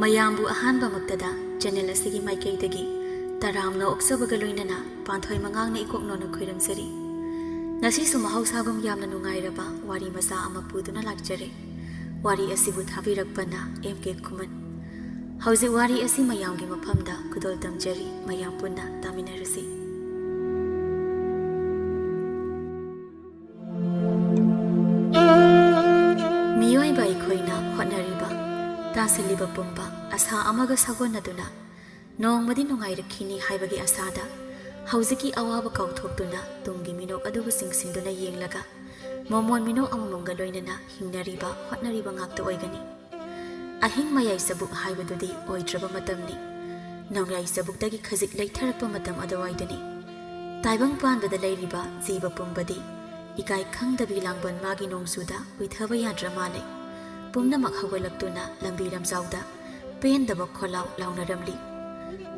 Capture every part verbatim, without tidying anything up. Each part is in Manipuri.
ꯃꯌꯥꯝꯕꯨ ꯑꯍꯥꯟꯕꯃꯛꯇꯗ ꯆꯦꯅꯦꯜ ꯑꯁꯤꯒꯤ ꯃꯥꯏꯀꯩꯗꯒꯤ ꯇꯔꯥꯝꯅ ꯑꯣꯛꯆꯕꯒ ꯂꯣꯏꯅꯅ ꯄꯥꯟꯊꯣꯏ ꯃꯉꯥꯡꯅ ꯏꯀꯣꯛ ꯅꯣꯟꯅ ꯈꯣꯏꯔꯝꯖꯔꯤ꯫ ꯉꯁꯤꯁꯨ ꯃꯍꯧꯁꯥꯒꯨꯝ ꯌꯥꯝꯅ ꯅꯨꯡꯉꯥꯏꯔꯕ ꯋꯥꯔꯤ ꯃꯆꯥ ꯑꯃ ꯄꯨꯗꯨꯅ ꯂꯥꯛꯆꯔꯦ꯫ ꯋꯥꯔꯤ ꯑꯁꯤꯕꯨ ꯊꯥꯕꯤꯔꯛꯄꯅ ꯑꯦꯝ ꯀꯦ ꯈꯨꯃꯟ꯫ ꯍꯧꯖꯤꯛ ꯋꯥꯔꯤ ꯑꯁꯤ ꯃꯌꯥꯝꯒꯤ ꯃꯐꯝꯗ ꯈꯨꯗꯣꯜ ꯇꯝꯖꯔꯤ, ꯃꯌꯥꯝ ꯄꯨꯟꯅ ꯇꯥꯃꯤꯟꯅꯔꯁꯤ꯫ ꯃꯤꯑꯣꯏꯕ ꯑꯩꯈꯣꯏꯅ ꯍꯣꯠꯅꯔꯤꯕ, ꯇꯥꯁꯤꯜꯂꯤꯕ ꯄꯨꯝꯕ ꯑꯁꯥ ꯑꯃꯒ ꯁꯥꯒꯣꯟꯅꯗꯨꯅ ꯅꯣꯡꯃꯗꯤ ꯅꯨꯡꯉꯥꯏꯔꯛꯈꯤꯅꯤ ꯍꯥꯏꯕꯒꯤ ꯑꯁꯥꯗ ꯍꯧꯖꯤꯛꯀꯤ ꯑꯋꯥꯕ ꯀꯥꯎꯊꯣꯛꯇꯨꯅ ꯇꯨꯡꯒꯤ ꯃꯤꯅꯣꯛ ꯑꯗꯨꯕꯨ ꯆꯤꯡꯁꯤꯟꯗꯨꯅ ꯌꯦꯡꯂꯒ ꯃꯣꯃꯣꯟ ꯃꯤꯅꯣꯛ ꯑꯃꯃꯝꯒ ꯂꯣꯏꯅꯅ ꯍꯤꯡꯅꯔꯤꯕ, ꯍꯣꯠꯅꯔꯤꯕ ꯉꯥꯛꯇ ꯑꯣꯏꯒꯅꯤ꯫ ꯑꯍꯤꯡ ꯃꯌꯥꯏ ꯆꯕꯨꯛ ꯍꯥꯏꯕꯗꯨꯗꯤ ꯑꯣꯏꯗ꯭ꯔꯕ ꯃꯇꯝꯅꯤ꯫ ꯅꯣꯡꯌꯥꯏ ꯆꯕꯨꯛꯇꯒꯤ ꯈꯖꯤꯛ ꯂꯩꯊꯔꯛꯄ ꯃꯇꯝ ꯑꯗꯨꯋꯥꯏꯗꯅꯤ꯫ ꯇꯥꯏꯕꯪ ꯄꯥꯟꯕꯗ ꯂꯩꯔꯤꯕ ꯖꯤꯕ ꯄꯨꯝꯕꯗꯤ ꯏꯀꯥꯏ ꯈꯪꯗꯕꯤ ꯂꯥꯡꯕꯟ ꯃꯥꯒꯤ ꯅꯣꯡꯖꯨꯗ ꯎꯏꯊꯕ ꯌꯥꯗ꯭ꯔ ꯃꯥꯜꯂꯦ꯫ ꯄꯨꯝꯅꯃꯛ ꯍꯧꯒꯠꯂꯛꯇꯨꯅ ꯂꯝꯕꯤ ꯂꯝꯖꯥꯎꯗ ꯄꯦꯟꯗꯕ ꯈꯣꯜꯂꯥꯎ ꯂꯥꯎꯅꯔꯝꯂꯤ꯫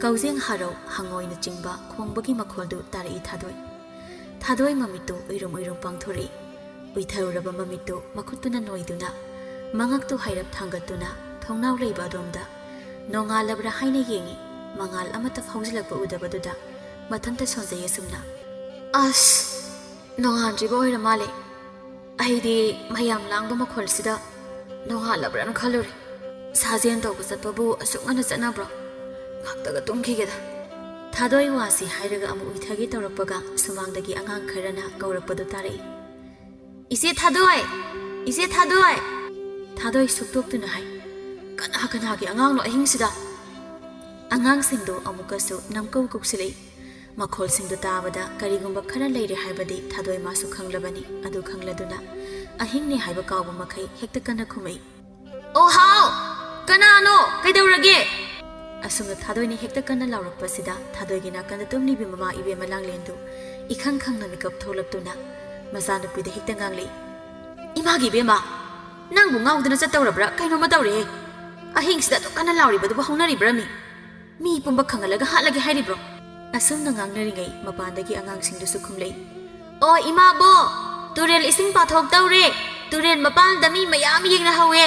ꯀꯧꯖꯦꯡ ꯍꯥꯔꯧ ꯍꯪꯉꯣꯏꯅꯆꯤꯡꯕ ꯈꯣꯡꯕꯒꯤ ꯃꯈꯣꯜꯗꯨ ꯇꯥꯔꯛꯏ ꯊꯥꯗꯣꯏ꯫ ꯊꯥꯗꯣꯏ ꯃꯃꯤꯠꯇꯨ ꯎꯏꯔꯨꯝ ꯎꯏꯔꯨꯝ ꯄꯥꯡꯊꯣꯔꯛꯏ꯫ ꯎꯏꯊꯔꯨꯔꯕ ꯃꯃꯤꯠꯇꯨ ꯃꯈꯨꯠꯇꯨꯅ ꯅꯣꯏꯗꯨꯅ, ꯃꯉꯛꯇꯨ ꯍꯥꯏꯔꯞ ꯊꯥꯡꯒꯠꯇꯨꯅ ꯊꯣꯡꯅꯥꯎ ꯂꯩꯕ ꯑꯗꯣꯝꯗ ꯅꯣꯡꯉꯥꯜꯂꯕ꯭ꯔꯥ ꯍꯥꯏꯅ ꯌꯦꯡꯏ꯫ ꯃꯉꯥꯜ ꯑꯃꯠꯇ ꯐꯥꯎꯖꯤꯜꯂꯛꯄ ꯎꯗꯕꯗꯨꯗ ꯃꯊꯟꯇ ꯁꯣꯟꯖꯩ ꯑꯁꯨꯝꯅ, "ꯑꯁ, ꯅꯣꯡꯉꯥꯟꯗ꯭ꯔꯤꯕ ꯑꯣꯏꯔ ꯃꯥꯜꯂꯦ꯫ ꯑꯩꯗꯤ ꯃꯌꯥꯝ ꯂꯥꯡꯕ ꯃꯈꯣꯜꯁꯤꯗ ꯅꯣꯡꯉꯥꯜꯂꯕ꯭ꯔꯥꯅ ꯈꯜꯂꯨꯔꯦ꯫ ꯁꯥꯖꯦꯟ ꯇꯧꯕ ꯆꯠꯄꯕꯨ ꯑꯁꯨꯛ ꯉꯟꯅ ꯆꯠꯅꯕ꯭ꯔꯣ? ꯉꯥꯛꯇꯒ ꯇꯨꯝꯈꯤꯒꯦꯗ꯫" ꯊꯥꯗꯣꯏ ꯋꯥꯁꯤ ꯍꯥꯏꯔꯒ ꯑꯃꯨꯛ ꯎꯏꯊꯒꯦ ꯇꯧꯔꯛꯄꯒ ꯁꯨꯃꯥꯡꯗꯒꯤ ꯑꯉꯥꯡ ꯈꯔꯅ ꯀꯧꯔꯛꯄꯗꯨ ꯇꯥꯔꯛꯏ꯫ "ꯏꯆꯦ ꯊꯥꯗꯣꯏ! ꯏꯆꯦ ꯊꯥꯗꯣꯏ!" ꯊꯥꯗꯣꯏ ꯁꯨꯛꯇꯣꯛꯇꯨꯅ ꯍꯥꯏ꯫ "ꯀꯅꯥ ꯀꯅꯥꯒꯤ ꯑꯉꯥꯡꯅꯣ ꯑꯍꯤꯡꯁꯤꯗ?" ꯑꯉꯥꯡꯁꯤꯡꯗꯨ ꯑꯃꯨꯛꯀꯁꯨ ꯅꯝꯀꯧ ꯀꯧꯁꯤꯜꯂꯛꯏ꯫ ꯃꯈꯣꯜꯁꯤꯡꯗꯨ ꯇꯥꯕꯗ ꯀꯔꯤꯒꯨꯝꯕ ꯈꯔ ꯂꯩꯔꯦ ꯍꯥꯏꯕꯗꯤ ꯊꯥꯗꯣꯏ ꯃꯥꯁꯨ ꯈꯪꯂꯕꯅꯤ꯫ ꯑꯗꯨ ꯈꯪꯂꯗꯨꯅ ꯑꯍꯤꯡꯅꯦ ꯍꯥꯏꯕ ꯀꯥꯎꯕ ꯃꯈꯩ ꯍꯦꯛꯇ ꯀꯟꯅ ꯈꯨꯝꯃꯛꯏ꯫ "ꯑꯣ ꯍꯥꯎ! ꯀꯅꯥꯅꯣ? ꯀꯩꯗꯧꯔꯒꯦ?" ꯑꯁꯨꯝꯅ ꯊꯥꯗꯣꯏꯅ ꯍꯦꯛꯇ ꯀꯟꯅ ꯂꯥꯎꯔꯛꯄꯁꯤꯗ ꯊꯥꯗꯣꯏꯒꯤ ꯅꯥꯀꯟꯗ ꯇꯨꯝꯂꯤꯕꯤ ꯃꯃꯥ ꯏꯕꯦꯝꯃ ꯂꯥꯡꯂꯦꯟꯗꯨ ꯏꯈꯪ ꯈꯪꯅ ꯃꯤꯀꯞ ꯊꯣꯛꯂꯛꯇꯨꯅ ꯃꯆꯥꯅꯨꯄꯤꯗ ꯍꯦꯛꯇ ꯉꯥꯡꯂꯛꯏ꯫ "ꯏꯃꯥꯒꯤ ꯏꯕꯦꯝꯃ, ꯅꯪꯕꯨ ꯉꯥꯎꯗꯅ ꯆꯠꯇꯧꯔꯕ꯭ꯔꯥ? ꯀꯩꯅꯣꯝꯃ ꯇꯧꯔꯦꯍꯦ꯫ ꯑꯍꯤꯡꯁꯤꯗ ꯑꯗꯨꯛ ꯀꯟꯅ ꯂꯥꯎꯔꯤꯕꯗꯨꯕꯨ ꯍꯧꯅꯔꯤꯕ꯭ꯔꯥ ꯃꯤ? ꯃꯤ ꯄꯨꯝꯕ ꯈꯪꯍꯜꯂꯒ ꯍꯥꯠꯂꯒꯦ ꯍꯥꯏꯔꯤꯕ꯭ꯔꯣ?" ꯑꯁꯨꯝꯅ ꯉꯥꯡꯅꯔꯤꯉꯩ ꯃꯄꯥꯟꯗꯒꯤ ꯑꯉꯥꯡꯁꯤꯡꯗꯨꯁꯨ ꯈꯨꯝꯂꯛꯏ꯫ "ꯑꯣ ꯏꯃꯥꯕꯣ, ꯇꯨꯔꯦꯜ ꯏꯁꯤꯡ ꯄꯥꯊꯣꯛꯇꯧꯔꯦ꯫ ꯇꯨꯔꯦꯜ ꯃꯄꯥꯟꯗ ꯃꯤ ꯃꯌꯥꯝ ꯌꯦꯡꯅꯍꯧꯋꯦ꯫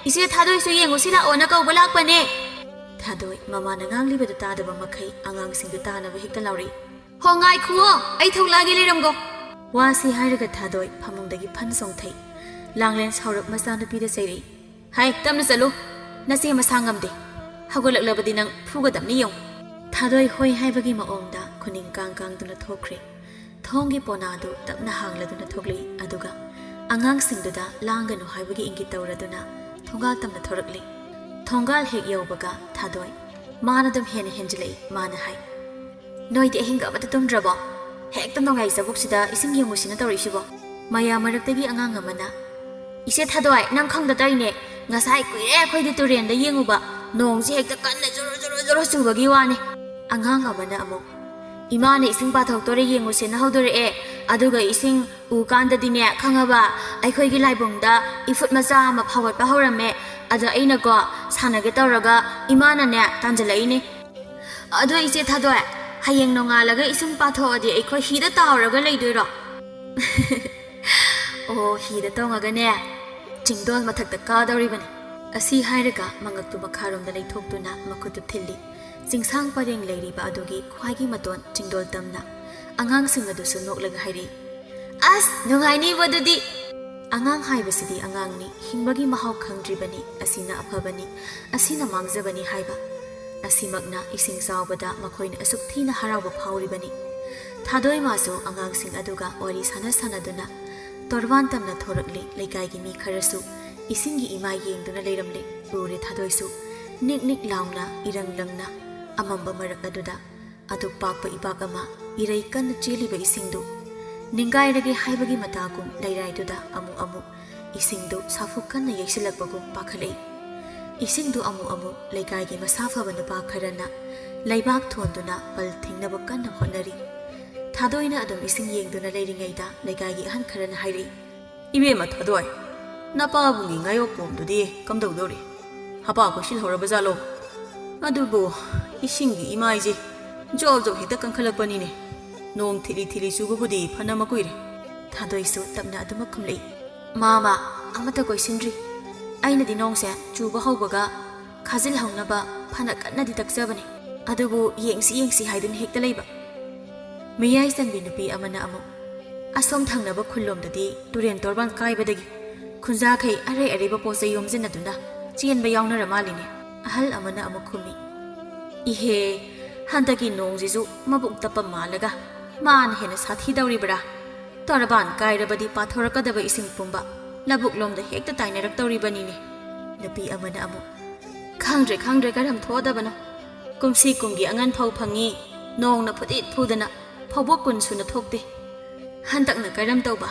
"ꯏꯆꯦ ꯊꯥꯗꯣꯏꯁꯨ ꯌꯦꯡꯉꯨꯁꯤ ꯂꯥꯛꯑꯣꯅ ꯀꯧꯕ ꯂꯥꯛꯄꯅꯦ"꯫ ꯊꯥꯗꯣꯏ ꯃꯃꯥꯅ ꯉꯥꯡꯂꯤꯕꯗꯨ ꯇꯥꯗꯕ ꯃꯈꯩ ꯑꯉꯥꯡꯁꯤꯡꯗꯨ ꯇꯥꯅꯕ ꯍꯦꯛꯇ ꯂꯥꯎꯔꯛꯏ꯫ "ꯍꯣ, ꯉꯥꯏꯈꯨꯑꯣ, ꯑꯩ ꯊꯣꯛꯂꯛꯑꯒꯦ, ꯂꯩꯔꯝꯒꯣ"꯫ ꯋꯥꯁꯤ ꯍꯥꯏꯔꯒ ꯊꯥꯗꯣꯏ ꯐꯃꯨꯡꯗꯒꯤ ꯐꯟ ꯆꯣꯡꯊꯩ꯫ ꯂꯥꯡꯂꯦꯟ ꯁꯥꯎꯔꯞ ꯃꯆꯥꯅꯨꯄꯤꯗ ꯆꯩꯔꯛꯏ꯫ "ꯍꯥꯏ, ꯇꯞꯅ ꯆꯠꯂꯨ꯫ ꯅꯆꯦ ꯃꯁꯥ ꯉꯝꯗꯦ꯫ ꯍꯧꯒꯠꯂꯛꯂꯕꯗꯤ ꯅꯪ ꯐꯨꯒꯗꯕꯅꯤ ꯌꯦꯡꯉꯨ"꯫ ꯊꯥꯗꯣꯏ ꯍꯣꯏ ꯍꯥꯏꯕꯒꯤ ꯃꯑꯣꯡꯗ ꯈꯨꯅꯤꯡ ꯀꯥꯡ ꯀꯥꯡꯗꯨꯅ ꯊꯣꯛꯈ꯭ꯔꯦ꯫ ꯊꯣꯡꯒꯤ ꯄꯣꯅꯥꯗꯨ ꯇꯞꯅ ꯍꯥꯡꯂꯗꯨꯅ ꯊꯣꯛꯂꯛꯏ, ꯑꯗꯨꯒ ꯑꯉꯥꯡꯁꯤꯡꯗꯨꯗ ꯂꯥꯡꯒꯅꯨ ꯍꯥꯏꯕꯒꯤ ꯏꯪꯒꯤꯠ ꯇꯧꯔꯗꯨꯅ ꯊꯣꯡꯒꯥꯜ ꯇꯝꯅ ꯊꯣꯔꯛꯂꯤ꯫ ꯊꯣꯡꯒꯥꯜ ꯍꯦꯛ ꯌꯧꯕꯒ ꯊꯥꯗꯣꯏ ꯃꯥꯅ ꯑꯗꯨꯝ ꯍꯦꯟꯅ ꯍꯦꯟꯖꯤꯜꯂꯛꯏ꯫ ꯃꯥꯅ ꯍꯥꯏ, "ꯅꯣꯏꯗꯤ ꯑꯍꯤꯡꯒ ꯑꯃꯇ ꯇꯨꯝꯗ꯭ꯔꯕꯣ? ꯍꯦꯛꯇ ꯅꯣꯡꯌꯥꯏ ꯆꯕꯨꯛꯁꯤꯗ ꯏꯁꯤꯡ ꯌꯦꯡꯉꯨꯁꯤꯅ ꯇꯧꯔꯛꯏꯁꯤꯕꯣ?" ꯃꯌꯥꯝ ꯃꯔꯛꯇꯒꯤ ꯑꯉꯥꯡ ꯑꯃꯅ, "ꯏꯆꯦ ꯊꯥꯗꯣꯏ, ꯅꯪ ꯈꯪꯗ ꯇꯧꯔꯤꯅꯦ꯫ ꯉꯁꯥꯏ ꯀꯨꯏꯔꯦ ꯑꯩꯈꯣꯏꯗꯤ ꯇꯨꯔꯦꯟꯗ ꯌꯦꯡꯉꯨꯕ꯫ ꯅꯣꯡꯁꯤ ꯍꯦꯛꯇ ꯀꯟꯅ ꯖꯣꯔꯣ ꯖꯣꯔꯣ ꯖꯣꯔꯣ ꯆꯨꯕꯒꯤ ꯋꯥꯅꯤ"꯫ ꯑꯉꯥꯡ ꯑꯃꯅ ꯑꯃꯨꯛ, "ꯏꯃꯥꯅ ꯏꯁꯤꯡ ꯄꯥꯊꯣꯛꯇꯣꯔꯦ ꯌꯦꯡꯉꯨꯁꯦꯅ ꯍꯧꯗꯣꯔꯛꯑꯦ꯫ ꯑꯗꯨꯒ ꯏꯁꯤꯡ ꯎꯀꯥꯟꯗꯗꯤꯅꯦ, ꯈꯪꯉꯕ, ꯑꯩꯈꯣꯏꯒꯤ ꯂꯥꯏꯕꯨꯡꯗ ꯏꯐꯨꯠ ꯃꯆꯥ ꯑꯃ ꯐꯥꯎꯒꯠꯄ ꯍꯧꯔꯝꯃꯦ꯫ ꯑꯗ ꯑꯩꯅꯀꯣ, ꯁꯥꯟꯅꯒꯦ ꯇꯧꯔꯒ ꯏꯃꯥꯅꯅꯦ, ꯇꯥꯟꯖꯜꯂꯛꯏꯅꯦ꯫ ꯑꯗꯣ ꯏꯆꯦ ꯊꯥꯗꯣꯏ, ꯍꯌꯦꯡ ꯅꯣꯡꯉꯥꯜꯂꯒ ꯏꯁꯤꯡ ꯄꯥꯊꯣꯛꯑꯗꯤ ꯑꯩꯈꯣꯏ ꯍꯤꯗ ꯇꯥꯎꯔꯒ ꯂꯩꯗꯣꯏꯔꯣ?" "ꯑꯣ, ꯍꯤꯗ ꯇꯣꯡꯉꯒꯅꯦ, ꯆꯤꯡꯗꯣꯜ ꯃꯊꯛꯇ ꯀꯥꯗꯧꯔꯤꯕꯅꯤ"꯫ ꯑꯁꯤ ꯍꯥꯏꯔꯒ ꯃꯉꯛꯇꯨ ꯃꯈꯥꯔꯣꯝꯗ ꯂꯩꯊꯣꯛꯇꯨꯅ ꯃꯈꯨꯠꯇꯨ ꯊꯤꯜꯂꯤ꯫ ꯆꯤꯡꯁꯥꯡ ꯄꯔꯦꯡ ꯂꯩꯔꯤꯕ ꯑꯗꯨꯒꯤ ꯈ꯭ꯋꯥꯏꯒꯤ ꯃꯇꯣꯟ ꯆꯤꯡꯗꯣꯜ ꯇꯝꯅ꯫ ꯑꯉꯥꯡꯁꯤꯡ ꯑꯗꯨꯁꯨ ꯅꯣꯛꯂꯒ ꯍꯥꯏꯔꯛꯏ, "ꯑꯁ, ꯅꯨꯡꯉꯥꯏꯅꯤꯕꯣ ꯑꯗꯨꯗꯤ!" ꯑꯉꯥꯡ ꯍꯥꯏꯕꯁꯤꯗꯤ ꯑꯉꯥꯡꯅꯤ, ꯍꯤꯡꯕꯒꯤ ꯃꯍꯥꯎ ꯈꯪꯗ꯭ꯔꯤꯕꯅꯤ꯫ ꯑꯁꯤꯅ ꯑꯐꯕꯅꯤ, ꯑꯁꯤꯅ ꯃꯥꯡꯖꯕꯅꯤ ꯍꯥꯏꯕ꯫ ꯑꯁꯤꯃꯛꯅ ꯏꯁꯤꯡ ꯆꯥꯎꯕꯗ ꯃꯈꯣꯏꯅ ꯑꯁꯨꯛ ꯊꯤꯅ ꯍꯔꯥꯎꯕ ꯐꯥꯎꯔꯤꯕꯅꯤ꯫ ꯊꯥꯗꯣꯏ ꯃꯥꯁꯨ ꯑꯉꯥꯡꯁꯤꯡ ꯑꯗꯨꯒ ꯋꯥꯔꯤ ꯁꯥꯟꯅ ꯁꯥꯟꯅꯗꯨꯅ ꯇꯣꯔꯕꯥꯟ ꯇꯝꯅ ꯊꯣꯔꯛꯂꯤ꯫ ꯂꯩꯀꯥꯏꯒꯤ ꯃꯤ ꯈꯔꯁꯨ ꯏꯁꯤꯡꯒꯤ ꯏꯃꯥꯏ ꯌꯦꯡꯗꯨꯅ ꯂꯩꯔꯝꯂꯦ꯫ ꯎꯔꯦ ꯊꯥꯗꯣꯏꯁꯨ ꯅꯤꯛ ꯅꯤꯛ ꯂꯥꯎꯅ ꯏꯔꯪ ꯂꯪꯅ ꯑꯃꯝꯕ ꯃꯔꯛ ꯑꯗꯨꯗ ꯑꯗꯨꯛ ꯄꯥꯛꯄ ꯏꯄꯥꯛ ꯑꯃ, ꯏꯔꯩ ꯀꯟꯅ ꯆꯦꯜꯂꯤꯕ ꯏꯁꯤꯡꯗꯨ ꯅꯤꯡꯒꯥꯏꯔꯒꯦ ꯍꯥꯏꯕꯒꯤ ꯃꯇꯥꯒꯨꯝ ꯂꯩꯔꯥꯏꯗꯨꯗ ꯑꯃꯨꯛ ꯑꯃꯨꯛ ꯏꯁꯤꯡꯗꯨ ꯁꯥꯐꯨ ꯀꯟꯅ ꯌꯩꯁꯤꯜꯂꯛꯄꯒꯨꯝ ꯄꯥꯈꯠꯂꯛꯏ꯫ ꯏꯁꯤꯡꯗꯨ ꯑꯃꯨꯛ ꯑꯃꯨꯛ ꯂꯩꯀꯥꯏꯒꯤ ꯃꯁꯥ ꯐꯕ ꯅꯨꯄꯥ ꯈꯔꯅ ꯂꯩꯕꯥꯛ ꯊꯣꯟꯗꯨꯅ ꯄꯜ ꯊꯤꯡꯅꯕ ꯀꯟꯅ ꯍꯣꯠꯅꯔꯤ꯫ ꯊꯥꯗꯣꯏꯅ ꯑꯗꯨꯝ ꯏꯁꯤꯡ ꯌꯦꯡꯗꯨꯅ ꯂꯩꯔꯤꯉꯩꯗ ꯂꯩꯀꯥꯏꯒꯤ ꯑꯍꯟ ꯈꯔꯅ ꯍꯥꯏꯔꯛꯏ, "ꯏꯕꯦꯝꯃ ꯊꯥꯗꯣꯏ, ꯅꯄꯥꯕꯨꯡꯒꯤ ꯉꯥꯌꯣꯛꯄꯣꯝꯗꯨꯗꯤ ꯀꯝꯗꯧꯗꯧꯔꯤ? ꯍꯄꯥ ꯀꯣꯏꯁꯤꯜꯍꯧꯔꯕ ꯖꯥꯠꯂꯣ? ꯑꯗꯨꯕꯨ ꯏꯁꯤꯡꯒꯤ ꯏꯃꯥꯏꯁꯦ ꯖꯣꯕ ꯖꯣꯕ ꯍꯦꯛꯇ ꯀꯟꯈꯠꯂꯛꯄꯅꯤꯅꯦ꯫ ꯅꯣꯡ ꯊꯤꯂꯤ ꯊꯤꯂꯤ ꯆꯨꯕꯕꯨꯗꯤ ꯐꯅ ꯃꯀꯨꯏꯔꯦ"꯫ ꯊꯥꯗꯣꯏꯁꯨ ꯇꯞꯅ ꯑꯗꯨꯃꯛ ꯈꯨꯝꯂꯛꯏ, "ꯃꯥꯃ, ꯑꯃꯠꯇ ꯀꯣꯏꯁꯤꯟꯗ꯭ꯔꯤ"꯫ ꯑꯩꯅꯗꯤ ꯅꯣꯡꯁꯦ ꯆꯨꯕ ꯍꯧꯕꯒ ꯈꯥꯖꯤꯜꯍꯧꯅꯕ ꯐꯅ ꯀꯟꯅꯗꯤ ꯇꯛꯆꯕꯅꯤ꯫ ꯑꯗꯨꯕꯨ ꯌꯦꯡꯁꯤ ꯌꯦꯡꯁꯤ ꯍꯥꯏꯗꯨꯅ ꯍꯦꯛꯇ ꯂꯩꯕ꯫ ꯃꯌꯥꯏ ꯆꯟꯕꯤ ꯅꯨꯄꯤ ꯑꯃꯅ ꯑꯃꯨꯛ, "ꯑꯁꯣꯝ ꯊꯪꯅꯕ ꯈꯨꯜꯂꯣꯝꯗꯗꯤ ꯇꯨꯔꯦꯟ ꯇꯣꯔꯕꯥꯟ ꯀꯥꯏꯕꯗꯒꯤ ꯈꯨꯟꯖꯥꯈꯩ ꯑꯔꯩ ꯑꯔꯩꯕ ꯄꯣꯠ ꯆꯩ ꯌꯣꯝꯁꯤꯟꯅꯗꯨꯅ ꯆꯦꯟꯕ ꯌꯥꯎꯅꯔ ꯃꯥꯜꯂꯤꯅꯦ?" ꯑꯍꯜ ꯑꯃꯅ ꯑꯃꯨꯛ ꯈꯨꯝꯃꯤ, "ꯏꯍꯦ, ꯍꯟꯗꯛꯀꯤ ꯅꯣꯡꯁꯤꯁꯨ ꯃꯕꯨꯛ ꯇꯞꯄ ꯃꯥꯜꯂꯒ ꯃꯥꯅ ꯍꯦꯟꯅ ꯁꯥꯊꯤꯗꯧꯔꯤꯕ꯭ꯔꯥ? ꯇꯣꯔꯕꯥꯟ ꯀꯥꯏꯔꯕꯗꯤ ꯄꯥꯊꯣꯔꯛꯀꯗꯕ ꯏꯁꯤꯡ ꯄꯨꯝꯕ ꯂꯧꯕꯨꯛꯂꯣꯝꯗ ꯍꯦꯛꯇ ꯇꯥꯏꯅꯔꯛꯇꯧꯔꯤꯕꯅꯤꯅꯦ꯫" ꯅꯨꯄꯤ ꯑꯃꯅ ꯑꯃꯨꯛ, "ꯈꯪꯗ꯭ꯔꯦ, ꯈꯪꯗ꯭ꯔꯦ, ꯀꯔꯝ ꯊꯣꯛꯑꯗꯕꯅꯣ꯫ ꯀꯨꯝꯁꯤ ꯀꯨꯝꯒꯤ ꯑꯉꯟ ꯐꯧ ꯐꯪꯉꯤ, ꯅꯣꯡꯅ ꯐꯨꯗꯤꯠ ꯐꯨꯗꯅ ꯐꯧꯕꯣꯛ ꯀꯨꯟ ꯁꯨꯅ ꯊꯣꯛꯇꯦ꯫ ꯍꯟꯗꯛꯅ ꯀꯔꯝ ꯇꯧꯕ?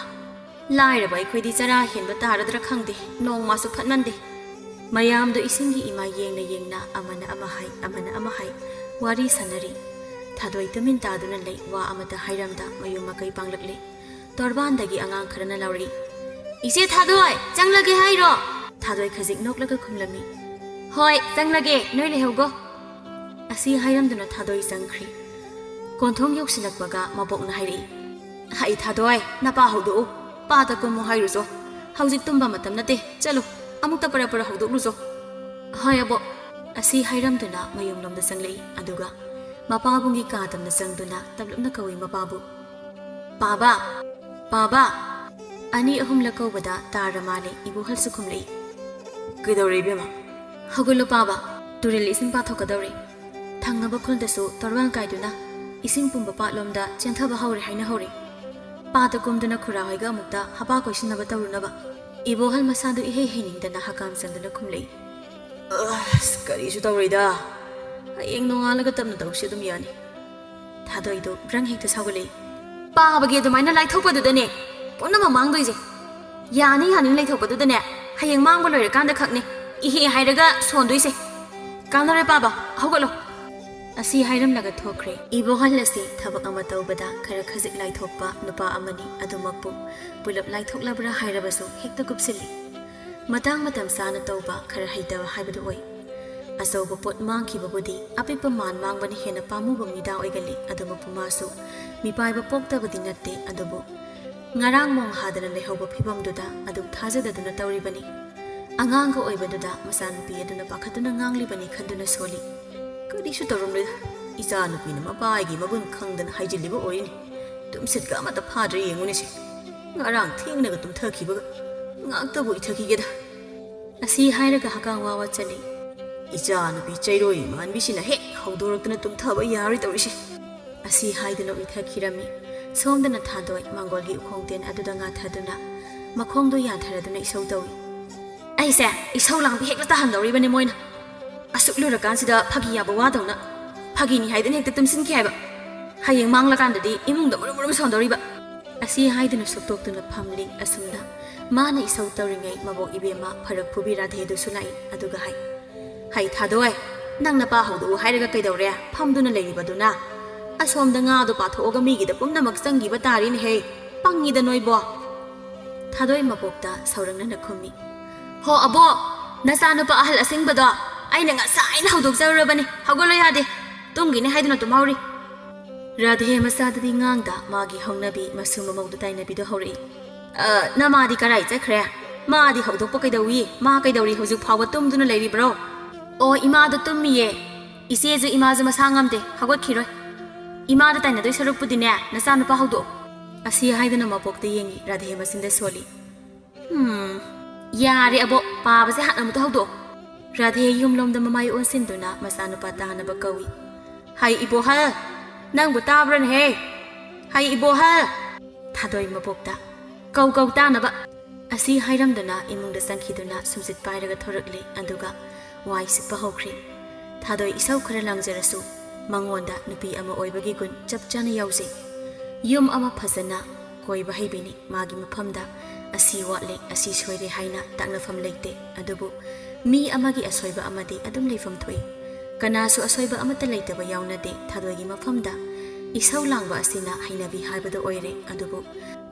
ꯂꯥꯏꯔꯕ ꯑꯩꯈꯣꯏꯗꯤ ꯆꯔꯥ ꯍꯦꯟꯕ ꯇꯥꯔꯗ꯭ꯔꯥ ꯈꯪꯗꯦ, ꯅꯣꯡꯃꯁꯨ ꯐꯠꯃꯟꯗꯦ꯫" ꯃꯌꯥꯝꯗꯨ ꯏꯁꯤꯡꯒꯤ ꯏꯃꯥꯏ ꯌꯦꯡꯅ ꯌꯦꯡꯅ ꯑꯃꯅ ꯑꯃ ꯍꯥꯏ, ꯑꯃꯅ ꯑꯃ ꯍꯥꯏ, ꯋꯥꯔꯤ ꯁꯥꯟꯅꯔꯤ꯫ ꯊꯥꯗꯣꯏ ꯇꯨꯃꯤꯟ ꯇꯥꯗꯨꯅ ꯂꯩ, ꯋꯥ ꯑꯃꯇ ꯍꯥꯏꯔꯝꯗ ꯃꯌꯨꯝ ꯃꯀꯩ ꯄꯥꯡꯂꯛꯂꯦ꯫ ꯇꯣꯔꯕꯥꯟꯗꯒꯤ ꯑꯉꯥꯡ ꯈꯔꯅ ꯂꯥꯎꯔꯛꯏ, "ꯏꯆꯦ ꯊꯥꯗꯣꯏ, ꯆꯪꯂꯒꯦ ꯍꯥꯏꯔꯣ?" ꯊꯥꯗꯣꯏ ꯈꯖꯤꯛ ꯅꯣꯛꯂꯒ ꯈꯨꯝꯂꯝꯃꯤ, "ꯍꯣꯏ, ꯆꯪꯂꯒꯦ, ꯅꯣꯏ ꯂꯩꯍꯧꯒꯣ꯫" ꯑꯁꯤ ꯍꯥꯏꯔꯝꯗꯨꯅ ꯊꯥꯗꯣꯏ ꯆꯪꯈ꯭ꯔꯤ꯫ ꯀꯣꯟꯊꯣꯡ ꯌꯧꯁꯤꯜꯂꯛꯄꯒ ꯃꯕꯣꯛꯅ ꯍꯥꯏꯔꯛꯏ, "ꯍꯩ ꯊꯥꯗꯣꯏ, ꯅꯄꯥ ꯍꯧꯗꯣꯛꯎ, ꯄꯥꯠꯇ ꯀꯨꯝꯃꯨ ꯍꯥꯏꯔꯨꯆꯣ꯫ ꯍꯧꯖꯤꯛ ꯇꯨꯝꯕ ꯃꯇꯝ ꯅꯠꯇꯦ, ꯆꯠꯂꯨ, ꯑꯃꯨꯛꯇ ꯄꯔ ꯄꯔ ꯍꯧꯗꯣꯛꯂꯨꯆꯣ꯫" "ꯍꯣꯏ ꯑꯕꯣꯛ꯫" ꯑꯁꯤ ꯍꯥꯏꯔꯝꯗꯨꯅ ꯃꯌꯨꯝꯂꯣꯝꯗ ꯆꯪꯂꯛꯏ꯫ ꯑꯗꯨꯒ ꯃꯄꯥꯕꯨꯡꯒꯤ ꯀꯥ ꯇꯝꯅ ꯆꯪꯗꯨꯅ ꯇꯞꯂꯞꯅ ꯀꯧꯏ ꯃꯄꯥꯕꯨ, "ꯄꯥꯕ! ꯄꯥꯕ!" ꯑꯅꯤ ꯑꯍꯨꯝꯂꯛ ꯀꯧꯕꯗ ꯇꯥꯔ ꯃꯥꯜꯂꯦ, ꯏꯕꯣꯍꯜꯁꯨ ꯈꯨꯝꯂꯛꯏ, "ꯀꯩꯗꯧꯔꯦ ꯏꯕꯦꯝꯃ?" "ꯍꯧꯒꯠꯂꯣ ꯄꯥꯕ, ꯇꯨꯔꯦꯜ ꯏꯁꯤꯡ ꯄꯥꯊꯣꯛꯀꯗꯧꯔꯦ꯫ ꯊꯪꯅꯕ ꯈꯨꯜꯗꯁꯨ ꯇꯣꯔꯕꯥꯟ ꯀꯥꯏꯗꯨꯅ ꯏꯁꯤꯡ ꯄꯨꯝꯕ ꯄꯥꯠꯂꯣꯝꯗ ꯆꯦꯟꯊꯕ ꯍꯧꯔꯦ ꯍꯥꯏꯅꯍꯧꯔꯦ꯫ ꯄꯥꯠꯇ ꯀꯨꯝꯗꯨꯅ ꯈꯨꯔꯥ ꯍꯣꯏꯒ ꯑꯃꯨꯛꯇ ꯍꯥꯄꯥ ꯀꯣꯏꯁꯤꯟꯅꯕ ꯇꯧꯔꯨꯅꯕ꯫" ꯏꯕꯣꯍꯜ ꯃꯁꯥꯗꯨ ꯏꯍꯩ ꯍꯩꯅꯤꯡꯗꯅ ꯍꯀꯥꯝ ꯆꯟꯗꯨꯅ ꯈꯨꯝꯂꯛꯏ, "ꯑꯁ, ꯀꯔꯤꯁꯨ ꯇꯧꯔꯣꯏꯗ꯫ ꯍꯌꯦꯡ ꯅꯣꯡꯉꯥꯜꯂꯒ ꯇꯞꯅ ꯇꯧꯁꯤ, ꯑꯗꯨꯝ ꯌꯥꯅꯤ꯫" ꯊꯥꯗꯣꯏꯗꯣ ꯕ꯭ꯔꯪ ꯍꯦꯛꯇ ꯁꯥꯎꯒꯠꯂꯛꯏ, "ꯄꯥꯕꯒꯤ ꯑꯗꯨꯃꯥꯏꯅ ꯂꯥꯏꯊꯣꯛꯄꯗꯨꯗꯅꯦ ꯄꯨꯝꯅꯃꯛ ꯃꯥꯡꯗꯣꯏꯁꯦ꯫ ꯌꯥꯅꯤ ꯌꯥꯅꯤ ꯂꯩꯊꯣꯛꯄꯗꯨꯗꯅꯦ ꯍꯌꯦꯡ ꯃꯥꯡꯕ ꯂꯣꯏꯔꯀꯥꯟꯗ ꯈꯛꯅꯦ ꯏꯍꯦ ꯍꯥꯏꯔꯒ ꯁꯣꯟꯗꯣꯏꯁꯦ꯫ ꯀꯥꯟꯅꯔꯣꯏ ꯄꯥꯕ, ꯍꯧꯒꯠꯂꯣ꯫" ꯑꯁꯤ ꯍꯥꯏꯔꯝꯂꯒ ꯊꯣꯛꯈ꯭ꯔꯦ꯫ ꯏꯕꯣꯍꯜ ꯑꯁꯤ ꯊꯕꯛ ꯑꯃ ꯇꯧꯕꯗ ꯈꯔ ꯈꯖꯤꯛ ꯂꯥꯏꯊꯣꯛꯄ ꯅꯨꯄꯥ ꯑꯃꯅꯤ꯫ ꯑꯗꯨꯃꯛꯄꯨ ꯄꯨꯂꯞ ꯂꯥꯏꯊꯣꯛꯂꯕ꯭ꯔꯥ ꯍꯥꯏꯔꯕꯁꯨ ꯍꯦꯛꯇ ꯀꯨꯞꯁꯤꯜꯂꯤ꯫ ꯃꯇꯥꯡ ꯃꯇꯝ ꯆꯥꯅ ꯇꯧꯕ, ꯈꯔ ꯍꯩꯇꯕ ꯍꯥꯏꯕꯗꯨ ꯑꯣꯏ꯫ ꯑꯆꯧꯕ ꯄꯣꯠ ꯃꯥꯡꯈꯤꯕꯕꯨꯗꯤ ꯑꯄꯤꯛꯄ ꯃꯥꯟ ꯃꯥꯡꯕꯅ ꯍꯦꯟꯅ ꯄꯥꯝꯃꯨꯕ ꯃꯤꯗꯥ ꯑꯣꯏꯒꯜꯂꯤ꯫ ꯑꯗꯨꯃꯛꯄꯨ ꯃꯥꯁꯨ ꯃꯤꯄꯥꯏꯕ ꯄꯣꯛꯇꯕꯗꯤ ꯅꯠꯇꯦ, ꯑꯗꯨꯕꯨ ꯉꯔꯥꯡ ꯃꯣꯡ ꯍꯥꯗꯅ ꯂꯩꯍꯧꯕ ꯐꯤꯕꯝꯗꯨꯗ ꯑꯗꯨꯛ ꯊꯥꯖꯗꯗꯨꯅ ꯇꯧꯔꯤꯕꯅꯤ꯫ ꯑꯉꯥꯡꯒ ꯑꯣꯏꯕꯗꯨꯗ ꯃꯆꯥꯅꯨꯄꯤ ꯑꯗꯨꯅ ꯄꯥꯈꯠꯇꯨꯅ ꯉꯥꯡꯂꯤꯕꯅꯤ ꯈꯟꯗꯨꯅ ꯁꯣꯜꯂꯤ꯫ "ꯀꯔꯤꯁꯨ ꯇꯧꯔꯝꯂꯣꯏꯗ, ꯏꯆꯥꯅꯨꯄꯤꯅ ꯃꯄꯥꯒꯤ ꯃꯒꯨꯟ ꯈꯪꯗꯅ ꯍꯥꯏꯖꯤꯜꯂꯤꯕ ꯑꯣꯏꯅꯤ꯫ ꯇꯨꯝꯁꯤꯠꯀ ꯑꯃꯠꯇ ꯐꯥꯗ꯭ꯔꯦ ꯌꯦꯡꯉꯨꯅꯦꯁꯦ꯫ ꯉꯔꯥꯡ ꯊꯦꯡꯅꯒ ꯇꯨꯝꯊꯈꯤꯕꯒ꯫ ꯉꯥꯛꯇꯕꯨ ꯏꯊꯈꯤꯒꯦꯗ"꯫ ꯑꯁꯤ ꯍꯥꯏꯔꯒ ꯍꯀꯥꯡ ꯋꯥ ꯋꯥ ꯆꯠꯂꯤ꯫ "ꯏꯆꯥꯅꯨꯄꯤ ꯆꯩꯔꯣꯏ ꯃꯥꯟꯕꯤꯁꯤꯅ ꯍꯦꯛ ꯍꯧꯗꯣꯔꯛꯇꯨꯅ ꯇꯨꯝꯊꯕ ꯌꯥꯔꯣꯏ ꯇꯧꯔꯤꯁꯦ"꯫ ꯑꯁꯤ ꯍꯥꯏꯗꯨꯅ ꯎꯏꯊꯈꯤꯔꯝꯃꯤ꯫ ꯁꯣꯝꯗꯅ ꯊꯥꯗꯣꯏ ꯃꯥꯡꯒꯣꯜꯒꯤ ꯎꯈꯣꯡ ꯇꯦꯟ ꯑꯗꯨꯗ ꯉꯥꯊꯗꯨꯅ ꯃꯈꯣꯡꯗꯣ ꯌꯥꯟꯊꯔꯗꯨꯅ ꯏꯁꯧ ꯇꯧꯏ꯫ "ꯑꯩꯁꯦ ꯏꯁꯧ ꯂꯥꯡꯕꯤ ꯍꯦꯛꯇ ꯇꯥꯍꯟꯗꯧꯔꯤꯕꯅꯤ ꯃꯣꯏꯅ꯫ ꯑꯁꯨꯛ ꯂꯨꯔꯀꯥꯟꯁꯤꯗ ꯐꯥꯒꯤ ꯌꯥꯕ ꯋꯥꯗꯧꯅ꯫ ꯐꯥꯒꯤꯅꯤ ꯍꯥꯏꯗꯨꯅ ꯍꯦꯛꯇ ꯇꯨꯝꯁꯤꯟꯈꯤ ꯍꯥꯏꯕ꯫ ꯍꯌꯦꯡ ꯃꯥꯡꯂꯀꯥꯟꯗꯗꯤ ꯏꯃꯨꯡꯗ ꯃꯔꯨꯝ ꯃꯔꯨꯝ ꯁꯣꯟꯗꯧꯔꯤꯕ"꯫ ꯑꯁꯤ ꯍꯥꯏꯗꯨꯅ ꯁꯨꯛꯇꯣꯛꯇꯨꯅ ꯐꯝꯂꯤ꯫ ꯑꯁꯨꯝꯅ ꯃꯥꯅ ꯏꯁꯧ ꯇꯧꯔꯤꯉꯩ ꯃꯕꯣꯛ ꯏꯕꯦꯝꯃ ꯐꯔꯛ ꯐꯨꯕꯤ ꯔꯥꯙꯦꯗꯨꯁꯨ ꯂꯥꯛꯏ꯫ ꯑꯗꯨꯒ ꯍꯥꯏ, "ꯍꯩ ꯊꯥꯗꯣꯏ, ꯅꯪ ꯅꯄꯥ ꯍꯧꯗꯣꯛꯎ ꯍꯥꯏꯔꯒ ꯀꯩꯗꯧꯔꯦ? ꯐꯝꯗꯨꯅ ꯂꯩꯔꯤꯕꯗꯨꯅ? ꯑꯁꯣꯝꯗ ꯉꯥꯗꯣ ꯄꯥꯊꯣꯛꯑꯒ ꯃꯤꯒꯤꯗ ꯄꯨꯝꯅꯃꯛ ꯆꯪꯈꯤꯕ ꯇꯥꯔꯤꯅꯦꯍꯦ꯫ ꯄꯪꯉꯤꯗ ꯅꯣꯏꯕꯣ"꯫ ꯊꯥꯗꯣꯏ ꯃꯕꯣꯛꯇ ꯁꯧꯔꯛꯅꯅ ꯈꯨꯝꯃꯤ꯫ "ꯍꯣ ꯑꯕꯣꯛ, ꯅꯆꯥꯅꯨꯄꯥ ꯑꯍꯜ ꯑꯁꯤꯡꯕꯗꯣ ꯑꯩꯅ ꯉꯁꯥꯏꯅ ꯍꯧꯗꯣꯛꯆꯔꯨꯔꯕꯅꯤ꯫ ꯍꯧꯒꯠꯂꯣ ꯌꯥꯗꯦ꯫ ꯇꯨꯝꯈꯤꯅꯤ ꯍꯥꯏꯗꯨꯅ ꯇꯨꯝꯍꯧꯔꯤ"꯫ ꯔꯥꯙꯦ ꯃꯆꯥꯗꯗꯤ ꯉꯥꯡꯗ ꯃꯥꯒꯤ ꯍꯧꯅꯕꯤ ꯃꯁꯨ ꯃꯃꯧꯗꯨ ꯇꯥꯏꯅꯕꯤꯗꯨ ꯍꯧꯔꯛꯏ꯫ "ꯑ, ꯅꯃꯥꯗꯤ ꯀꯔꯥꯏ ꯆꯠꯈ꯭ꯔꯦ? ꯃꯥꯗꯤ ꯍꯧꯗꯣꯛꯄ ꯀꯩꯗꯧꯏ? ꯃꯥ ꯀꯩꯗꯧꯔꯤ? ꯍꯧꯖꯤꯛ ꯐꯥꯎꯕ ꯇꯨꯝꯗꯨꯅ ꯂꯩꯔꯤꯕ꯭ꯔꯣ?" "ꯑꯣ, ꯏꯃꯥꯗꯣ ꯇꯨꯝꯃꯤꯌꯦ꯫ ꯏꯆꯦꯁꯨ ꯏꯃꯥꯁꯨ ꯃꯁꯥ ꯉꯝꯗꯦ, ꯍꯧꯒꯠꯈꯤꯔꯣꯏ꯫ ꯏꯃꯥꯗ ꯇꯥꯏꯅꯗꯣꯏ ꯁꯔꯨꯛꯄꯨꯗꯤꯅꯦ, ꯅꯆꯥꯅꯨꯄꯥ ꯍꯧꯗꯣꯛꯑꯣ"꯫ ꯑꯁꯤ ꯍꯥꯏꯗꯨꯅ ꯃꯕꯣꯛꯇ ꯌꯦꯡꯉꯤ, ꯔꯥꯙꯦ ꯃꯆꯤꯟꯗ ꯁꯣꯜꯂꯤ꯫ "ꯍꯝ, ꯌꯥꯔꯦ ꯑꯕꯣꯛ, ꯄꯥꯕꯁꯦ ꯍꯥꯟꯅ ꯑꯃꯨꯛꯇ ꯍꯧꯗꯣꯛꯑꯣ"꯫ ꯔꯥꯙꯦ ꯌꯨꯝꯂꯣꯝꯗ ꯃꯃꯥꯏ ꯑꯣꯟꯁꯤꯟꯗꯨꯅ ꯃꯆꯥꯅꯨꯄꯥ ꯇꯥꯅꯕ ꯀꯧꯏ꯫ "ꯍꯩ ꯏꯕꯣꯍꯜ, ꯅꯪꯕꯨ ꯇꯥꯕ꯭ꯔꯅꯦꯍꯦ? ꯍꯩ ꯏꯕꯣꯍꯜ!" ꯊꯥꯗꯣꯏ ꯃꯕꯣꯛꯇ, "ꯀꯧ ꯀꯧ ꯇꯥꯅꯕ"꯫ ꯑꯁꯤ ꯍꯥꯏꯔꯝꯗꯨꯅ ꯏꯃꯨꯡꯗ ꯆꯪꯈꯤꯗꯨꯅ ꯁꯨꯝꯆꯤꯠ ꯄꯥꯏꯔꯒ ꯊꯣꯔꯛꯂꯦ꯫ ꯑꯗꯨꯒ ꯋꯥꯏ ꯁꯤꯠꯄ ꯍꯧꯈ꯭ꯔꯦ꯫ ꯊꯥꯗꯣꯏ ꯏꯁꯧ ꯈꯔ ꯂꯥꯡꯖꯔꯁꯨ ꯃꯉꯣꯟꯗ ꯅꯨꯄꯤ ꯑꯃ ꯑꯣꯏꯕꯒꯤ ꯒꯨꯟ ꯆꯞ ꯆꯥꯅ ꯌꯥꯎꯖꯩ꯫ ꯌꯨꯝ ꯑꯃ ꯐꯖꯅ ꯀꯣꯏꯕ ꯍꯩꯕꯤꯅꯤ꯫ ꯃꯥꯒꯤ ꯃꯐꯝꯗ ꯑꯁꯤ ꯋꯥꯠꯂꯦ, ꯑꯁꯤ ꯁꯣꯏꯔꯦ ꯍꯥꯏꯅ ꯇꯥꯛꯅꯐꯝ ꯂꯩꯇꯦ꯫ ꯑꯗꯨꯕꯨ ꯃꯤ ꯑꯃꯒꯤ ꯑꯁꯣꯏꯕ ꯑꯃꯗꯤ ꯑꯗꯨꯝ ꯂꯩꯐꯝ ꯊꯣꯛꯏ꯫ ꯀꯅꯥꯁꯨ ꯑꯁꯣꯏꯕ ꯑꯃꯠꯇ ꯂꯩꯇꯕ ꯌꯥꯎꯅꯗꯦ꯫ ꯊꯥꯗꯣꯏꯒꯤ ꯃꯐꯝꯗ ꯏꯁꯧ ꯂꯥꯡꯕ ꯑꯁꯤꯅ ꯍꯩꯅꯕꯤ ꯍꯥꯏꯕꯗꯨ ꯑꯣꯏꯔꯦ꯫ ꯑꯗꯨꯕꯨ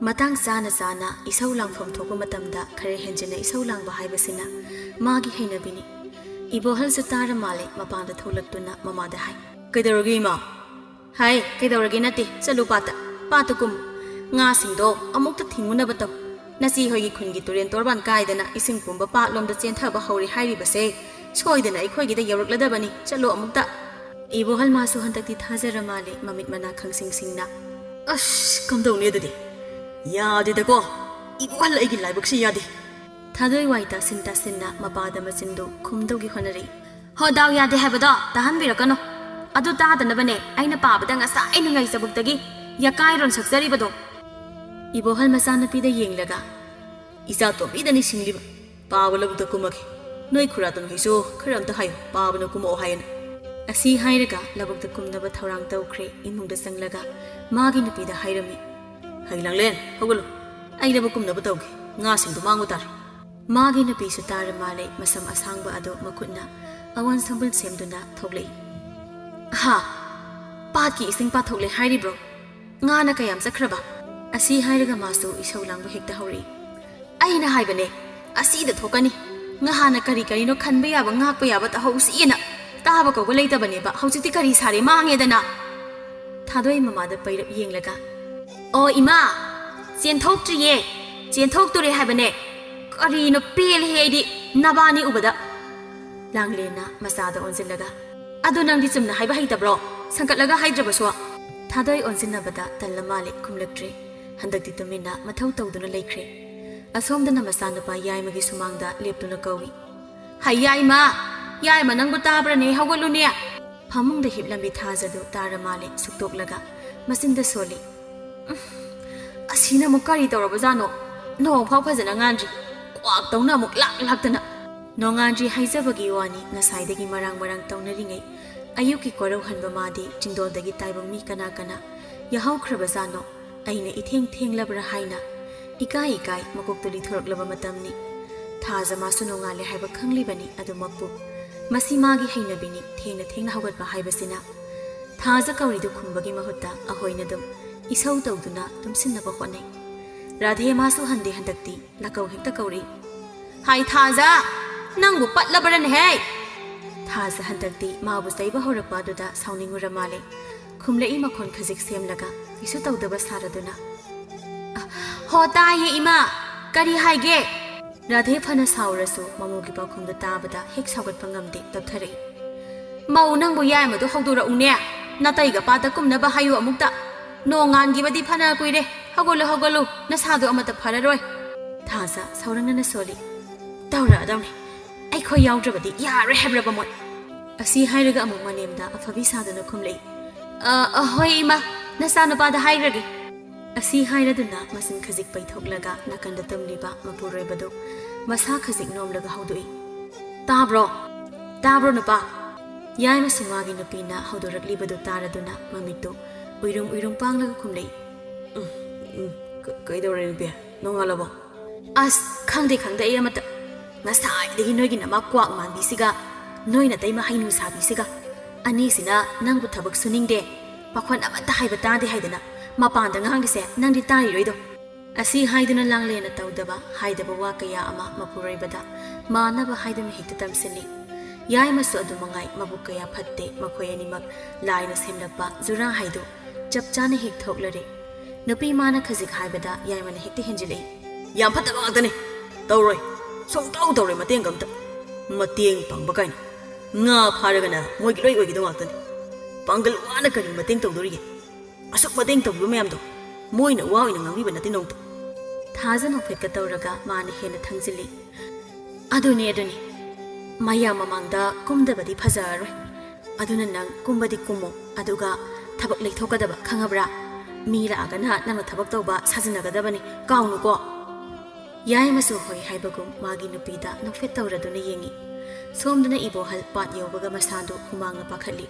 ꯃꯇꯥꯡ ꯆꯥꯅ ꯆꯥꯅ ꯏꯁꯧ ꯂꯥꯡꯐꯝ ꯊꯣꯛꯄ ꯃꯇꯝꯗ ꯈꯔ ꯍꯦꯟꯖꯤꯟꯅ ꯏꯁꯧ ꯂꯥꯡꯕ ꯍꯥꯏꯕꯁꯤꯅ ꯃꯥꯒꯤ ꯍꯩꯅꯕꯤꯅꯤ꯫ ꯏꯕꯣꯍꯜꯁꯨ ꯇꯥꯔ ꯃꯥꯜꯂꯦ, ꯃꯄꯥꯟꯗ ꯊꯣꯛꯂꯛꯇꯨꯅ ꯃꯃꯥꯗ ꯍꯥꯏ, "ꯀꯩꯗꯧꯔꯒꯦ ꯏꯃꯥ?" "ꯍꯥꯏ, ꯀꯩꯗꯧꯔꯒꯦ ꯅꯠꯇꯦ, ꯆꯠꯂꯨ ꯄꯥꯠꯇ, ꯄꯥꯠꯇ ꯀꯨꯝꯃꯨ꯫ ꯉꯥꯁꯤꯡꯗꯣ ꯑꯃꯨꯛꯇ ꯊꯤꯡꯉꯨꯅꯕ ꯇꯧ"꯫ ꯅꯆꯦ ꯍꯣꯏꯒꯤ ꯈꯨꯟꯒꯤ ꯇꯨꯔꯦꯟ ꯇꯣꯔꯕꯥꯟ ꯀꯥꯏꯗꯅ ꯏꯁꯤꯡ ꯄꯨꯝꯕ ꯄꯥꯠꯂꯣꯝꯗ ꯆꯦꯟꯊꯕ ꯍꯧꯔꯦ ꯍꯥꯏꯔꯤꯕꯁꯦ ꯁꯣꯏꯗꯅ ꯑꯩꯈꯣꯏꯒꯤꯗ ꯌꯧꯔꯛꯂꯗꯕꯅꯤ꯫ ꯆꯠꯂꯣ ꯑꯃꯨꯛꯇ꯫ ꯏꯕꯣꯍꯜ ꯃꯥꯁꯨ ꯍꯟꯗꯛꯇꯤ ꯊꯥꯖꯔ ꯃꯥꯜꯂꯦ, ꯃꯃꯤꯠ ꯃꯅꯥ ꯈꯪꯁꯤꯡ ꯁꯤꯡꯅ꯫ ꯑꯁ, ꯀꯝꯗꯧꯅꯤ ꯑꯗꯨꯗꯤ? ꯌꯥꯗꯦꯗꯀꯣ, ꯏꯕꯣꯍꯜ ꯑꯩꯒꯤ ꯂꯥꯏꯕꯛꯁꯤ ꯌꯥꯗꯦ꯫ ꯊꯥꯗꯣꯏ ꯋꯥꯏ ꯇꯥꯁꯤꯟ ꯇꯥꯁꯤꯟꯅ ꯃꯄꯥꯗ ꯃꯆꯤꯟꯗꯨ ꯈꯨꯝꯗꯧꯒꯤ ꯍꯣꯠꯅꯔꯛꯏ꯫ ꯍꯣ, ꯗꯥꯎ ꯌꯥꯗꯦ ꯍꯥꯏꯕꯗꯣ ꯇꯥꯍꯟꯕꯤꯔꯛꯀꯅꯨ꯫ ꯑꯗꯨ ꯇꯥꯗꯅꯕꯅꯦ ꯑꯩꯅ ꯄꯥꯕꯗ ꯉꯁꯥꯏ ꯅꯨꯡꯉꯥꯏꯖꯕꯨꯛꯇꯒꯤ ꯌꯥꯀꯥꯏꯔꯣꯟ ꯁꯛꯆꯔꯤꯕꯗꯣ꯫ ꯏꯕꯣꯍꯜ ꯃꯆꯥꯅꯨꯄꯤꯗ ꯌꯦꯡꯂꯒ, "ꯏꯆꯥ ꯇꯣꯝꯕꯤꯗ ꯅꯤꯡꯁꯤꯡꯂꯤꯕ꯫ ꯄꯥꯕ ꯂꯧꯕꯨꯛꯇ ꯀꯨꯝꯃꯒꯦ꯫ ꯅꯣꯏ ꯈꯨꯔꯥꯇꯣꯟ ꯍꯣꯏꯁꯨ ꯈꯔ ꯑꯝꯇ ꯍꯥꯏꯌꯨ, ꯄꯥꯕꯅ ꯀꯨꯝꯃꯛꯑꯣ ꯍꯥꯏꯌꯦꯅ"꯫ ꯑꯁꯤ ꯍꯥꯏꯔꯒ ꯂꯧꯕꯨꯛꯇ ꯀꯨꯝꯅꯕ ꯊꯧꯔꯥꯡ ꯇꯧꯈ꯭ꯔꯦ꯫ ꯏꯃꯨꯡꯗ ꯆꯪꯂꯒ ꯃꯥꯒꯤ ꯅꯨꯄꯤꯗ ꯍꯥꯏꯔꯝꯃꯤ, "ꯍꯩ ꯂꯥꯡꯂꯦꯟ, ꯍꯧꯒꯠꯂꯨ꯫ ꯑꯩ ꯂꯧꯕꯨꯛ ꯀꯨꯝꯅꯕ ꯇꯧꯒꯦ꯫ ꯉꯥꯁꯤꯡꯗꯨ ꯃꯥꯡꯕ ꯇꯥꯔꯦ"꯫ ꯃꯥꯒꯤ ꯅꯨꯄꯤꯁꯨ ꯇꯥꯔ ꯃꯥꯜꯂꯦ, ꯃꯁꯝ ꯑꯁꯥꯡꯕ ꯑꯗꯨ ꯃꯈꯨꯠꯅ ꯑꯋꯥꯟ ꯁꯝꯕꯨꯜ ꯁꯦꯝꯗꯨꯅ ꯊꯣꯛꯂꯛꯏ꯫ "ꯍꯥ? ꯄꯥꯠꯀꯤ ꯏꯁꯤꯡ ꯄꯥꯊꯣꯛꯂꯦ ꯍꯥꯏꯔꯤꯕ꯭ꯔꯣ? ꯉꯥꯅ ꯀꯌꯥꯝ ꯆꯠꯈ꯭ꯔꯕ?" ꯑꯁꯤ ꯍꯥꯏꯔꯒ ꯃꯥꯁꯨ ꯏꯁꯧ ꯂꯥꯡꯕ ꯍꯦꯛꯇ ꯍꯧꯔꯛꯏ꯫ "ꯑꯩꯅ ꯍꯥꯏꯕꯅꯦ, ꯑꯁꯤꯗ ꯊꯣꯛꯀꯅꯤ꯫ ꯉꯍꯥꯟꯅ ꯀꯔꯤ ꯀꯔꯤꯅꯣ ꯈꯟꯕ ꯌꯥꯕ, ꯉꯥꯛꯄ ꯌꯥꯕ ꯇꯧꯍꯧꯁꯤꯅ ꯇꯥꯕ ꯀꯧꯕ ꯂꯩꯇꯕꯅꯦꯕ꯫ ꯍꯧꯖꯤꯛꯇꯤ ꯀꯔꯤ ꯁꯥꯔꯦ, ꯃꯥꯡꯉꯦꯗꯅ"꯫ ꯊꯥꯗꯣꯏ ꯃꯃꯥꯗ ꯄꯩꯔꯞ ꯌꯦꯡꯂꯒ, "ꯑꯣ ꯏꯃꯥ, ꯆꯦꯟꯊꯣꯛꯇ꯭ꯔꯤꯌꯦ, ꯆꯦꯟꯊꯣꯛꯇꯣꯔꯦ ꯍꯥꯏꯕꯅꯦ꯫ ꯀꯔꯤꯅꯣ, ꯄꯦꯜꯂꯦꯍꯦ ꯑꯩꯗꯤ ꯅꯕꯥꯅꯤ ꯎꯕꯗ"꯫ ꯂꯥꯡꯂꯦꯟꯅ ꯃꯆꯥꯗ ꯑꯣꯟꯁꯤꯜꯂꯒ, "ꯑꯗꯣ ꯅꯪꯗꯤ ꯆꯨꯝꯅ ꯍꯥꯏꯕ ꯍꯩꯇꯕ꯭ꯔꯣ? ꯁꯪꯀꯠꯂꯒ ꯍꯥꯏꯗ꯭ꯔꯕꯁꯨ?" ꯊꯥꯗꯣꯏ ꯑꯣꯟꯁꯤꯟꯅꯕꯗ ꯇꯜꯂ ꯃꯥꯜꯂꯦ, ꯈꯨꯝꯂꯛꯇ꯭ꯔꯦ꯫ ꯍꯟꯗꯛꯇꯤ ꯇꯨꯃꯤꯟꯅ ꯃꯊꯧ ꯇꯧꯗꯨꯅ ꯂꯩꯈ꯭ꯔꯦ꯫ ꯑꯁꯣꯝꯗꯅ ꯃꯆꯥꯅꯨꯄꯥ ꯌꯥꯏꯃꯒꯤ ꯁꯨꯃꯥꯡꯗ ꯂꯦꯞꯇꯨꯅ ꯀꯧꯏ, "ꯍꯩ ꯌꯥꯏꯃ! ꯌꯥꯏꯃ, ꯅꯪꯕꯨ ꯇꯥꯕ꯭ꯔꯅꯦ? ꯍꯧꯒꯠꯂꯨꯅꯦ!" ꯐꯃꯨꯡꯗ ꯍꯤꯞꯂꯝꯕꯤ ꯊꯥꯖꯗꯨ ꯇꯥꯔ ꯃꯥꯜꯂꯦ, ꯁꯨꯛꯇꯣꯛꯂꯒ ꯃꯆꯤꯟꯗ ꯁꯣꯜꯂꯤ, "ꯎꯝ, ꯑꯁꯤꯅ ꯑꯃꯨꯛ ꯀꯔꯤ ꯇꯧꯔꯕꯖꯥꯠꯅꯣ? ꯅꯣꯡꯐꯥꯎ ꯐꯖꯅ ꯉꯥꯟꯗ꯭ꯔꯤ, ꯀ꯭ꯋꯥꯛꯇꯧꯅ ꯑꯃꯨꯛ ꯂꯥꯛ ꯂꯥꯛꯇꯅ"꯫ ꯅꯣꯡꯉꯥꯟꯗ꯭ꯔꯤ ꯍꯥꯏꯖꯕꯒꯤ ꯋꯥꯅꯤ, ꯉꯁꯥꯏꯗꯒꯤ ꯃꯔꯥꯡ ꯃꯔꯥꯡ ꯇꯧꯅꯔꯤꯉꯩ ꯑꯌꯨꯛꯀꯤ ꯀꯣꯔꯧꯍꯟꯕ ꯃꯥꯗꯤ ꯆꯤꯡꯗꯣꯜꯗꯒꯤ ꯇꯥꯏꯕꯪ ꯃꯤ ꯀꯅꯥ ꯀꯅꯥ ꯌꯥꯍꯧꯈ꯭ꯔꯕꯖꯥꯠꯅꯣ? ꯑꯩꯅ ꯏꯊꯦꯡ ꯊꯦꯡꯂꯕ꯭ꯔꯥ ꯍꯥꯏꯅ ꯏꯀꯥꯏ ꯏꯀꯥꯏ ꯃꯀꯣꯛꯇꯨ ꯂꯤꯊꯣꯔꯛꯂꯕ ꯃꯇꯝꯅꯤ꯫ ꯊꯥꯖ ꯃꯥꯁꯨ ꯅꯣꯡꯉꯥꯜꯂꯦ ꯍꯥꯏꯕ ꯈꯪꯂꯤꯕꯅꯤ, ꯑꯗꯨꯃꯛꯄꯨ ꯃꯁꯤ ꯃꯥꯒꯤ ꯍꯩꯅꯕꯤꯅꯤ, ꯊꯦꯡꯅ ꯊꯦꯡꯅ ꯍꯧꯒꯠꯄ ꯍꯥꯏꯕꯁꯤꯅ꯫ ꯊꯥꯖ ꯀꯧꯔꯤꯗꯨ ꯈꯨꯝꯕꯒꯤ ꯃꯍꯨꯠꯇ ꯑꯍꯣꯏꯅ ꯑꯗꯨꯝ ꯏꯁꯧ ꯇꯧꯗꯨꯅ ꯇꯨꯝꯁꯤꯟꯅꯕ ꯍꯣꯠꯅꯩ꯫ ꯔꯥꯙꯦ ꯃꯥꯁꯨ ꯍꯟꯗꯦ ꯍꯟꯗꯛꯇꯤ꯫ ꯂꯥꯀꯧ ꯍꯦꯛꯇ ꯀꯧꯔꯤ꯫ "ꯍꯥꯏ ꯊꯥꯖ, ꯅꯪꯕꯨ ꯄꯠꯂꯕ꯭ꯔꯅꯦꯍꯦ?" ꯊꯥꯖ ꯍꯟꯗꯛꯇꯤ ꯃꯥꯕꯨ ꯆꯩꯕ ꯍꯧꯔꯛꯄ ꯑꯗꯨꯗ ꯁꯥꯎꯅꯤꯡꯉꯨꯔ ꯃꯥꯜꯂꯦ꯫ ꯈꯨꯝꯂꯛꯏ ꯃꯈꯣꯟ ꯈꯖꯤꯛ ꯁꯦꯝꯂꯒ, ꯀꯩꯁꯨ ꯇꯧꯗꯕ ꯁꯥꯔꯗꯨꯅ꯫ "ꯑ, ꯍꯣ, ꯇꯥꯏꯌꯦ ꯏꯃꯥ꯫ "ꯀꯔꯤ ꯍꯥꯏꯒꯦ?" ꯔꯥꯙꯦ ꯐꯅ ꯁꯥꯎꯔꯁꯨ ꯃꯃꯧꯒꯤ ꯄꯥꯎꯈꯨꯝꯗꯨ ꯇꯥꯕꯗ ꯍꯦꯛ ꯁꯥꯎꯒꯠꯄ ꯉꯝꯗꯦ, ꯇꯞꯊꯔꯛꯏ꯫ "ꯃꯧ, ꯅꯪꯕꯨ ꯌꯥꯏꯃꯗꯨ ꯍꯧꯗꯣꯔꯛꯎꯅꯦ꯫ ꯅꯥꯇꯩꯒ ꯄꯥꯗ ꯀꯨꯝꯅꯕ ꯍꯥꯏꯌꯨ ꯑꯃꯨꯛꯇ꯫ ꯅꯣꯡ ꯉꯥꯟꯈꯤꯕꯗꯤ ꯐꯅ ꯀꯨꯏꯔꯦ꯫ ꯍꯧꯒꯠꯂꯨ, ꯍꯧꯒꯠꯂꯨ, ꯅꯁꯥꯗꯣ ꯑꯃꯠꯇ ꯐꯔꯔꯣꯏ꯫" ꯊꯥꯖ ꯁꯥꯎꯔꯪꯅꯅ ꯁꯣꯜꯂꯤ꯫ "ꯇꯧꯔꯛꯑꯗꯧꯅꯤ꯫ ꯑꯩꯈꯣꯏ ꯌꯥꯎꯗ꯭ꯔꯕꯗꯤ ꯌꯥꯔꯣꯏ ꯍꯥꯏꯕ꯭ꯔꯕ ꯃꯣꯏ?" ꯑꯁꯤ ꯍꯥꯏꯔꯒ ꯑꯃꯨꯛ ꯃꯅꯦꯝꯗ ꯑꯐꯕꯤ ꯁꯥꯗꯨꯅ ꯈꯨꯝꯂꯛꯏ꯫ "ꯑ, ꯑ, ꯍꯣꯏ ꯏꯃꯥ, ꯅꯆꯥꯅꯨꯄꯥꯗ ꯍꯥꯏꯈ꯭ꯔꯒꯦ꯫" ꯑꯁꯤ ꯍꯥꯏꯔꯗꯨꯅ ꯃꯆꯤꯟ ꯈꯖꯤꯛ ꯄꯩꯊꯣꯛꯂꯒ ꯅꯥꯀꯟꯗ ꯇꯨꯝꯂꯤꯕ ꯃꯄꯨꯔꯣꯏꯕꯗꯨ ꯃꯁꯥ ꯈꯖꯤꯛ ꯅꯣꯝꯂꯒ ꯍꯧꯗꯣꯛꯏ꯫ "ꯇꯥꯕ꯭ꯔꯣ? ꯇꯥꯕ꯭ꯔꯣ ꯅꯨꯄꯥ?" ꯌꯥꯏꯃꯁꯨ ꯃꯥꯒꯤ ꯅꯨꯄꯤꯅ ꯍꯧꯗꯣꯔꯛꯂꯤꯕꯗꯨ ꯇꯥꯔꯗꯨꯅ ꯃꯃꯤꯠꯇꯨ ꯎꯏꯔꯨꯝ ꯎꯏꯔꯨꯝ ꯄꯥꯡꯂꯒ ꯈꯨꯝꯂꯛꯏ꯫ "ꯎꯝ, ꯎꯝ, ꯀ-, ꯀꯩꯗꯧꯔꯦ ꯅꯨꯄꯤ? ꯅꯣꯡꯉꯥꯜꯂꯕꯣ?" "ꯑꯁ, ꯈꯪꯗꯦ ꯈꯪꯗꯦ ꯑꯩ ꯑꯃꯠꯇ꯫ ꯉꯁꯥꯏꯗꯒꯤ ꯅꯣꯏꯒꯤ ꯅꯃꯥ ꯀ꯭ꯋꯥꯛ ꯃꯥꯟꯕꯤꯁꯤꯒ, ꯅꯣꯏ ꯅꯇꯩꯃ ꯍꯩꯅꯨ ꯁꯥꯕꯤꯁꯤꯒ, ꯑꯅꯤꯁꯤꯅ ꯅꯪꯕꯨ ꯊꯕꯛ ꯁꯨꯅꯤꯡꯗꯦ, ꯄꯥꯈꯣꯟ ꯑꯃꯠꯇ ꯍꯥꯏꯕ ꯇꯥꯗꯦ ꯍꯥꯏꯗꯅ ꯃꯄꯥꯟꯗ ꯉꯥꯡꯂꯤꯁꯦ ꯅꯪꯗꯤ ꯇꯥꯔꯤꯔꯣꯏꯗꯣ?" ꯑꯁꯤ ꯍꯥꯏꯗꯨꯅ ꯂꯥꯡꯂꯦꯅ ꯇꯧꯗꯕ ꯍꯥꯏꯗꯕ ꯋꯥ ꯀꯌꯥ ꯑꯃ ꯃꯄꯨꯔꯣꯏꯕꯗ ꯃꯥꯟꯅꯕ ꯍꯥꯏꯗꯨꯅ ꯍꯦꯛꯇ ꯇꯝꯁꯤꯜꯂꯤ꯫ ꯌꯥꯏꯃꯁꯨ ꯑꯗꯨ ꯃꯉꯥꯏ ꯃꯕꯨꯛ ꯀꯌꯥ ꯐꯠꯇꯦ, ꯃꯈꯣꯏ ꯑꯅꯤꯃꯛ ꯂꯥꯏꯅ ꯁꯦꯝꯂꯛꯄ ꯖꯨꯔꯥ ꯍꯥꯏꯗꯨ ꯆꯞ ꯆꯥꯅ ꯍꯦꯛ ꯊꯣꯛꯂꯔꯦ꯫ ꯅꯨꯄꯤ ꯃꯥꯅ ꯈꯖꯤꯛ ꯍꯥꯏꯕꯗ ꯌꯥꯏꯃꯅ ꯍꯦꯛꯇ ꯍꯦꯟꯖꯤꯜꯂꯛꯏ꯫ "ꯌꯥꯝ ꯐꯠꯇꯕ ꯉꯥꯛꯇꯅꯤ꯫ ꯇꯧꯔꯣꯏ꯫ ꯁꯨꯡꯇꯧ ꯇꯧꯔꯣꯏ ꯃꯇꯦꯡꯒ ꯑꯝꯇ꯫ ꯃꯇꯦꯡ ꯄꯥꯡꯕ ꯀꯥꯏꯅ꯫ ꯉꯥ ꯐꯥꯔꯒꯅ ꯃꯣꯏꯒꯤ ꯂꯣꯏ ꯑꯣꯏꯒꯗꯧ ꯉꯥꯛꯇꯅꯤ꯫ ꯄꯥꯡꯒꯜ ꯋꯥꯅ ꯀꯔꯤ ꯃꯇꯦꯡ ꯇꯧꯗꯣꯔꯤꯒꯦ? ꯑꯁꯨꯛ ꯃꯇꯦꯡ ꯇꯧꯕꯤꯕ ꯃꯌꯥꯝꯗꯣ ꯃꯣꯏꯅ ꯋꯥ ꯑꯣꯏꯅ ꯉꯥꯡꯕꯤꯕ ꯅꯠꯇꯦ ꯅꯣꯡꯇ꯫" ꯊꯥꯖ ꯅꯣꯛꯐꯦꯠꯀ ꯇꯧꯔꯒ ꯃꯥꯅ ꯍꯦꯟꯅ ꯊꯪꯖꯤꯜꯂꯤ꯫ "ꯑꯗꯨꯅꯤ, ꯑꯗꯨꯅꯤ꯫ ꯃꯌꯥꯝ ꯃꯃꯥꯡꯗ ꯀꯨꯝꯗꯕꯗꯤ ꯐꯖꯔꯔꯣꯏ꯫ ꯑꯗꯨꯅ ꯅꯪ ꯀꯨꯝꯕꯗꯤ ꯀꯨꯝꯃꯣ, ꯑꯗꯨꯒ ꯊꯕꯛ ꯂꯩꯊꯣꯛꯀꯗꯕ, ꯈꯪꯉꯕ꯭ꯔꯥ? ꯃꯤ ꯂꯥꯛꯑꯒꯅ ꯅꯪꯅ ꯊꯕꯛ ꯇꯧꯕ ꯁꯥꯖꯤꯟꯅꯒꯗꯕꯅꯤ, ꯀꯥꯎꯅꯨꯀꯣ꯫" ꯌꯥꯏꯃꯁꯨ ꯍꯣꯏ ꯍꯥꯏꯕꯒꯨꯝ ꯃꯥꯒꯤ ꯅꯨꯄꯤꯗ ꯅꯣꯛꯐꯦꯠ ꯇꯧꯔꯗꯨꯅ ꯌꯦꯡꯉꯤ꯫ ꯁꯣꯝꯗꯅ ꯏꯕꯣꯍꯜ ꯄꯥꯠ ꯌꯧꯕꯒ ꯃꯁꯥꯗꯨ ꯍꯨꯃꯥꯡꯅ ꯄꯥꯈꯠꯂꯤ꯫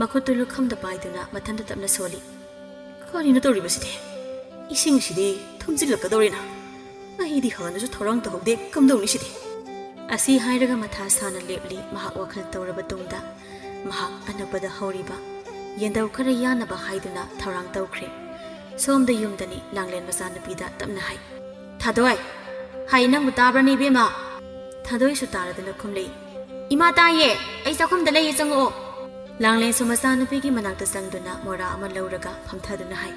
ꯃꯈꯨꯠꯇꯨ ꯂꯨꯈꯝꯗ ꯄꯥꯏꯗꯨꯅ ꯃꯊꯟꯇ ꯇꯞꯅ ꯁꯣꯜꯂꯤ꯫ "ꯀꯔꯤꯅꯣ ꯇꯧꯔꯤꯕꯁꯤꯗꯤ? ꯏꯁꯤꯡꯁꯤꯗꯤ ꯊꯨꯝꯖꯤꯜꯂꯛꯀꯗꯧꯔꯦꯅ꯫ ꯑꯩꯗꯤ ꯍꯥꯟꯅꯁꯨ ꯊꯧꯔꯥꯡ ꯇꯧꯍꯧꯗꯦ, ꯀꯝꯗꯧꯅꯤ ꯁꯤꯗꯤ?" ꯑꯁꯤ ꯍꯥꯏꯔꯒ ꯃꯊꯥ ꯁꯥꯅ ꯂꯦꯞꯂꯤ꯫ ꯃꯍꯥꯛ ꯋꯥꯈꯜ ꯇꯧꯔꯕ ꯇꯨꯡꯗ ꯃꯍꯥꯛ ꯑꯅꯛꯄꯗ ꯍꯧꯔꯤꯕ ꯌꯦꯟꯗꯧ ꯈꯔ ꯌꯥꯟꯅꯕ ꯍꯥꯏꯗꯨꯅ ꯊꯧꯔꯥꯡ ꯇꯧꯈ꯭ꯔꯦ꯫ ꯁꯣꯝꯗ ꯌꯨꯝꯗꯅꯤ꯫ ꯂꯥꯡꯂꯦꯟ ꯃꯆꯥꯅꯨꯄꯤꯗ ꯇꯞꯅ ꯍꯥꯏ, "ꯊꯥꯗꯣꯏ! ꯍꯥꯏ, ꯅꯪꯕꯨ ꯇꯥꯕ꯭ꯔꯅꯦ ꯏꯕꯦꯝꯃ?" ꯊꯥꯗꯣꯏꯁꯨ ꯇꯥꯔꯗꯨꯅ ꯈꯨꯝꯂꯛꯏ, "ꯏꯃꯥ ꯇꯥꯏꯌꯦ, ꯑꯩ ꯆꯥꯛꯈꯨꯝꯗ ꯂꯩꯌꯦ, ꯆꯪꯉꯛꯑꯣ꯫" ꯂꯥꯡꯂꯦꯟꯁꯨ ꯃꯆꯥꯅꯨꯄꯤꯒꯤ ꯃꯅꯥꯛꯇ ꯆꯪꯗꯨꯅ ꯃꯣꯔꯥ ꯑꯃ ꯂꯧꯔꯒ ꯐꯝꯊꯗꯨꯅ ꯍꯥꯏ,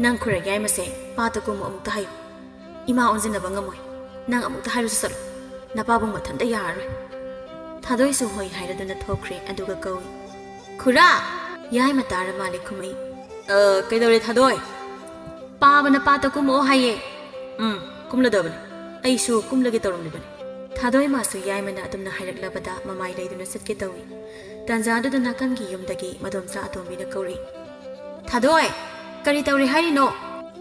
"ꯅꯪ ꯈꯨꯔꯥꯏ ꯌꯥꯏꯃꯁꯦ ꯄꯥꯠꯇ ꯀꯨꯝꯃꯨ ꯑꯃꯨꯛꯇ ꯍꯥꯏꯌꯨ꯫" "ꯏꯃꯥ ꯑꯣꯟꯁꯤꯟꯅꯕ ꯉꯝꯃꯣꯏ꯫ ꯅꯪ ꯑꯃꯨꯛꯇ ꯍꯥꯏꯔꯨꯁꯨ ꯆꯠꯂꯣ꯫ ꯅꯄꯥꯕꯨꯡ ꯃꯊꯟꯇ ꯌꯥꯔꯔꯣꯏ꯫" ꯊꯥꯗꯣꯏꯁꯨ ꯍꯣꯏ ꯍꯥꯏꯔꯗꯨꯅ ꯊꯣꯛꯈ꯭ꯔꯦ꯫ ꯑꯗꯨꯒ ꯀꯧꯏ, "ꯈꯨꯔꯥ!" ꯌꯥꯏꯃ ꯇꯥꯔ ꯃꯥꯜꯂꯦ ꯈꯨꯝꯃꯛꯏ꯫ "ꯑ, ꯀꯩꯗꯧꯔꯦ ꯊꯥꯗꯣꯏ?" "ꯄꯥꯕꯅ ꯄꯥꯠꯇ ꯀꯨꯝꯃꯛꯑꯣ ꯍꯥꯏꯌꯦ꯫" "ꯎꯝ, ꯀꯨꯝꯂꯗꯕꯅꯤ꯫ ꯑꯩꯁꯨ ꯀꯨꯝꯂꯒꯦ ꯇꯧꯔꯝꯂꯤꯕꯅꯤ꯫" ꯊꯥꯗꯣꯏ ꯃꯥꯁꯨ ꯌꯥꯏꯃꯅ ꯑꯗꯨꯝꯅ ꯍꯥꯏꯔꯛꯂꯕꯗ ꯃꯃꯥꯏ ꯂꯩꯗꯨꯅ ꯆꯠꯀꯦ ꯇꯧꯏ꯫ ꯇꯥꯟꯖꯥꯗꯨꯗ ꯅꯥꯀꯟꯒꯤ ꯌꯨꯝꯗꯒꯤ ꯃꯗꯣꯝꯆꯥ ꯑꯇꯣꯝꯕꯤꯅ ꯀꯧꯔꯛꯏ, "ꯊꯥꯗꯣꯏ, ꯀꯔꯤ ꯇꯧꯔꯦ ꯍꯥꯏꯔꯤꯅꯣ?"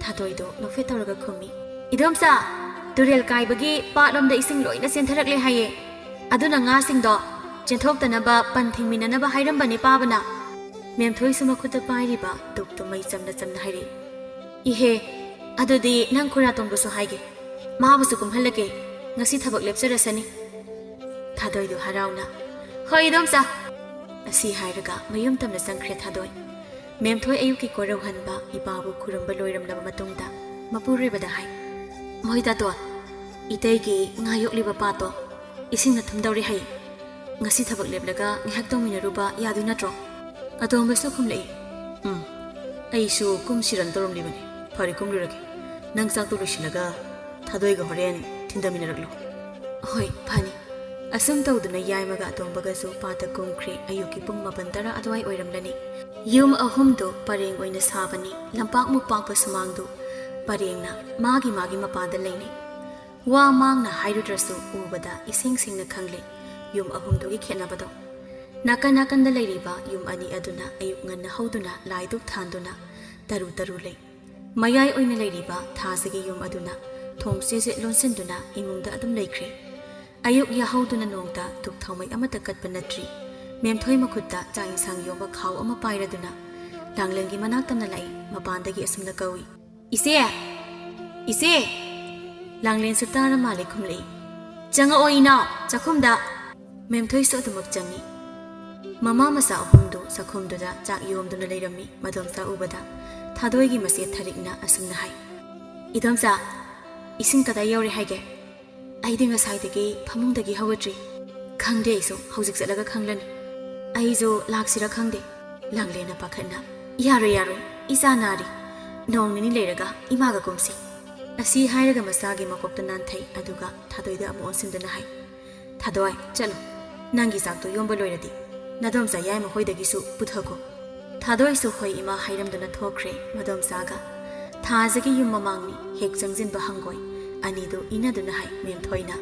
ꯊꯥꯗꯣꯏꯗꯣ ꯅꯣꯛꯐꯦꯠ ꯇꯧꯔꯒ ꯈꯨꯝꯃꯤ, "ꯏꯗꯣꯝꯆꯥ, ꯇꯨꯔꯦꯜ ꯀꯥꯏꯕꯒꯤ ꯄꯥꯠꯂꯣꯝꯗ ꯏꯁꯤꯡ ꯂꯣꯏꯅ ꯆꯦꯟꯊꯔꯛꯂꯦ ꯍꯥꯏꯌꯦ꯫ ꯑꯗꯨꯅ ꯉꯥꯁꯤꯡꯗꯣ ꯆꯦꯟꯊꯣꯛꯇꯅꯕ ꯄꯟ ꯊꯤꯡꯃꯤꯟꯅꯅꯕ ꯍꯥꯏꯔꯝꯕꯅꯦ ꯄꯥꯕꯅ꯫" ꯃꯦꯝꯊꯣꯏꯁꯨ ꯃꯈꯨꯠꯇ ꯄꯥꯏꯔꯤꯕ ꯇꯨꯞꯇꯨ ꯃꯩ ꯆꯝꯅ ꯆꯝꯅ ꯍꯥꯏꯔꯛꯏ, "ꯏꯍꯦ, ꯑꯗꯨꯗꯤ ꯅꯪ ꯈꯨꯔꯥꯇꯣꯟꯕꯁꯨ ꯍꯥꯏꯒꯦ꯫ ꯃꯥꯕꯨꯁꯨ ꯀꯨꯝꯍꯜꯂꯒꯦ꯫ ꯉꯁꯤ ꯊꯕꯛ ꯂꯦꯞꯆꯔꯁꯅꯤ꯫" ꯊꯥꯗꯣꯏꯗꯨ ꯍꯔꯥꯎꯅ, "ꯍꯣꯏ, ꯏꯗꯣꯝꯆꯥ!" ꯑꯁꯤ ꯍꯥꯏꯔꯒ ꯃꯌꯨꯝ ꯇꯝꯅ ꯆꯪꯈ꯭ꯔꯦ ꯊꯥꯗꯣꯏ꯫ ꯃꯦꯝꯊꯣꯏ ꯑꯌꯨꯛꯀꯤ ꯀꯣꯏꯔꯧꯍꯟꯕ ꯏꯄꯥꯕꯨ ꯈꯨꯔꯨꯝꯕ ꯂꯣꯏꯔꯝꯂꯕ ꯃꯇꯨꯡꯗ ꯃꯄꯨꯔꯣꯏꯕꯗ ꯍꯥꯏ, "ꯃꯣꯏ ꯇꯥꯇꯣꯟ, ꯏꯇꯩꯒꯤ ꯉꯥ ꯌꯣꯛꯂꯤꯕ ꯄꯥꯠꯇꯣ ꯏꯁꯤꯡꯅ ꯊꯨꯝꯗꯧꯔꯦ ꯍꯥꯏ꯫ ꯉꯁꯤ ꯊꯕꯛ ꯂꯦꯞꯂꯒ ꯉꯥꯏꯍꯥꯛ ꯇꯧꯃꯤꯟꯅꯔꯨꯕ ꯌꯥꯗꯣꯏ ꯅꯠꯇ꯭ꯔꯣ?" ꯑꯇꯣꯝꯕꯁꯨ ꯈꯨꯝꯂꯛꯏ, "ꯎꯝ, ꯑꯩꯁꯨ ꯀꯨꯝꯁꯤꯔꯅ ꯇꯧꯔꯝꯂꯤꯕꯅꯤ꯫ ꯐꯔꯦ, ꯀꯨꯝꯂꯨꯔꯒꯦ꯫ ꯅꯪ ꯆꯥꯛꯇꯣ ꯂꯣꯏꯁꯤꯜꯂꯒ ꯊꯥꯗꯣꯏꯒ ꯍꯣꯔꯦꯟ ꯊꯤꯟꯗꯃꯤꯟꯅꯔꯛꯂꯣ꯫" "ꯍꯣꯏ, ꯐꯅꯤ꯫" ꯑꯁꯨꯝ ꯇꯧꯗꯨꯅ ꯌꯥꯏꯃꯒ ꯑꯇꯣꯝꯕꯒꯁꯨ ꯄꯥꯠꯇ ꯀꯨꯝꯈ꯭ꯔꯦ꯫ ꯑꯌꯨꯛꯀꯤ ꯄꯨꯡ ꯃꯥꯄꯟ ꯇꯔꯥ ꯑꯗꯨꯋꯥꯏ ꯑꯣꯏꯔꯝꯂꯅꯤ꯫ ꯌꯨꯝ ꯑꯍꯨꯝꯗꯨ ꯄꯔꯦꯡ ꯑꯣꯏꯅ ꯁꯥꯕꯅꯤ꯫ ꯂꯝꯄꯥꯛꯃꯨꯛ ꯄꯥꯛꯄ ꯁꯨꯃꯥꯡꯗꯨ ꯄꯔꯦꯡꯅ ꯃꯥꯒꯤ ꯃꯥꯒꯤ ꯃꯄꯥꯗ ꯂꯩꯅꯩ꯫ ꯋꯥ ꯃꯥꯡꯅ ꯍꯥꯏꯔꯨꯗ꯭ꯔꯁꯨ ꯎꯕꯗ ꯏꯁꯦꯡ ꯁꯦꯡꯅ ꯈꯪꯂꯦ ꯌꯨꯝ ꯑꯍꯨꯝꯗꯨꯒꯤ ꯈꯦꯠꯅꯕꯗꯣ꯫ ꯅꯥꯀꯟ ꯅꯥꯀꯟꯗ ꯂꯩꯔꯤꯕ ꯌꯨꯝ ꯑꯅꯤ ꯑꯗꯨꯅ ꯑꯌꯨꯛ ꯉꯟꯅ ꯍꯧꯗꯨꯅ ꯂꯥꯏ ꯙꯨꯛ ꯊꯥꯟꯗꯨꯅ ꯇꯔꯨ ꯇꯔꯨ ꯂꯩ꯫ ꯃꯌꯥꯏ ꯑꯣꯏꯅ ꯂꯩꯔꯤꯕ ꯊꯥꯁꯤꯒꯤ ꯌꯨꯝ ꯑꯗꯨꯅ ꯊꯣꯡ ꯆꯦꯠ ꯆꯦꯠ ꯂꯣꯟꯁꯤꯟꯗꯨꯅ ꯏꯃꯨꯡꯗ ꯑꯗꯨꯝ ꯂꯩꯈ꯭ꯔꯦ꯫ ꯑꯌꯨꯛ ꯌꯥꯍꯧꯗꯨꯅ ꯅꯣꯡꯇ ꯙꯨꯛ ꯊꯥꯎꯃꯩ ꯑꯃꯠꯇ ꯀꯠꯄ ꯅꯠꯇ꯭ꯔꯤ꯫ ꯃꯦꯝꯊꯣꯏ ꯃꯈꯨꯠꯇ ꯆꯥꯛ ꯏꯟꯁꯥꯡ ꯌꯣꯝꯕ ꯈꯥꯎ ꯑꯃ ꯄꯥꯏꯔꯗꯨꯅ ꯂꯥꯡꯂꯦꯟꯒꯤ ꯃꯅꯥꯛ ꯇꯝꯅ ꯂꯥꯛꯏ꯫ ꯃꯄꯥꯟꯗꯒꯤ ꯑꯁꯨꯝꯅ ꯀꯧꯏ, "ꯏꯆꯦ! ꯏꯆꯦ!" ꯂꯥꯡꯂꯦꯟꯁꯨ ꯇꯥꯔ ꯃꯥꯜꯂꯦ ꯈꯨꯝꯂꯛꯏ, "ꯆꯪꯉꯛꯑꯣ ꯏꯅꯥꯎ, ꯆꯥꯛꯈꯨꯝꯗ!" ꯃꯦꯝꯊꯣꯏꯁꯨ ꯑꯗꯨꯃꯛ ꯆꯪꯉꯤ꯫ ꯃꯃꯥ ꯃꯆꯥ ꯑꯍꯨꯝꯗꯨ ꯆꯥꯛꯈꯨꯝꯗꯨꯗ ꯆꯥꯛ ꯌꯣꯝꯗꯨꯅ ꯂꯩꯔꯝꯃꯤ꯫ ꯃꯗꯣꯝꯆꯥ ꯎꯕꯗ ꯊꯥꯗꯣꯏꯒꯤ ꯃꯆꯦ ꯊꯔꯤꯛꯅ ꯑꯁꯨꯝꯅ ꯍꯥꯏ, "ꯏꯗꯣꯝꯆꯥ, ꯏꯁꯤꯡ ꯀꯗꯥꯏ ꯌꯧꯔꯦ ꯍꯥꯏꯒꯦ? ꯑꯩꯗꯤ ꯉꯁꯥꯏꯗꯒꯤ ꯐꯃꯨꯡꯗꯒꯤ ꯍꯧꯒꯠꯇ꯭ꯔꯤ꯫" "ꯈꯪꯗꯦ, ꯑꯩꯁꯨ ꯍꯧꯖꯤꯛ ꯆꯠꯂꯒ ꯈꯪꯂꯅꯤ꯫ ꯑꯩꯁꯨ ꯂꯥꯛꯁꯤꯔ ꯈꯪꯗꯦ꯫" ꯂꯥꯡꯂꯦꯟꯅ ꯄꯥꯈꯠꯅ, "ꯌꯥꯔꯣꯏ, ꯌꯥꯔꯣꯏ, ꯏꯆꯥ ꯅꯥꯔꯤ꯫ ꯅꯣꯡ ꯅꯤꯅꯤ ꯂꯩꯔꯒ ꯏꯃꯥꯒ ꯀꯨꯝꯁꯤ꯫" ꯑꯁꯤ ꯍꯥꯏꯔꯒ ꯃꯆꯥꯒꯤ ꯃꯀꯣꯛꯇ ꯅꯥꯟꯊꯩ, ꯑꯗꯨꯒ ꯊꯥꯗꯣꯏꯗ ꯑꯃꯨꯛ ꯑꯣꯟꯁꯤꯟꯗꯨꯅ ꯍꯥꯏ, "ꯊꯥꯗꯣꯏ, ꯆꯠꯂꯣ꯫ ꯅꯪꯒꯤ ꯆꯥꯛꯇꯣ ꯌꯣꯝꯕ ꯂꯣꯏꯔꯗꯤ ꯅꯗꯣꯝꯆꯥ ꯌꯥꯏꯃ ꯍꯣꯏꯗꯒꯤꯁꯨ ꯄꯨꯊꯈꯣ꯫" ꯊꯥꯗꯣꯏꯁꯨ "ꯍꯣꯏ ꯏꯃꯥ" ꯍꯥꯏꯔꯝꯗꯨꯅ ꯊꯣꯛꯈ꯭ꯔꯦ꯫ ꯃꯗꯣꯝꯆꯥꯒ ꯊꯥꯖꯒꯤ ꯌꯨꯝ ꯃꯃꯥꯡꯅꯤ꯫ ꯍꯦꯛ ꯆꯪꯁꯤꯟꯕ ꯍꯪꯒꯣꯏ꯫ ꯑꯅꯤꯗꯨ ꯏꯟꯅꯗꯨꯅ ꯍꯥꯏ ꯃꯦꯝꯊꯣꯏꯅ,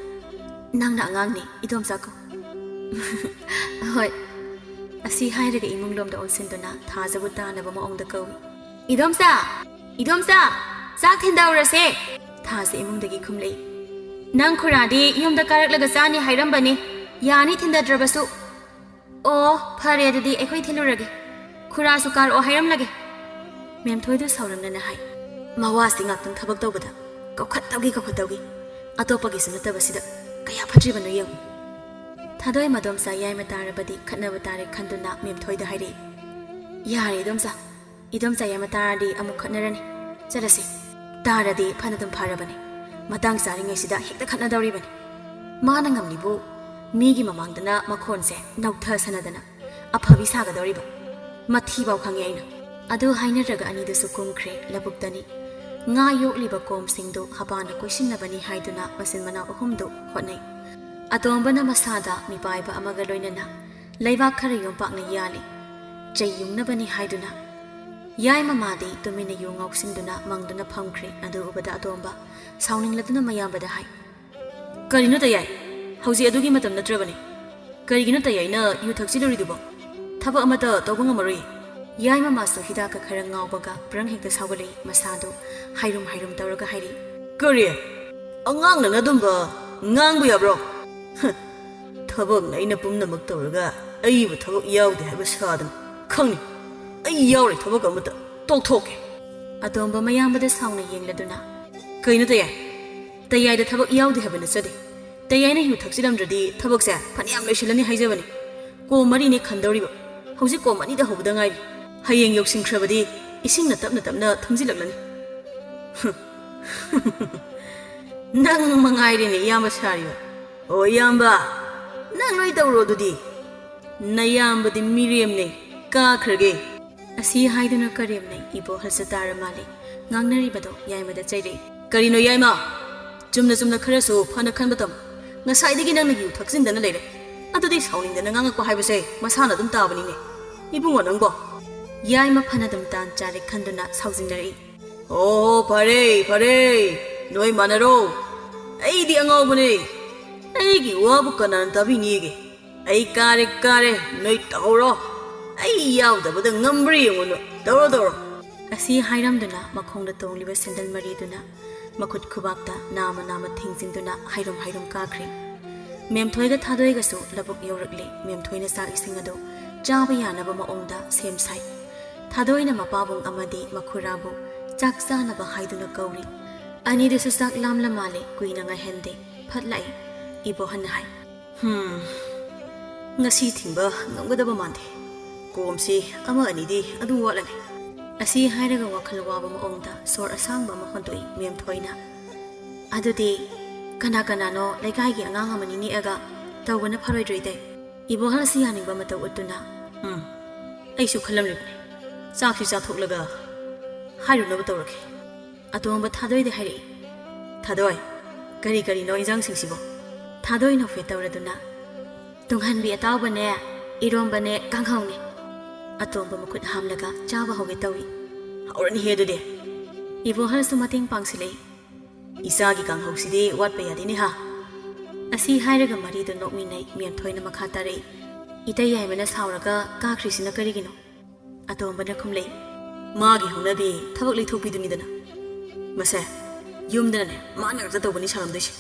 "ꯅꯪꯅ ꯑꯉꯥꯡꯅꯤ, ꯏꯗꯣꯝꯆꯥ ꯀꯧ꯫" "ꯍꯣꯏ꯫" ꯑꯁꯤ ꯍꯥꯏꯔꯒ ꯏꯃꯨꯡꯂꯣꯝꯗ ꯑꯣꯟꯁꯤꯟꯗꯨꯅ ꯊꯥꯖꯕꯨ ꯇꯥꯅꯕ ꯃꯑꯣꯡꯗ ꯀꯧꯏ, "ꯏꯗꯣꯝꯆꯥ! ꯏꯗꯣꯝꯆꯥ! ꯆꯥꯛ ꯊꯤꯟꯗꯍꯧꯔꯁꯦ!" ꯊꯥꯖ ꯏꯃꯨꯡꯗꯒꯤ ꯈꯨꯝꯂꯛꯏ꯫ "ꯅꯪ ꯈꯨꯔꯥꯗꯤ ꯌꯨꯝꯗ ꯀꯥꯔꯛꯂꯒ ꯆꯥꯅꯤ ꯍꯥꯏꯔꯝꯕꯅꯤ꯫ ꯌꯥꯅꯤ ꯊꯤꯟꯗꯗ꯭ꯔꯕꯁꯨ꯫" "ꯑꯣ, ꯐꯔꯦ, ꯑꯗꯨꯗꯤ ꯑꯩꯈꯣꯏ ꯊꯤꯜꯂꯨꯔꯒꯦ꯫ ꯈꯨꯔꯥꯁꯨ ꯀꯥꯔꯛꯑꯣ ꯍꯥꯏꯔꯝꯂꯒꯦ꯫" ꯃꯦꯝꯊꯣꯏꯗꯨ ꯁꯥꯎꯔꯝꯂꯅ ꯍꯥꯏ, "ꯃꯋꯥꯁꯤ ꯉꯥꯛꯇꯪ ꯊꯕꯛ ꯇꯧꯕꯗ ꯀꯧꯈꯠꯇꯧꯒꯤ ꯀꯧꯈꯠꯇꯧꯒꯤ꯫ ꯑꯇꯣꯞꯄꯒꯤꯁꯨ ꯅꯠꯇꯕꯁꯤꯗ ꯀꯌꯥ ꯐꯠꯇ꯭ꯔꯤꯕꯅꯣ ꯌꯦꯡꯉꯨ꯫" ꯊꯥꯗꯣꯏ ꯃꯗꯣꯝꯆꯥ ꯌꯥꯏꯃ ꯇꯥꯔꯕꯗꯤ ꯈꯠꯅꯕ ꯇꯥꯔꯦ ꯈꯟꯗꯨꯅ ꯃꯦꯝꯊꯣꯏꯗ ꯍꯥꯏꯔꯛꯏ, "ꯌꯥꯔꯦ ꯏꯗꯣꯝꯆꯥ, ꯏꯗꯣꯝꯆꯥ ꯌꯥꯏꯃ ꯇꯥꯔꯗꯤ ꯑꯃꯨꯛ ꯈꯠꯅꯔꯅꯤ꯫ ꯆꯠꯂꯁꯤ꯫ ꯇꯥꯔꯗꯤ ꯐꯅꯗꯨꯝ ꯐꯔꯕꯅꯤ꯫ ꯃꯇꯥꯡ ꯆꯥꯔꯤꯉꯩꯁꯤꯗ ꯍꯦꯛꯇ ꯈꯠꯅꯗꯧꯔꯤꯕꯅꯤ꯫ ꯃꯥꯅ ꯉꯝꯂꯤꯕꯨ ꯃꯤꯒꯤ ꯃꯃꯥꯡꯗꯅ ꯃꯈꯣꯟꯁꯦ ꯅꯧꯊꯁꯅꯗꯅ ꯑꯐꯕꯤ ꯁꯥꯒꯗꯧꯔꯤꯕ꯫ ꯃꯊꯤꯐꯥꯎ ꯈꯪꯉꯦ ꯑꯩꯅ꯫" ꯑꯗꯨ ꯍꯥꯏꯅꯔꯒ ꯑꯅꯤꯗꯨꯁꯨ ꯀꯨꯝꯈ꯭ꯔꯦ꯫ ꯂꯧꯕꯨꯛꯇꯅꯤ꯫ ꯉꯥ ꯌꯣꯛꯂꯤꯕ ꯀꯣꯝꯁꯤꯡꯗꯨ ꯍꯄꯥꯅ ꯀꯣꯏꯁꯤꯟꯅꯕꯅꯤ ꯍꯥꯏꯗꯨꯅ ꯃꯆꯤꯟ ꯃꯅꯥꯎ ꯑꯍꯨꯝꯗꯨ ꯍꯣꯠꯅꯩ꯫ ꯑꯇꯣꯝꯕꯅ ꯃꯁꯥꯗ ꯃꯤꯄꯥꯏꯕ ꯑꯃꯒ ꯂꯣꯏꯅꯅ ꯂꯩꯕꯥꯛ ꯈꯔ ꯌꯣꯝꯄꯥꯛꯅ ꯌꯥꯜꯂꯤ꯫ ꯆꯩ ꯌꯨꯡꯅꯕꯅꯤ ꯍꯥꯏꯗꯨꯅ꯫ ꯌꯥꯏꯃ ꯃꯥꯗꯤ ꯇꯨꯃꯤꯟꯅ ꯌꯨ ꯉꯥꯎꯁꯤꯟꯗꯨꯅ ꯃꯪꯗꯨꯅ ꯐꯝꯈ꯭ꯔꯦ꯫ ꯑꯗꯨ ꯎꯕꯗ ꯑꯇꯣꯝꯕ ꯁꯥꯎꯅꯤꯡꯂꯗꯨꯅ ꯃꯌꯥꯝꯕꯗ ꯍꯥꯏ, "ꯀꯔꯤꯅꯣ ꯇꯌꯥꯏ? ꯍꯧꯖꯤꯛ ꯑꯗꯨꯒꯤ ꯃꯇꯝ ꯅꯠꯇ꯭ꯔꯕꯅꯤ꯫ ꯀꯔꯤꯒꯤꯅꯣ ꯇꯌꯥꯏꯅ ꯌꯨ ꯊꯛꯆꯤꯜꯂꯨꯔꯤꯗꯨꯕꯣ? ꯊꯕꯛ ꯑꯃꯠꯇ ꯇꯧꯕ ꯉꯝꯃꯔꯣꯏ꯫" ꯌꯥꯏꯃ ꯃꯥꯁꯨ ꯍꯤꯗꯥꯛꯀ ꯈꯔ ꯉꯥꯎꯕꯒ ꯄ꯭ꯔꯪ ꯍꯦꯛꯇ ꯁꯥꯎꯒꯠꯂꯛꯏ꯫ ꯃꯁꯥꯗꯨ ꯍꯥꯏꯔꯨꯝ ꯍꯥꯏꯔꯨꯝ ꯇꯧꯔꯒ ꯍꯥꯏꯔꯛꯏ, "ꯀꯔꯤ? ꯑꯉꯥꯡꯅ ꯑꯗꯨꯝꯕ ꯉꯥꯡꯕ ꯌꯥꯕ꯭ꯔꯣ? ꯍ, ꯊꯕꯛꯅ ꯑꯩꯅ ꯄꯨꯝꯅꯃꯛ ꯇꯧꯔꯒ ꯑꯩꯕꯨ ꯊꯕꯛ ꯌꯥꯎꯗꯦ ꯍꯥꯏꯕ ꯁꯥꯗꯅ꯫ ꯈꯪꯅꯤ, ꯑꯩ ꯌꯥꯎꯔꯦ ꯊꯕꯛ ꯑꯃꯠꯇ꯫ ꯇꯣꯛꯊꯣꯛꯀꯦ꯫" ꯑꯇꯣꯝꯕ ꯃꯌꯥꯝꯕꯗ ꯁꯥꯎꯅ ꯌꯦꯡꯂꯗꯨꯅ, "ꯀꯩꯅꯣ ꯇꯌꯥꯏ? ꯇꯌꯥꯏꯗ ꯊꯕꯛ ꯌꯥꯎꯗꯦ ꯍꯥꯏꯕ ꯅꯠꯆꯗꯦ꯫ ꯇꯌꯥꯏꯅ ꯌꯨ ꯊꯛꯆꯤꯜꯂꯝꯗ꯭ꯔꯗꯤ ꯊꯕꯛꯁꯦ ꯐꯅꯌꯥꯝ ꯂꯣꯏꯁꯤꯜꯂꯅꯤ ꯍꯥꯏꯖꯕꯅꯤ꯫ ꯀꯣꯝ ꯃꯔꯤꯅꯤ ꯈꯟꯗꯧꯔꯤꯕ꯫ ꯍꯧꯖꯤꯛ ꯀꯣꯝ ꯑꯅꯤꯗ ꯍꯧꯕꯗ ꯉꯥꯏꯔꯤ꯫ ꯍꯌꯦꯡ ꯌꯧꯁꯤꯟꯈ꯭ꯔꯕꯗꯤ ꯏꯁꯤꯡꯅ ꯇꯞꯅ ꯇꯞꯅ ꯊꯨꯝꯖꯤꯜꯂꯛꯂꯅꯤ꯫" "ꯅꯪ ꯃꯉꯥꯏꯔꯦꯅꯦ ꯏꯌꯥꯝꯕ ꯁꯥꯔꯤꯕ꯫ ꯑꯣ ꯏꯌꯥꯝꯕ, ꯅꯪ ꯂꯣꯏ ꯇꯧꯔꯣ ꯑꯗꯨꯗꯤ꯫ ꯅꯌꯥꯝꯕꯗꯤ ꯃꯤꯔꯦꯝꯅꯦ, ꯀꯥꯈ꯭ꯔꯒꯦ꯫" ꯑꯁꯤ ꯍꯥꯏꯗꯨꯅ ꯀꯔꯦꯝꯅꯩ꯫ ꯏꯕꯣꯍꯜꯁꯨ ꯇꯥꯔ ꯃꯥꯜꯂꯦ꯫ ꯉꯥꯡꯅꯔꯤꯕꯗꯣ ꯌꯥꯏꯃꯗ ꯆꯩꯔꯛꯏ꯫ "ꯀꯔꯤꯅꯣ ꯌꯥꯏꯃ? ꯆꯨꯝꯅ ꯆꯨꯝꯅ ꯈꯔꯁꯨ ꯐꯅ ꯈꯟꯕ ꯇꯝꯃꯨ꯫ ꯉꯁꯥꯏꯗꯒꯤ ꯅꯪꯅ ꯌꯨ ꯊꯛꯆꯤꯟꯗꯅ ꯂꯩꯔꯦ꯫ ꯑꯗꯨꯗꯤ ꯁꯥꯎꯅꯤꯡꯗꯅ ꯉꯥꯡꯉꯛꯄ ꯍꯥꯏꯕꯁꯦ ꯃꯁꯥꯅ ꯑꯗꯨꯝ ꯇꯥꯕꯅꯤꯅꯦ, ꯏꯕꯨꯡꯉꯣ ꯅꯪꯕꯣ?" ꯌꯥꯏꯃ ꯐꯅ ꯑꯗꯨꯝ ꯇꯥꯟ ꯆꯥꯔꯦ ꯈꯟꯗꯨꯅ ꯁꯥꯎꯖꯤꯟꯅꯔꯛꯏ꯫ "ꯑꯣ, ꯐꯔꯦ, ꯐꯔꯦ, ꯅꯣꯏ ꯃꯥꯟꯅꯔꯣ꯫ ꯑꯩꯗꯤ ꯑꯉꯥꯎꯕꯅꯦ꯫ ꯑꯩꯒꯤ ꯋꯥꯕꯨ ꯀꯅꯥꯅ ꯇꯥꯕꯤꯅꯤꯒꯦ? ꯑꯩ ꯀꯥꯔꯦ, ꯀꯥꯔꯦ, ꯅꯣꯏ ꯇꯧꯔꯣ꯫ ꯑꯩ ꯌꯥꯎꯗꯕꯗ ꯉꯝꯕ꯭ꯔꯥ ꯌꯦꯡꯉꯨ ꯅꯣꯏ꯫ ꯇꯧꯔꯣ, ꯇꯧꯔꯣ꯫" ꯑꯁꯤ ꯍꯥꯏꯔꯝꯗꯨꯅ ꯃꯈꯣꯡꯗ ꯇꯣꯡꯂꯤꯕ ꯁꯦꯟꯗꯜ ꯃꯔꯤꯗꯨꯅ ꯃꯈꯨꯠ ꯈꯨꯕꯥꯛꯇ ꯅꯥꯝꯃ ꯅꯥꯝꯃ ꯊꯤꯡꯖꯤꯟꯗꯨꯅ ꯍꯥꯏꯔꯨꯝ ꯍꯥꯏꯔꯨꯝ ꯀꯥꯈ꯭ꯔꯦ꯫ ꯃꯦꯝꯊꯣꯏꯒ ꯊꯥꯗꯣꯏꯒꯁꯨ ꯂꯧꯕꯨꯛ ꯌꯧꯔꯛꯂꯦ꯫ ꯃꯦꯝꯊꯣꯏꯅ ꯆꯥꯛ ꯏꯁꯤꯡ ꯑꯗꯨ ꯆꯥꯕ ꯌꯥꯅꯕ ꯃꯑꯣꯡꯗ ꯁꯦꯝ ꯁꯥꯏ꯫ ꯊꯥꯗꯣꯏꯅ ꯃꯄꯥꯕꯨꯡ ꯑꯃꯗꯤ ꯃꯈꯨꯔꯥꯕꯨ ꯆꯥꯛ ꯆꯥꯅꯕ ꯍꯥꯏꯗꯨꯅ ꯀꯧꯔꯤ꯫ ꯑꯅꯤꯗꯨꯁꯨ ꯆꯥꯛ ꯂꯥꯝꯂ ꯃꯥꯜꯂꯦ, ꯀꯨꯏꯅ ꯉꯥꯏꯍꯟꯗꯦ꯫ ꯐꯠ ꯂꯥꯛꯏ꯫ ꯏꯕꯣꯍꯟꯅ ꯍꯥꯏ, "ꯍꯝ, ꯉꯁꯤ ꯊꯤꯡꯕ ꯉꯝꯒꯗꯕ ꯃꯥꯟꯗꯦ꯫ ꯀꯣꯝꯁꯤ ꯑꯃ ꯑꯅꯤꯗꯤ ꯑꯗꯨꯝ ꯋꯥꯠꯂꯅꯤ꯫" ꯑꯁꯤ ꯍꯥꯏꯔꯒ ꯋꯥꯈꯜ ꯋꯥꯕ ꯃꯑꯣꯡꯗ ꯁꯣꯔ ꯑꯁꯥꯡꯕ ꯑꯃ ꯍꯣꯟꯗꯣꯛꯏ ꯃꯦꯝꯊꯣꯏꯅ꯫ "ꯑꯗꯨꯗꯤ ꯀꯅꯥ ꯀꯅꯥꯅꯣ ꯂꯩꯀꯥꯏꯒꯤ ꯑꯉꯥꯡ ꯑꯃꯅꯤ ꯅꯦꯛꯑꯒ ꯇꯧꯕꯅ ꯐꯔꯣꯏꯗ꯭ꯔꯣ ꯏꯇꯩ?" ꯏꯕꯣꯍꯜ ꯑꯁꯤ ꯌꯥꯅꯤꯡꯕ ꯃꯇꯧ ꯎꯠꯇꯨꯅ, "ꯎꯝ, ꯑꯩꯁꯨ ꯈꯜꯂꯝꯂꯤꯕꯅꯤ꯫ ꯆꯥꯛꯁꯤ ꯆꯥꯊꯣꯛꯂꯒ ꯍꯥꯏꯔꯨꯅꯕ ꯇꯧꯔꯒꯦ꯫" ꯑꯇꯣꯝꯕ ꯊꯥꯗꯣꯏꯗ ꯍꯥꯏꯔꯛꯏ꯫ "ꯊꯥꯗꯣꯏ, ꯀꯔꯤ ꯀꯔꯤꯅꯣ ꯏꯟꯖꯥꯡꯁꯤꯡꯁꯤꯕꯣ?" ꯊꯥꯗꯣꯏ ꯅꯣꯛꯐꯦꯠ ꯇꯧꯔꯗꯨꯅ, "ꯇꯨꯡꯍꯟꯕꯤ ꯑꯇꯥꯎꯕꯅꯦ, ꯏꯔꯣꯝꯕꯅꯦ, ꯀꯥꯡꯍꯧꯅꯦ꯫" ꯑꯇꯣꯝꯕ ꯃꯈꯨꯠ ꯍꯥꯝꯂꯒ ꯆꯥꯕ ꯍꯧꯒꯦ ꯇꯧꯏ꯫ "ꯍꯥꯎꯔꯅꯤꯍꯦ ꯑꯗꯨꯗꯤ꯫" ꯏꯕꯣꯍꯜꯁꯨ ꯃꯇꯦꯡ ꯄꯥꯡꯁꯤꯜꯂꯛꯏ꯫ "ꯏꯆꯥꯒꯤ ꯀꯥꯡꯍꯧꯁꯤꯗꯤ ꯋꯥꯠꯄ ꯌꯥꯗꯦꯅꯦ ꯍꯥ꯫" ꯑꯁꯤ ꯍꯥꯏꯔꯒ ꯃꯔꯤꯗꯨ ꯅꯣꯛꯃꯤꯟꯅꯩ꯫ ꯃꯦꯝꯊꯣꯏꯅ ꯃꯈꯥ ꯇꯥꯔꯛꯏ, "ꯏꯇꯩ ꯌꯥꯏꯃꯅ ꯁꯥꯎꯔꯒ ꯀꯥꯈ꯭ꯔꯤꯁꯤꯅ ꯀꯔꯤꯒꯤꯅꯣ?" ꯑꯇꯣꯝꯕꯅ ꯈꯨꯝꯂꯛꯏ, "ꯃꯥꯒꯤ ꯍꯧꯅꯕꯤ ꯊꯕꯛ ꯂꯩꯊꯣꯛꯄꯤꯗꯨꯅꯤꯗꯅ꯫ ꯃꯁꯦ, ꯌꯨꯝꯗꯅꯅꯦ ꯃꯥꯅ ꯉꯥꯛꯇ ꯇꯧꯕꯅꯤ ꯁꯥꯔꯝꯗꯣꯏꯁꯦ꯫"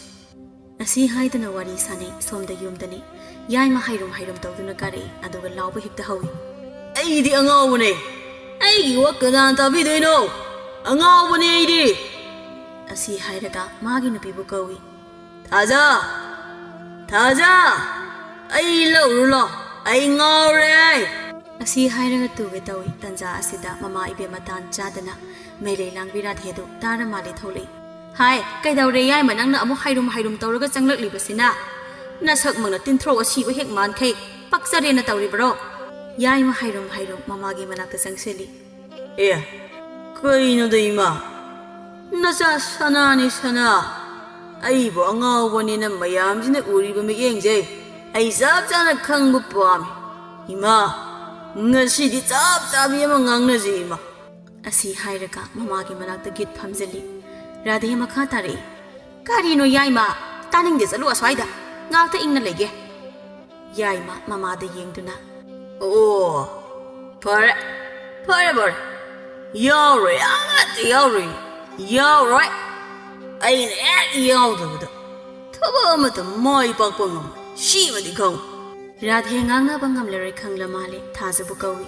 ꯑꯁꯤ ꯍꯥꯏꯗꯨꯅ ꯋꯥꯔꯤ ꯁꯥꯅꯩ꯫ ꯁꯣꯝꯗ ꯌꯨꯝꯗꯅꯤ꯫ ꯌꯥꯏꯃ ꯍꯥꯏꯔꯨꯝ ꯍꯥꯏꯔꯨꯝ ꯇꯧꯗꯨꯅ ꯀꯥꯔꯛꯏ, ꯑꯗꯨꯒ ꯂꯥꯎꯕ ꯍꯦꯛꯇ ꯍꯧꯏ, "ꯑꯩꯗꯤ ꯑꯉꯥꯎꯕꯅꯦ! ꯑꯩꯒꯤ ꯋꯥ ꯀꯅꯥꯅ ꯇꯥꯕꯤꯗꯣꯏꯅꯣ? ꯑꯉꯥꯎꯕꯅꯦ ꯑꯩꯗꯤ!" ꯑꯁꯤ ꯍꯥꯏꯔꯒ ꯃꯥꯒꯤ ꯅꯨꯄꯤꯕꯨ ꯀꯧꯏ꯫ "ꯊꯥꯖ! ꯊꯥꯖ! ꯑꯩ ꯂꯧꯔꯨ ꯂꯥꯎ꯫ ꯑꯩ ꯉꯥꯎꯔꯦ!" ꯑꯁꯤ ꯍꯥꯏꯔꯒ ꯇꯨꯒꯦ ꯇꯧꯏ꯫ ꯇꯟꯖꯥ ꯑꯁꯤꯗ ꯃꯃꯥ ꯏꯕꯦꯝꯃ ꯇꯥꯟ ꯆꯥꯗꯅ ꯃꯩꯂꯩ ꯂꯥꯡꯕꯤ ꯔꯥꯙꯦꯗꯨ ꯇꯥꯔ ꯃꯥꯜꯂꯦ ꯊꯣꯛꯂꯛꯏ꯫ "ꯍꯥꯏ, ꯀꯩꯗꯧꯔꯦ ꯌꯥꯏꯃ, ꯅꯪꯅ ꯑꯃꯨꯛ ꯍꯥꯏꯔꯨꯝ ꯍꯥꯏꯔꯨꯝ ꯇꯧꯔꯒ ꯆꯪꯂꯛꯂꯤꯕꯁꯤꯅ? ꯅꯁꯛꯃꯛꯅ ꯇꯤꯟꯊ꯭ꯔꯣꯛ ꯑꯁꯤꯕ ꯍꯦꯛ ꯃꯥꯟꯈꯩ ꯄꯛꯆꯔꯦꯅ ꯇꯧꯔꯤꯕ꯭ꯔꯣ?" ꯌꯥꯏꯃ ꯍꯥꯏꯔꯨꯝ ꯍꯥꯏꯔꯨꯝ ꯃꯃꯥꯒꯤ ꯃꯅꯥꯛꯇ ꯆꯪꯁꯤꯜꯂꯤ꯫ "ꯑꯦ, ꯀꯩꯅꯣꯗ ꯏꯃꯥ? "ꯅꯆꯥ ꯁꯅꯥꯅꯤ ꯁꯅꯥ, ꯑꯩꯕꯨ ꯑꯉꯥꯎꯕꯅꯤꯅ ꯃꯌꯥꯝꯁꯤꯅ ꯎꯔꯤꯕ ꯃꯤꯠꯌꯦꯡꯁꯦ ꯑꯩ ꯆꯞ ꯆꯥꯅ ꯈꯪꯕ ꯄꯥꯝꯃꯤ꯫ ꯏꯃꯥ, ꯉꯁꯤꯗꯤ ꯆꯞ ꯆꯥꯕꯤ ꯑꯃ ꯉꯥꯡꯅꯁꯤ ꯏꯃꯥ"꯫ ꯑꯁꯤ ꯍꯥꯏꯔꯒ ꯃꯃꯥꯒꯤ ꯃꯅꯥꯛꯇ ꯒꯤꯠ ꯐꯝꯖꯤꯜꯂꯤ꯫ ꯔꯥꯙꯦ ꯃꯈꯥ ꯇꯥꯔꯛꯏ, "ꯀꯔꯤꯅꯣ ꯌꯥꯏꯃ? ꯇꯥꯅꯤꯡꯗꯦ, ꯆꯠꯂꯨ ꯑꯁ꯭ꯋꯥꯏꯗ꯫ ꯉꯥꯛꯇ ꯏꯪꯅ ꯂꯩꯒꯦ"꯫ ꯌꯥꯏꯃ ꯃꯃꯥꯗ ꯌꯦꯡꯗꯨꯅ, "ꯑꯣ, ꯐꯔꯦ, ꯐꯔꯦ, ꯐꯔꯦ꯫ ꯌꯥꯎꯔꯣꯏ, ꯑꯃꯠꯇ ꯌꯥꯎꯔꯣꯏ꯫ ꯌꯥꯎꯔꯣꯏ꯫ ꯑꯩꯅ ꯍꯦꯛ ꯌꯥꯎꯗꯕꯗ ꯊꯕꯛ ꯑꯃꯠꯇ ꯃꯥꯏ ꯄꯥꯛꯄ ꯉꯝꯃꯣꯏ꯫ ꯁꯤꯃꯗꯤ ꯈꯪꯉꯨ"꯫ ꯔꯥꯙꯦ ꯉꯥꯡꯅꯕ ꯉꯝꯂꯔꯣꯏ ꯈꯪꯂ ꯃꯥꯜꯂꯦ, ꯊꯥꯖꯕꯨ ꯀꯧꯏ꯫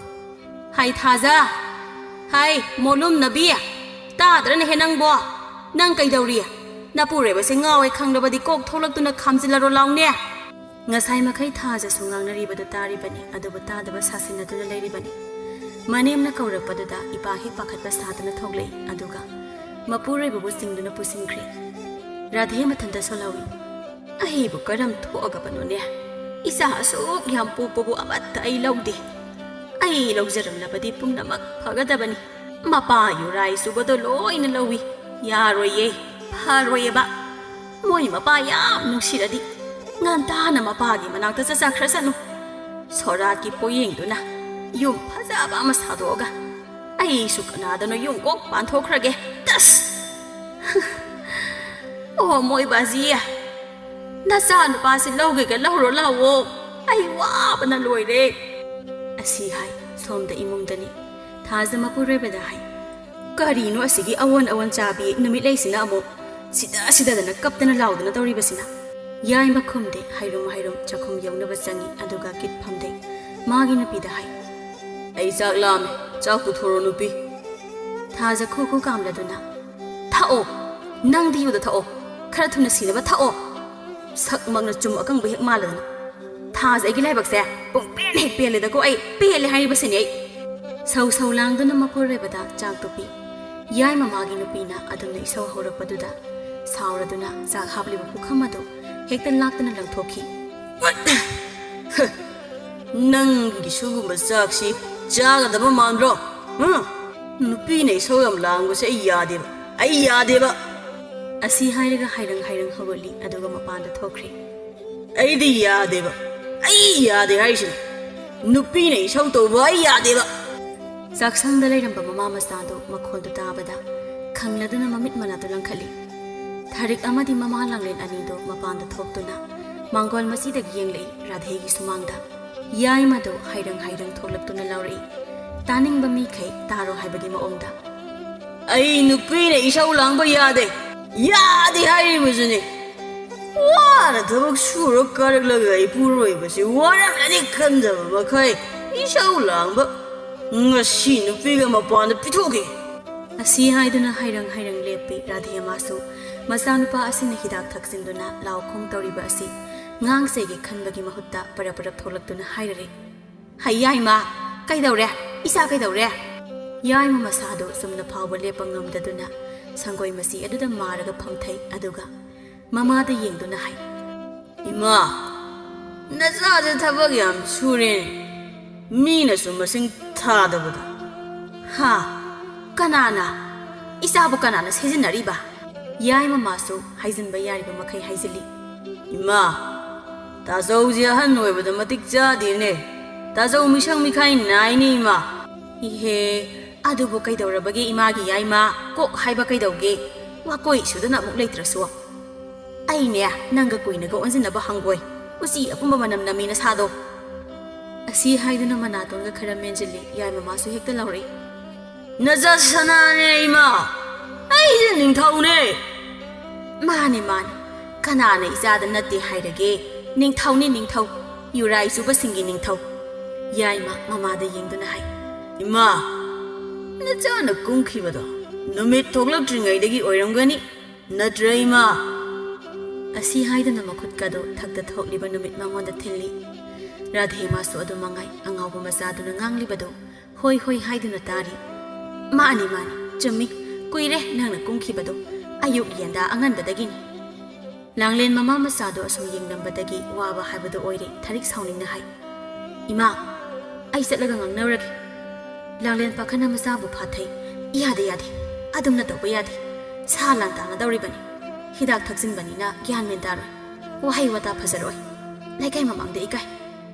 "ꯍꯥꯏ ꯊꯥꯖ! ꯍꯥꯏ ꯃꯣꯂꯨꯝ ꯅꯕꯤ! ꯇꯥꯗ꯭ꯔꯅꯦꯍꯦ ꯅꯪꯕꯣ? ꯅꯪ ꯀꯩꯗꯧꯔꯤ? ꯅꯄꯨꯔꯣꯏꯕꯁꯦ ꯉꯥꯎꯋꯦ ꯈꯪꯂꯕꯗꯤ ꯀꯣꯛ ꯊꯣꯛꯂꯛꯇꯨꯅ ꯈꯥꯝꯖꯤꯜꯂꯔꯣ ꯂꯥꯎꯅꯦ"꯫ ꯉꯁꯥꯏ ꯃꯈꯩ ꯊꯥꯖꯁꯨ ꯉꯥꯡꯅꯔꯤꯕꯗꯨ ꯇꯥꯔꯤꯕꯅꯤ, ꯑꯗꯨꯕꯨ ꯇꯥꯗꯕ ꯁꯥꯁꯤꯟꯅꯗꯨꯅ ꯂꯩꯔꯤꯕꯅꯤ꯫ ꯃꯅꯦꯝꯅ ꯀꯧꯔꯛꯄꯗꯨꯗ ꯏꯄꯥ ꯍꯦꯛ ꯄꯥꯈꯠꯄ ꯁꯥꯗꯨꯅ ꯊꯣꯛꯂꯛꯏ, ꯑꯗꯨꯒ ꯃꯄꯨꯔꯣꯏꯕꯕꯨ ꯆꯤꯡꯗꯨꯅ ꯄꯨꯁꯤꯟꯈ꯭ꯔꯦ꯫ ꯔꯥꯙꯦ ꯃꯊꯟꯇ ꯁꯣꯜꯍꯧꯏ꯫ "ꯑꯩꯕꯨ ꯀꯔꯝ ꯊꯣꯛꯑꯒꯕꯅꯣꯅꯦ? ꯏꯆꯥ ꯑꯁꯨꯛ ꯌꯥꯝ ꯄꯣꯛꯄꯕꯨ ꯑꯃꯠꯇ ꯑꯩ ꯂꯧꯗꯦ꯫ ꯑꯩ ꯂꯧꯖꯔꯝꯂꯕꯗꯤ ꯄꯨꯝꯅꯃꯛ ꯐꯒꯗꯕꯅꯤ꯫ ꯃꯄꯥ ꯌꯨꯔꯥꯏ ꯆꯨꯕꯗꯣ ꯂꯣꯏꯅ ꯂꯧꯏ꯫ ꯌꯥꯔꯣꯏꯌꯦ, ꯐꯔꯣꯏꯌꯦꯕ꯫ ꯃꯣꯏ ꯃꯄꯥ ꯌꯥꯝ ꯅꯨꯡꯁꯤꯔꯗꯤ ꯉꯟꯇꯥꯅ ꯃꯄꯥꯒꯤ ꯃꯅꯥꯛꯇ ꯆꯠꯆꯈ꯭ꯔꯁꯅꯨ꯫ ꯁꯣꯔꯥꯠꯀꯤ ꯄꯣꯌꯦꯡꯗꯨꯅ ꯌꯨꯝ ꯐꯖꯕ ꯑꯃ ꯁꯥꯗꯣꯛꯑꯒ ꯑꯩꯁꯨ ꯀꯅꯥꯗꯅꯣ ꯌꯨꯝ ꯀꯣꯛ ꯄꯥꯟꯊꯣꯛꯈ꯭ꯔꯒꯦ꯫ ꯇꯁ!" "ꯑꯣ ꯃꯣꯏ ꯕꯥꯖꯤ, ꯅꯆꯥ ꯅꯨꯄꯥꯁꯤ ꯂꯧꯒꯦꯒ ꯂꯧꯔꯣ ꯂꯥꯛꯑꯣ, ꯑꯩ ꯋꯥꯕꯅ ꯂꯣꯏꯔꯦ"꯫ ꯑꯁꯤ ꯍꯥꯏ꯫ ꯁꯣꯝꯗ ꯏꯃꯨꯡꯗꯅꯤ꯫ ꯊꯥꯖ ꯃꯄꯨꯔꯣꯏꯕꯗ ꯍꯥꯏ, "ꯀꯔꯤꯅꯣ ꯑꯁꯤꯒꯤ ꯑꯑꯣꯟ ꯑꯑꯣꯟ ꯆꯥꯕꯤ ꯅꯨꯃꯤꯠꯂꯩꯁꯤꯅ ꯑꯃꯨꯛ ꯁꯤꯗ ꯁꯤꯗꯗꯅ ꯀꯞꯇꯅ ꯂꯥꯎꯗꯅ ꯇꯧꯔꯤꯕꯁꯤꯅ?" ꯌꯥꯏꯃ ꯈꯨꯝꯗꯦ, ꯍꯥꯏꯔꯨꯝ ꯍꯥꯏꯔꯨꯝ ꯆꯥꯛꯈꯨꯝ ꯌꯧꯅꯕ ꯆꯪꯉꯤ, ꯑꯗꯨꯒ ꯀꯤꯠ ꯐꯝꯗꯩ꯫ ꯃꯥꯒꯤ ꯅꯨꯄꯤꯗ ꯍꯥꯏ, "ꯑꯩ ꯆꯥꯛ ꯂꯥꯝꯃꯦ, ꯆꯥꯛ ꯄꯨꯊꯣꯔꯣ ꯅꯨꯄꯤ"꯫ ꯊꯥꯖ ꯈꯨ ꯈꯨ ꯀꯥꯝꯂꯗꯨꯅ, "ꯊꯛꯑꯣ, ꯅꯪꯗꯤ ꯌꯨꯗ ꯊꯛꯑꯣ, ꯈꯔ ꯊꯨꯅ ꯁꯤꯅꯕ ꯊꯛꯑꯣ"꯫ ꯁꯛꯃꯛꯅ ꯆꯨꯝ ꯑꯀꯪꯕ ꯍꯦꯛ ꯃꯥꯜꯂꯗꯅ꯫ ꯊꯥꯖ ꯑꯩꯒꯤ ꯂꯥꯏꯕꯛꯁꯦ ꯄꯨꯡ ꯄꯦꯟ ꯍꯦꯛ ꯄꯦꯜꯂꯦꯗꯀꯣ, ꯑꯩ ꯄꯦꯜꯂꯦ ꯍꯥꯏꯔꯤꯕꯁꯤꯅꯦ ꯑꯩ꯫ ꯁꯧ ꯁꯧ ꯂꯥꯡꯗꯨꯅ ꯃꯄꯨꯔꯣꯏꯕꯗ ꯆꯥꯛꯇꯨ ꯄꯤ꯫ ꯌꯥꯏꯃ ꯃꯥꯒꯤ ꯅꯨꯄꯤꯅ ꯑꯗꯨꯝꯅ ꯏꯁꯧ ꯍꯧꯔꯛꯄꯗꯨꯗ ꯁꯥꯎꯔꯗꯨꯅ ꯆꯥꯛ ꯍꯥꯞꯂꯤꯕ ꯄꯨꯈꯝ ꯑꯗꯨ ꯍꯦꯛꯇ ꯂꯥꯛꯇꯅ ꯂꯪꯊꯣꯛꯈꯤ꯫ "ꯅꯪꯒꯤ ꯁꯤꯒꯨꯝꯕ ꯆꯥꯛꯁꯤ ꯆꯥꯒꯗꯕ ꯃꯥꯟꯕ꯭ꯔꯣ? ꯍꯨꯝ? ꯅꯨꯄꯤꯅ ꯏꯁꯧ ꯌꯥꯝ ꯂꯥꯡꯕꯁꯦ ꯑꯩ ꯌꯥꯗꯦꯕ"꯫ ꯑꯩ ꯌꯥꯗꯦꯕ꯫ ꯑꯁꯤ ꯍꯥꯏꯔꯒ ꯍꯥꯏꯔꯪ ꯍꯥꯏꯔꯪ ꯍꯧꯒꯠꯂꯤ, ꯑꯗꯨꯒ ꯃꯄꯥꯟꯗ ꯊꯣꯛꯈ꯭ꯔꯦ꯫ ꯑꯩꯗꯤ ꯌꯥꯗꯦꯕ꯫ ꯑꯩ ꯌꯥꯗꯦ ꯍꯥꯏꯔꯤꯁꯤꯅꯤ꯫ ꯅꯨꯄꯤꯅ ꯏꯁꯧ ꯇꯧꯕ ꯑꯩ ꯌꯥꯗꯦꯕ꯫ ꯆꯥꯛꯁꯪꯗ ꯂꯩꯔꯝꯕ ꯃꯃꯥ ꯃꯆꯥꯗꯨ ꯃꯈꯣꯟꯗꯨ ꯇꯥꯕꯗ ꯈꯪꯂꯗꯨꯅ ꯃꯃꯤꯠ ꯃꯅꯥꯗꯨ ꯂꯪꯈꯠꯂꯤ꯫ ꯊꯥꯔꯤꯛ ꯑꯃꯗꯤ ꯃꯃꯥ ꯂꯥꯡꯂꯦꯟ ꯑꯅꯤꯗꯨ ꯃꯄꯥꯟꯗ ꯊꯣꯛꯇꯨꯅ ꯃꯥꯡꯒꯣꯜ ꯃꯆꯤꯗꯒꯤ ꯌꯦꯡꯂꯛꯏ ꯔꯥꯙꯦꯒꯤ ꯁꯨꯃꯥꯡꯗ꯫ ꯌꯥꯏꯃꯗꯨ ꯍꯥꯏꯔꯪ ꯍꯥꯏꯔꯪ ꯊꯣꯛꯂꯛꯇꯨꯅ ꯂꯥꯎꯔꯛꯏ, ꯇꯥꯅꯤꯡꯕ ꯃꯤꯈꯩ ꯇꯥꯔꯣ ꯍꯥꯏꯕꯒꯤ ꯃꯑꯣꯡꯗ꯫ ꯑꯩ ꯅꯨꯄꯤꯅ ꯏꯁꯧ ꯂꯥꯡꯕ ꯌꯥꯗꯦ꯫ ꯌꯥꯗꯦ ꯍꯥꯏꯔꯤꯕꯁꯤꯅꯤ꯫ ꯋꯥꯅ ꯊꯕꯛ ꯁꯨꯔ ꯀꯥꯔꯛꯂꯒ ꯏꯄꯨꯔꯣꯏꯕꯁꯤ ꯋꯥꯔꯝꯂꯅꯤ ꯈꯟꯖꯕ ꯃꯈꯩ ꯏꯁꯧ ꯂꯥꯡꯕ ꯉꯁꯤ ꯅꯨꯄꯤꯒ ꯃꯄꯥꯟꯗ ꯄꯤꯊꯣꯛꯈꯤ꯫ ꯑꯁꯤ ꯍꯥꯏꯗꯨꯅ ꯍꯥꯏꯔꯪ ꯍꯥꯏꯔꯪ ꯂꯦꯞꯄꯤ ꯔꯥꯙꯦ꯫ ꯃꯥꯁꯨ ꯃꯆꯥꯅꯨꯄꯥ ꯑꯁꯤꯅ ꯍꯤꯗꯥꯛ ꯊꯛꯆꯤꯟꯗꯨꯅ ꯂꯥꯎ ꯈꯣꯡ ꯇꯧꯔꯤꯕ ꯑꯁꯤ ꯉꯥꯡꯁꯦꯒꯤ ꯈꯟꯕꯒꯤ ꯃꯍꯨꯠꯇ ꯄꯔꯞ ꯄꯔꯞ ꯊꯣꯛꯂꯛꯇꯨꯅ ꯍꯥꯏꯔꯔꯦ꯫ "ꯍꯩ ꯌꯥꯏꯃ, ꯀꯩꯗꯧꯔꯦ? ꯏꯆꯥ ꯀꯩꯗꯧꯔꯦ?" ꯌꯥꯏꯃ ꯃꯁꯥꯗꯨ ꯆꯨꯝꯅ ꯐꯥꯎꯕ ꯂꯦꯞꯄ ꯉꯝꯗꯗꯨꯅ ꯁꯪꯒꯣꯏ ꯃꯆꯤ ꯑꯗꯨꯗ ꯃꯥꯔꯒ ꯐꯝꯊꯩ, ꯑꯗꯨꯒ ꯃꯃꯥꯗ ꯌꯦꯡꯗꯨꯅ ꯍꯥꯏ, "ꯏꯃꯥ, ꯅꯆꯥꯁꯦ ꯊꯕꯛ ꯌꯥꯝ ꯁꯨꯔꯦꯅꯦ꯫ ꯃꯤꯅꯁꯨ ꯃꯁꯤꯡ ꯊꯥꯗꯕꯗ"꯫ "ꯍꯥ? ꯀꯅꯥꯅ? ꯏꯆꯥꯕꯨ ꯀꯅꯥꯅ ꯁꯤꯖꯤꯟꯅꯔꯤꯕ?" ꯌꯥꯏꯃ ꯃꯥꯁꯨ ꯍꯥꯏꯖꯤꯟꯕ ꯌꯥꯔꯤꯕ ꯃꯈꯩ ꯍꯥꯏꯖꯤꯜꯂꯤ꯫ "ꯏꯃꯥ, ꯇꯥꯆꯧꯁꯦ ꯑꯍꯟ ꯑꯣꯏꯕꯗ ꯃꯇꯤꯛ ꯆꯥꯗꯦꯅꯦ꯫ ꯇꯥꯆꯧ ꯃꯤꯁꯪ ꯃꯤꯈꯥꯏ ꯅꯥꯏꯅꯦ, ꯏꯃꯥ"꯫ "ꯏꯍꯦ, ꯑꯗꯨꯕꯨ ꯀꯩꯗꯧꯔꯕꯒꯦ ꯏꯃꯥꯒꯤ ꯌꯥꯏꯃ? ꯀꯣꯛ ꯍꯥꯏꯕ ꯀꯩꯗꯧꯒꯦ? ꯋꯥꯀꯣꯏ ꯁꯨꯗꯅ ꯑꯃꯨꯛ ꯂꯩꯇ꯭ꯔꯁꯨ꯫ ꯑꯩꯅꯦ ꯅꯪꯒ ꯀꯨꯏꯅꯒ ꯑꯣꯟꯁꯤꯟꯅꯕ ꯍꯪꯒꯣꯏ꯫ ꯎꯆꯤ ꯑꯄꯨꯝꯕ ꯃꯅꯝ ꯅꯝꯃꯤ ꯅꯁꯥꯗꯣ"꯫ ꯑꯁꯤ ꯍꯥꯏꯗꯨꯅ ꯃꯅꯥꯇꯣꯟꯒ ꯈꯔ ꯃꯦꯟꯁꯤꯜꯂꯤ꯫ ꯌꯥꯏꯃ ꯃꯥꯁꯨ ꯍꯦꯛꯇ ꯂꯥꯎꯔꯛꯏ, "ꯅꯆꯥ ꯁꯅꯥꯅꯦ ꯏꯃꯥ, ꯑꯩꯁꯦ ꯅꯤꯡꯊꯧꯅꯦ"꯫ "ꯃꯥꯅꯦ, ꯃꯥꯅꯦ, ꯀꯅꯥꯅ ꯏꯆꯥꯗ ꯅꯠꯇꯦ ꯍꯥꯏꯔꯒꯦ? ꯅꯤꯡꯊꯧꯅꯤ, ꯅꯤꯡꯊꯧ, ꯌꯨꯔꯥꯏ ꯆꯨꯕꯁꯤꯡꯒꯤ ꯅꯤꯡꯊꯧ"꯫ ꯌꯥꯏꯃ ꯃꯃꯥꯗ ꯌꯦꯡꯗꯨꯅ ꯍꯥꯏ, "ꯏꯃꯥ, ꯅꯆꯥꯅ ꯀꯨꯝꯈꯤꯕꯗꯣ ꯅꯨꯃꯤꯠ ꯊꯣꯛꯂꯛꯇ꯭ꯔꯤꯉꯩꯗꯒꯤ ꯑꯣꯏꯔꯝꯒꯅꯤ, ꯅꯠꯇ꯭ꯔ ꯏꯃꯥ?" ꯑꯁꯤ ꯍꯥꯏꯗꯨꯅ ꯃꯈꯨꯠꯀꯗꯣ ꯊꯛꯇ ꯊꯣꯛꯂꯤꯕ ꯅꯨꯃꯤꯠ ꯃꯉꯣꯟꯗ ꯊꯤꯜꯂꯤ꯫ ꯔꯥꯙꯦ ꯃꯥꯁꯨ ꯑꯗꯨ ꯃꯉꯥꯏ, ꯑꯉꯥꯎꯕ ꯃꯆꯥꯗꯨꯅ ꯉꯥꯡꯂꯤꯕꯗꯨ ꯍꯣꯏ ꯍꯣꯏ ꯍꯥꯏꯗꯨꯅ ꯇꯥꯔꯤ꯫ "ꯃꯥꯅꯤ, ꯃꯥꯅꯤ, ꯆꯨꯝꯃꯤ, ꯀꯨꯏꯔꯦ ꯅꯪꯅ ꯀꯨꯝꯈꯤꯕꯗꯣ, ꯑꯌꯨꯛ ꯌꯦꯟꯗꯥ ꯑꯉꯟꯕꯗꯒꯤꯅꯤ"꯫ ꯂꯥꯡꯂꯦꯟ ꯃꯃꯥ ꯃꯆꯥꯗꯣ ꯑꯁꯨꯝ ꯌꯦꯡꯂꯝꯕꯗꯒꯤ ꯋꯥꯕ ꯍꯥꯏꯕꯗꯨ ꯑꯣꯏꯔꯦ꯫ ꯊꯥꯔꯤꯛ ꯁꯥꯎꯅꯤꯡꯅ ꯍꯥꯏ, "ꯏꯃꯥ, ꯑꯩ ꯆꯠꯂꯒ ꯉꯥꯡꯅꯔꯒꯦ꯫ ꯂꯥꯡꯂꯦꯟ ꯄꯥꯈꯠꯅ ꯃꯆꯥꯕꯨ ꯐꯥꯊꯩ꯫ ꯌꯥꯗꯦ, ꯌꯥꯗꯦ, ꯑꯗꯨꯝꯅ ꯇꯧꯕ ꯌꯥꯗꯦ꯫ ꯁꯥ ꯂꯥꯟ ꯇꯥꯅꯗꯧꯔꯤꯕꯅꯤ꯫ ꯍꯤꯗꯥꯛ ꯊꯛꯆꯤꯟꯕꯅꯤꯅ ꯒ꯭ꯌꯥꯟ ꯃꯦꯟ ꯇꯥꯔꯣꯏ꯫ ꯋꯥꯍꯩ ꯋꯥꯇꯥ ꯐꯖꯔꯣꯏ꯫ ꯂꯩꯀꯥꯏ ꯃꯃꯥꯡꯗ ꯏꯀꯥꯏ꯫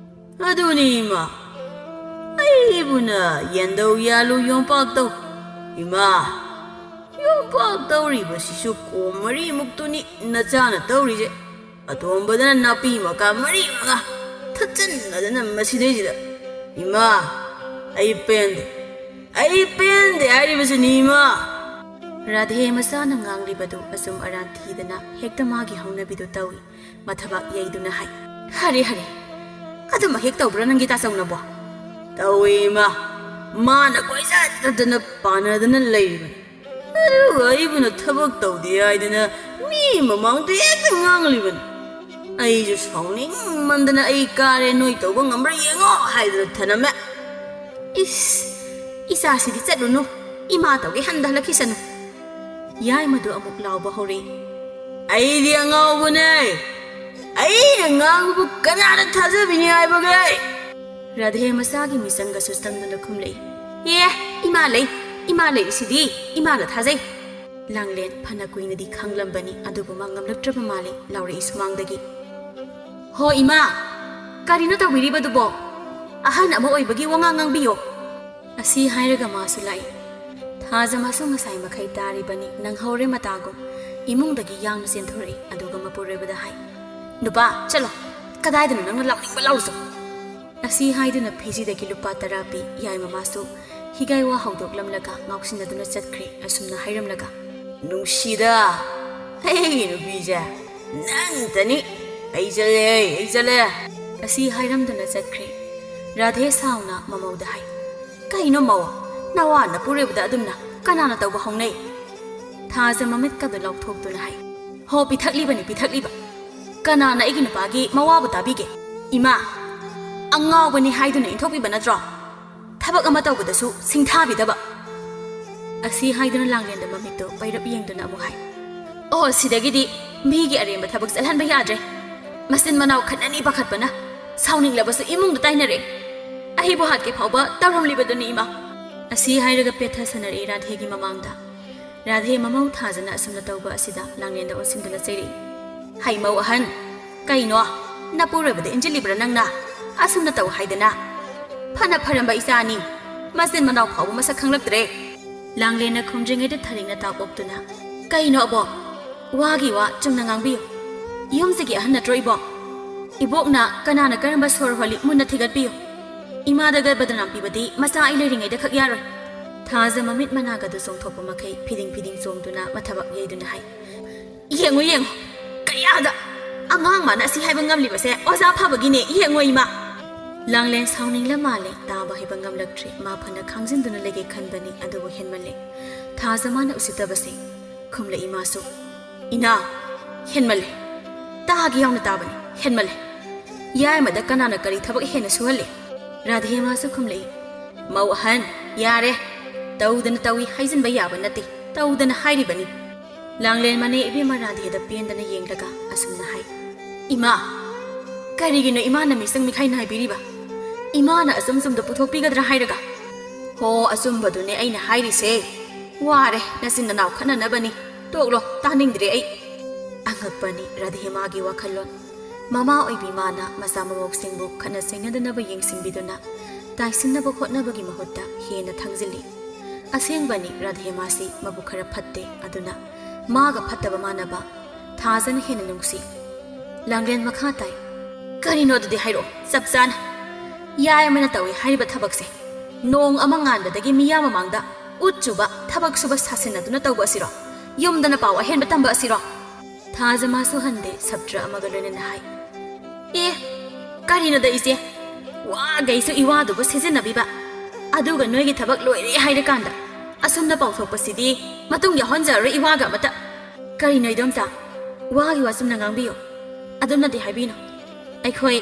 ꯑꯗꯨꯅꯤ ꯏꯃꯥ, ꯑꯩꯕꯨꯅ ꯌꯦꯟꯗꯧ ꯌꯥꯜꯂꯨ ꯌꯣꯝꯄꯥꯛ ꯇꯧ꯫ ꯏꯃꯥ, ꯌꯣꯝꯄꯥꯛ ꯇꯧꯔꯤꯕꯁꯤꯁꯨ ꯀꯣꯝ ꯃꯔꯤꯃꯨꯛꯇꯨꯅꯤ ꯅꯆꯥꯅ ꯇꯧꯔꯤꯁꯦ꯫ ꯑꯇꯣꯝꯕꯗꯅ ꯅꯥꯄꯤ ꯃꯀꯥ ꯃꯔꯤ ꯃꯉꯥ ꯊꯠꯆꯟꯅꯗꯅ ꯃꯁꯤꯗꯩꯁꯤꯗ꯫ ꯏꯃꯥ, ꯑꯩ ꯄꯦꯟꯗꯦ, ꯑꯩ ꯄꯦꯟꯗꯦ ꯍꯥꯏꯔꯤꯕꯁꯤꯅꯤ ꯏꯃꯥ꯫ ꯔꯥꯙꯦ ꯃꯆꯥꯅ ꯉꯥꯡꯂꯤꯕꯗꯨ ꯑꯆꯨꯝ ꯑꯔꯥꯟ ꯊꯤꯗꯅ ꯍꯦꯛꯇ ꯃꯥꯒꯤ ꯍꯧꯅꯕꯤꯗꯨ ꯇꯧꯏ꯫ ꯃꯊꯕꯥꯛ ꯌꯩꯗꯨꯅ ꯍꯥꯏ, "ꯍꯔꯦ, ꯍꯔꯦ, ꯑꯗꯨꯃꯛ ꯍꯦꯛ ꯇꯧꯕ꯭ꯔꯥ ꯅꯪꯒꯤ ꯇꯥꯆꯧꯅꯕꯣ?" "ꯇꯧꯏ ꯏꯃꯥ, ꯃꯥꯅ ꯀꯣꯏꯆꯠ ꯆꯠꯇꯅ ꯄꯥꯟꯅꯗꯅ ꯂꯩꯔꯤꯕꯅꯤ꯫ ꯑꯗꯨꯒ ꯑꯩꯕꯨꯅ ꯊꯕꯛ ꯇꯧꯗꯦ ꯍꯥꯏꯗꯅ ꯃꯤ ꯃꯃꯥꯡꯗ ꯍꯦꯛꯇ ꯉꯥꯡꯂꯤꯕꯅꯤ꯫ ꯑꯩꯁꯨ ꯁꯥꯎꯅꯤꯡꯃꯟꯗꯅ 'ꯑꯩ ꯀꯥꯔꯦ, ꯅꯣꯏ ꯇꯧꯕ ꯉꯝꯕ꯭ꯔꯥ ꯌꯦꯡꯉꯣ' ꯍꯥꯏꯗꯅ ꯊꯅꯝꯃꯦ꯫ ꯏꯁ, ꯏꯆꯥꯁꯤꯗꯤ ꯆꯠꯂꯨꯅꯨ, ꯏꯃꯥ ꯇꯧꯒꯦ ꯍꯟꯗ ꯍꯜꯂꯛꯈꯤꯁꯅꯨ꯫ ꯌꯥꯏꯃꯗꯨ ꯑꯃꯨꯛ ꯂꯥꯎꯕ ꯍꯧꯔꯛꯏ꯫ "ꯑꯩꯗꯤ ꯑꯉꯥꯎꯕꯅꯦ꯫ ꯑꯩꯅ ꯉꯥꯡꯕꯕꯨ ꯀꯅꯥꯅ ꯊꯥꯖꯕꯤꯅꯤ ꯍꯥꯏꯕꯒꯦ?" ꯔꯥꯙꯦ ꯃꯆꯥꯒꯤ ꯃꯤꯆꯪꯒꯁꯨ ꯆꯪꯗꯨꯅ ꯈꯨꯝꯂꯛꯏ꯫ "ꯑꯦ, ꯏꯃꯥ ꯂꯩ, ꯏꯃꯥ ꯂꯩꯔꯤꯁꯤꯗꯤ, ꯏꯃꯥꯅ ꯊꯥꯖꯩ꯫" ꯂꯥꯡꯂꯦꯟ ꯐꯅ ꯀꯨꯏꯅꯗꯤ ꯈꯪꯂꯝꯕꯅꯤ, ꯑꯗꯨꯕꯨ ꯃꯥ ꯉꯝꯂꯛꯇ꯭ꯔꯕ ꯃꯥꯜꯂꯦ, ꯂꯥꯎꯔꯛꯏ ꯁꯨꯃꯥꯡꯗꯒꯤ꯫ "ꯍꯣ ꯏꯃꯥ, ꯀꯔꯤꯅꯣ ꯇꯧꯕꯤꯔꯤꯕꯗꯨꯕꯣ? ꯑꯍꯟ ꯑꯃ ꯑꯣꯏꯕꯒꯤ ꯋꯥꯉꯥꯡ ꯉꯥꯡꯕꯤꯌꯣ꯫" ꯑꯁꯤ ꯍꯥꯏꯔꯒ ꯃꯥꯁꯨ ꯂꯥꯛꯏ꯫ ꯊꯥꯖꯃꯁꯨ ꯉꯁꯥꯏ ꯃꯈꯩ ꯇꯥꯔꯤꯕꯅꯤ, ꯅꯪꯍꯧꯔꯦ ꯃꯇꯥꯒꯨꯝ꯫ ꯏꯃꯨꯡꯗꯒꯤ ꯌꯥꯡꯅ ꯆꯦꯟꯊꯣꯔꯛꯏ, ꯑꯗꯨꯒ ꯃꯄꯨꯔꯣꯏꯕꯗ ꯍꯥꯏ, "ꯅꯨꯄꯥ, ꯆꯠꯂꯣ, ꯀꯗꯥꯏꯗꯅꯣ ꯅꯪꯅ ꯂꯥꯎꯅꯤꯡꯕ ꯂꯥꯎꯖꯧ꯫" ꯑꯁꯤ ꯍꯥꯏꯗꯨꯅ ꯐꯤꯖꯤꯗꯒꯤ ꯂꯨꯄꯥ ꯇꯔꯥ ꯄꯤ ꯌꯥꯏꯃ ꯃꯥꯁꯨ ꯍꯤꯒꯥꯏ ꯋꯥ ꯍꯧꯗꯣꯛꯂꯝꯂꯒ ꯉꯥꯎꯁꯤꯟꯅꯗꯨꯅ ꯆꯠꯈ꯭ꯔꯦ, ꯑꯁꯨꯝꯅ ꯍꯥꯏꯔꯝꯂꯒ, "ꯅꯨꯡꯁꯤꯗ, ꯑꯩꯒꯤ ꯅꯨꯄꯤꯁꯦ ꯅꯪꯇꯅꯤ꯫ ꯑꯩ ꯆꯠꯂꯦ, ꯑꯩ ꯆꯠꯂꯦ꯫" ꯑꯁꯤ ꯍꯥꯏꯔꯝꯗꯨꯅ ꯆꯠꯈ꯭ꯔꯦ꯫ ꯔꯥꯙꯦ ꯁꯥꯎꯅ ꯃꯃꯧꯗ ꯍꯥꯏ, "ꯀꯩꯅꯣ ꯃꯧ, ꯅꯋꯥ ꯅꯄꯨꯔꯣꯏꯕꯗ ꯑꯗꯨꯝꯅ ꯀꯅꯥꯅ ꯇꯧꯕ ꯍꯧꯅꯩ?" ꯊꯥꯖ ꯃꯃꯤꯠꯀꯗꯨ ꯂꯥꯎꯊꯣꯛꯇꯨꯅ ꯍꯥꯏ, "ꯍꯣ, ꯄꯤꯊꯛꯂꯤꯕꯅꯤ, ꯄꯤꯊꯛꯂꯤꯕ꯫ ꯀꯅꯥꯅ ꯑꯩꯒꯤ ꯅꯨꯄꯥꯒꯤ ꯃꯋꯥꯕꯨ ꯇꯥꯕꯤꯒꯦ? ꯏꯃꯥ, ꯑꯉꯥꯎꯕꯅꯤ ꯍꯥꯏꯗꯨꯅ ꯏꯟꯊꯣꯛꯄꯤꯕ ꯅꯠꯇ꯭ꯔꯣ? ꯊꯕꯛ ꯑꯃ ꯇꯧꯕꯗꯁꯨ ꯁꯤꯡꯊꯥꯕꯤꯗꯕ꯫" ꯑꯁꯤ ꯍꯥꯏꯗꯨꯅ ꯂꯥꯡꯂꯦꯟꯗ ꯃꯃꯤꯠꯇꯨ ꯄꯩꯔꯞ ꯌꯦꯡꯗꯨꯅ ꯑꯃꯨꯛ ꯍꯥꯏ, "ꯑꯣ, ꯁꯤꯗꯒꯤꯗꯤ ꯃꯤꯒꯤ ꯑꯔꯦꯝꯕ ꯊꯕꯛ ꯆꯠꯍꯟꯕ ꯌꯥꯗ꯭ꯔꯦ꯫ ꯃꯆꯤꯟ ꯃꯅꯥꯎ ꯈꯠꯅꯅꯤ ꯄꯥꯈꯠꯄꯅ ꯁꯥꯎꯅꯤꯡꯂꯕꯁꯨ ꯏꯃꯨꯡꯗ ꯇꯥꯏꯅꯔꯦ꯫ ꯑꯩꯕꯨ ꯍꯥꯠꯀꯦ ꯐꯥꯎꯕ ꯇꯧꯔꯝꯂꯤꯕꯗꯨꯅꯤ ꯏꯃꯥ꯫" ꯑꯁꯤ ꯍꯥꯏꯔꯒ ꯄꯦꯠꯊ ꯁꯥꯟꯅꯔꯛꯏ ꯔꯥꯙꯦꯒꯤ ꯃꯃꯥꯡꯗ꯫ ꯔꯥꯙꯦ ꯃꯃꯧ ꯊꯥꯖꯅ ꯑꯁꯨꯝꯅ ꯇꯧꯕ ꯑꯁꯤꯗ ꯂꯥꯡꯂꯦꯟꯗ ꯑꯣꯟꯁꯤꯟꯗꯨꯅ ꯆꯩꯔꯛꯏ꯫ "ꯍꯩꯃꯧ ꯑꯍꯟ, ꯀꯩꯅꯣ? ꯅꯄꯨꯔꯣꯏꯕꯗ ꯏꯟꯖꯤꯜꯂꯤꯕ꯭ꯔꯥ ꯅꯪꯅ? ꯑꯁꯨꯝꯅ ꯇꯧ ꯍꯥꯏꯗꯅ꯫ ꯐꯅ ꯐꯔꯝꯕ ꯏꯆꯥꯅꯤ꯫ ꯃꯆꯤꯟ ꯃꯅꯥꯎ ꯐꯥꯎꯕ ꯃꯁꯛ ꯈꯪꯂꯛꯇ꯭ꯔꯦ꯫" ꯂꯥꯡꯂꯦꯟꯅ ꯈꯨꯝꯗ꯭ꯔꯤꯉꯩꯗ ꯊꯥꯔꯤꯛꯅ ꯇꯥꯞ ꯑꯣꯛꯇꯨꯅ, "ꯀꯩꯅꯣ ꯑꯕꯣꯛ? ꯋꯥꯒꯤ ꯋꯥ ꯆꯨꯝꯅ ꯉꯥꯡꯕꯤꯌꯨ꯫ ꯌꯨꯝꯁꯤꯒꯤ ꯑꯍꯟ ꯅꯠꯇ꯭ꯔꯣ ꯏꯕꯣꯛ? ꯏꯕꯣꯛꯅ ꯀꯅꯥꯅ ꯀꯔꯝꯕ ꯁꯣꯔ ꯍꯣꯜꯂꯤ ꯃꯨꯟꯅ ꯊꯤꯒꯠꯄꯤꯌꯨ꯫ ꯏꯃꯥꯗꯒ ꯕꯗꯅꯥꯝ ꯄꯤꯕꯗꯤ ꯃꯆꯥ ꯑꯩ ꯂꯩꯔꯤꯉꯩꯗ ꯈꯛ ꯌꯥꯔꯣꯏ꯫" ꯊꯥꯖ ꯃꯃꯤꯠ ꯃꯅꯥꯒꯗꯨ ꯆꯣꯡꯊꯣꯛꯄ ꯃꯈꯩ ꯐꯤꯗꯤꯡ ꯐꯤꯗꯤꯡ ꯆꯣꯡꯗꯨꯅ ꯃꯊꯕꯥꯛ ꯌꯩꯗꯨꯅ ꯍꯥꯏ, "ꯌꯦꯡꯉꯨ, ꯌꯦꯡꯉꯨ, ꯀꯌꯥꯗ ꯑꯉꯥꯡ ꯃꯥꯅ ꯑꯁꯤ ꯍꯥꯏꯕ ꯉꯝꯂꯤꯕꯁꯦ ꯑꯣꯖꯥ ꯐꯕꯒꯤꯅꯦ, ꯌꯦꯡꯉꯣ ꯏꯃꯥ!" ꯂꯥꯡꯂꯦꯟ ꯁꯥꯎꯅꯤꯡꯂ ꯃꯥꯜꯂꯦ, ꯇꯥꯕ ꯍꯩꯕ ꯉꯝꯂꯛꯇ꯭ꯔꯦ꯫ ꯃꯥ ꯐꯅ ꯈꯥꯡꯖꯤꯟꯗꯨꯅ ꯂꯩꯒꯦ ꯈꯟꯕꯅꯤ, ꯑꯗꯨꯕꯨ ꯍꯦꯟꯃꯜꯂꯦ꯫ ꯊꯥꯖ ꯃꯥꯅ ꯎꯁꯤꯠꯇꯕꯁꯦ꯫ ꯈꯨꯝꯂꯛꯏ ꯃꯥꯁꯨ, "ꯏꯅꯥ, ꯍꯦꯟꯃꯜꯂꯦ꯫ ꯇꯥꯒꯦ ꯌꯥꯎꯅ ꯇꯥꯕꯅꯤ, ꯍꯦꯟꯃꯜꯂꯦ꯫ ꯌꯥꯏꯃꯗ ꯀꯅꯥꯅ ꯀꯔꯤ ꯊꯕꯛ ꯍꯦꯟꯅ ꯁꯨꯍꯜꯂꯦ?" ꯔꯥꯙꯦ ꯃꯥꯁꯨ ꯈꯨꯝꯂꯛꯏ, "ꯃꯧ ꯑꯍꯟ, ꯌꯥꯔꯦ꯫ ꯇꯧꯗꯅ ꯇꯧꯏ ꯍꯥꯏꯖꯤꯟꯕ ꯌꯥꯕ ꯅꯠꯇꯦ, ꯇꯧꯗꯅ ꯍꯥꯏꯔꯤꯕꯅꯤ꯫" ꯂꯥꯡꯂꯦꯟ ꯃꯅꯦ ꯏꯕꯦꯝꯃ ꯔꯥꯙꯦꯗ ꯄꯦꯟꯗꯅ ꯌꯦꯡꯂꯒ ꯑꯁꯨꯝꯅ ꯍꯥꯏ, "ꯏꯃꯥ, ꯀꯔꯤꯒꯤꯅꯣ ꯏꯃꯥꯅ ꯃꯤꯆꯪ ꯃꯤꯈꯥꯏ ꯅꯥꯏꯕꯤꯔꯤꯕ? ꯏꯃꯥꯅ ꯑꯆꯨꯝ ꯆꯨꯝꯗ ꯄꯨꯊꯣꯛꯄꯤꯒꯗ꯭ꯔꯥ ꯍꯥꯏꯔꯒ?" "ꯍꯣ, ꯑꯆꯨꯝꯕꯗꯨꯅꯦ ꯑꯩꯅ ꯍꯥꯏꯔꯤꯁꯦ꯫ ꯋꯥꯔꯦ, ꯅꯆꯤꯟ ꯅꯅꯥꯎ ꯈꯠꯅꯅꯕꯅꯤ꯫ ꯇꯣꯛꯂꯣ, ꯇꯥꯅꯤꯡꯗ꯭ꯔꯦ ꯑꯩ꯫" ꯑꯉꯛꯄꯅꯤ ꯔꯥꯙꯦꯃꯥꯒꯤ ꯋꯥꯈꯜꯂꯣꯟ꯫ ꯃꯃꯥ ꯑꯣꯏꯕꯤ ꯃꯥꯅ ꯃꯆꯥ ꯃꯃꯧꯁꯤꯡꯕꯨ ꯈꯠꯅ ꯆꯩꯅꯗꯅꯕ ꯌꯦꯡꯁꯤꯟꯕꯤꯗꯨꯅ ꯇꯥꯏꯁꯤꯟꯅꯕ ꯍꯣꯠꯅꯕꯒꯤ ꯃꯍꯨꯠꯇ ꯍꯦꯟꯅ ꯊꯪꯖꯤꯜꯂꯤ꯫ ꯑꯁꯦꯡꯕꯅꯤ, ꯔꯥꯙꯦꯃꯥꯁꯤ ꯃꯕꯨꯛ ꯈꯔ ꯐꯠꯇꯦ, ꯑꯗꯨꯅ ꯃꯥꯒ ꯐꯠꯇꯕ ꯃꯥꯟꯅꯕ ꯊꯥꯖꯅ ꯍꯦꯟꯅ ꯅꯨꯡꯁꯤ꯫ ꯂꯥꯡꯂꯦꯟ ꯃꯈꯥ ꯇꯥꯏ, "ꯀꯔꯤꯅꯣ ꯑꯗꯨꯗꯤ ꯍꯥꯏꯔꯛꯑꯣ, ꯆꯞ ꯆꯥꯅ꯫ ꯌꯥꯏꯃꯅ ꯇꯧꯏ ꯍꯥꯏꯔꯤꯕ ꯊꯕꯛꯁꯦ, ꯅꯣꯡ ꯑꯃ ꯉꯥꯟꯕꯗꯒꯤ ꯃꯤꯌꯥꯝ ꯃꯃꯥꯡꯗ ꯎꯠ ꯆꯨꯕ, ꯊꯕꯛ ꯁꯨꯕ ꯁꯥꯁꯤꯟꯅꯗꯨꯅ ꯇꯧꯕ ꯑꯁꯤꯔꯣ? ꯌꯨꯝꯗꯅ ꯄꯥꯎ ꯑꯍꯦꯟꯕ ꯇꯝꯕ ꯑꯁꯤꯔꯣ?" ꯊꯥꯖ ꯃꯥꯁꯨ ꯍꯟꯗꯦ, ꯁꯞꯇ꯭ꯔ ꯑꯃꯒ ꯂꯣꯏꯅꯅ ꯍꯥꯏ, "ꯑꯦ, ꯀꯔꯤꯅꯣꯗ ꯏꯆꯦ? ꯋꯥꯈꯩꯁꯨ ꯏꯋꯥꯗꯨꯕꯨ ꯁꯤꯖꯤꯟꯅꯕꯤꯕ꯫ ꯑꯗꯨꯒ ꯅꯣꯏꯒꯤ ꯊꯕꯛ ꯂꯣꯏꯔꯦ ꯍꯥꯏꯔꯀꯥꯟꯗ ꯑꯁꯨꯝꯅ ꯄꯥꯎꯊꯣꯛꯄꯁꯤꯗꯤ ꯃꯇꯨꯡ ꯌꯥꯎꯍꯟꯖꯔꯔꯣꯏ ꯏꯋꯥꯒ ꯑꯃꯇ꯫ ꯀꯔꯤꯅꯣ ꯏꯗꯣꯝꯆꯥ? ꯋꯥꯒꯤ ꯋꯥ ꯆꯨꯝꯅ ꯉꯥꯡꯕꯤꯌꯨ꯫ ꯑꯗꯨꯝꯅꯗꯤ ꯍꯥꯏꯕꯤꯅꯨ꯫ ꯑꯩꯈꯣꯏ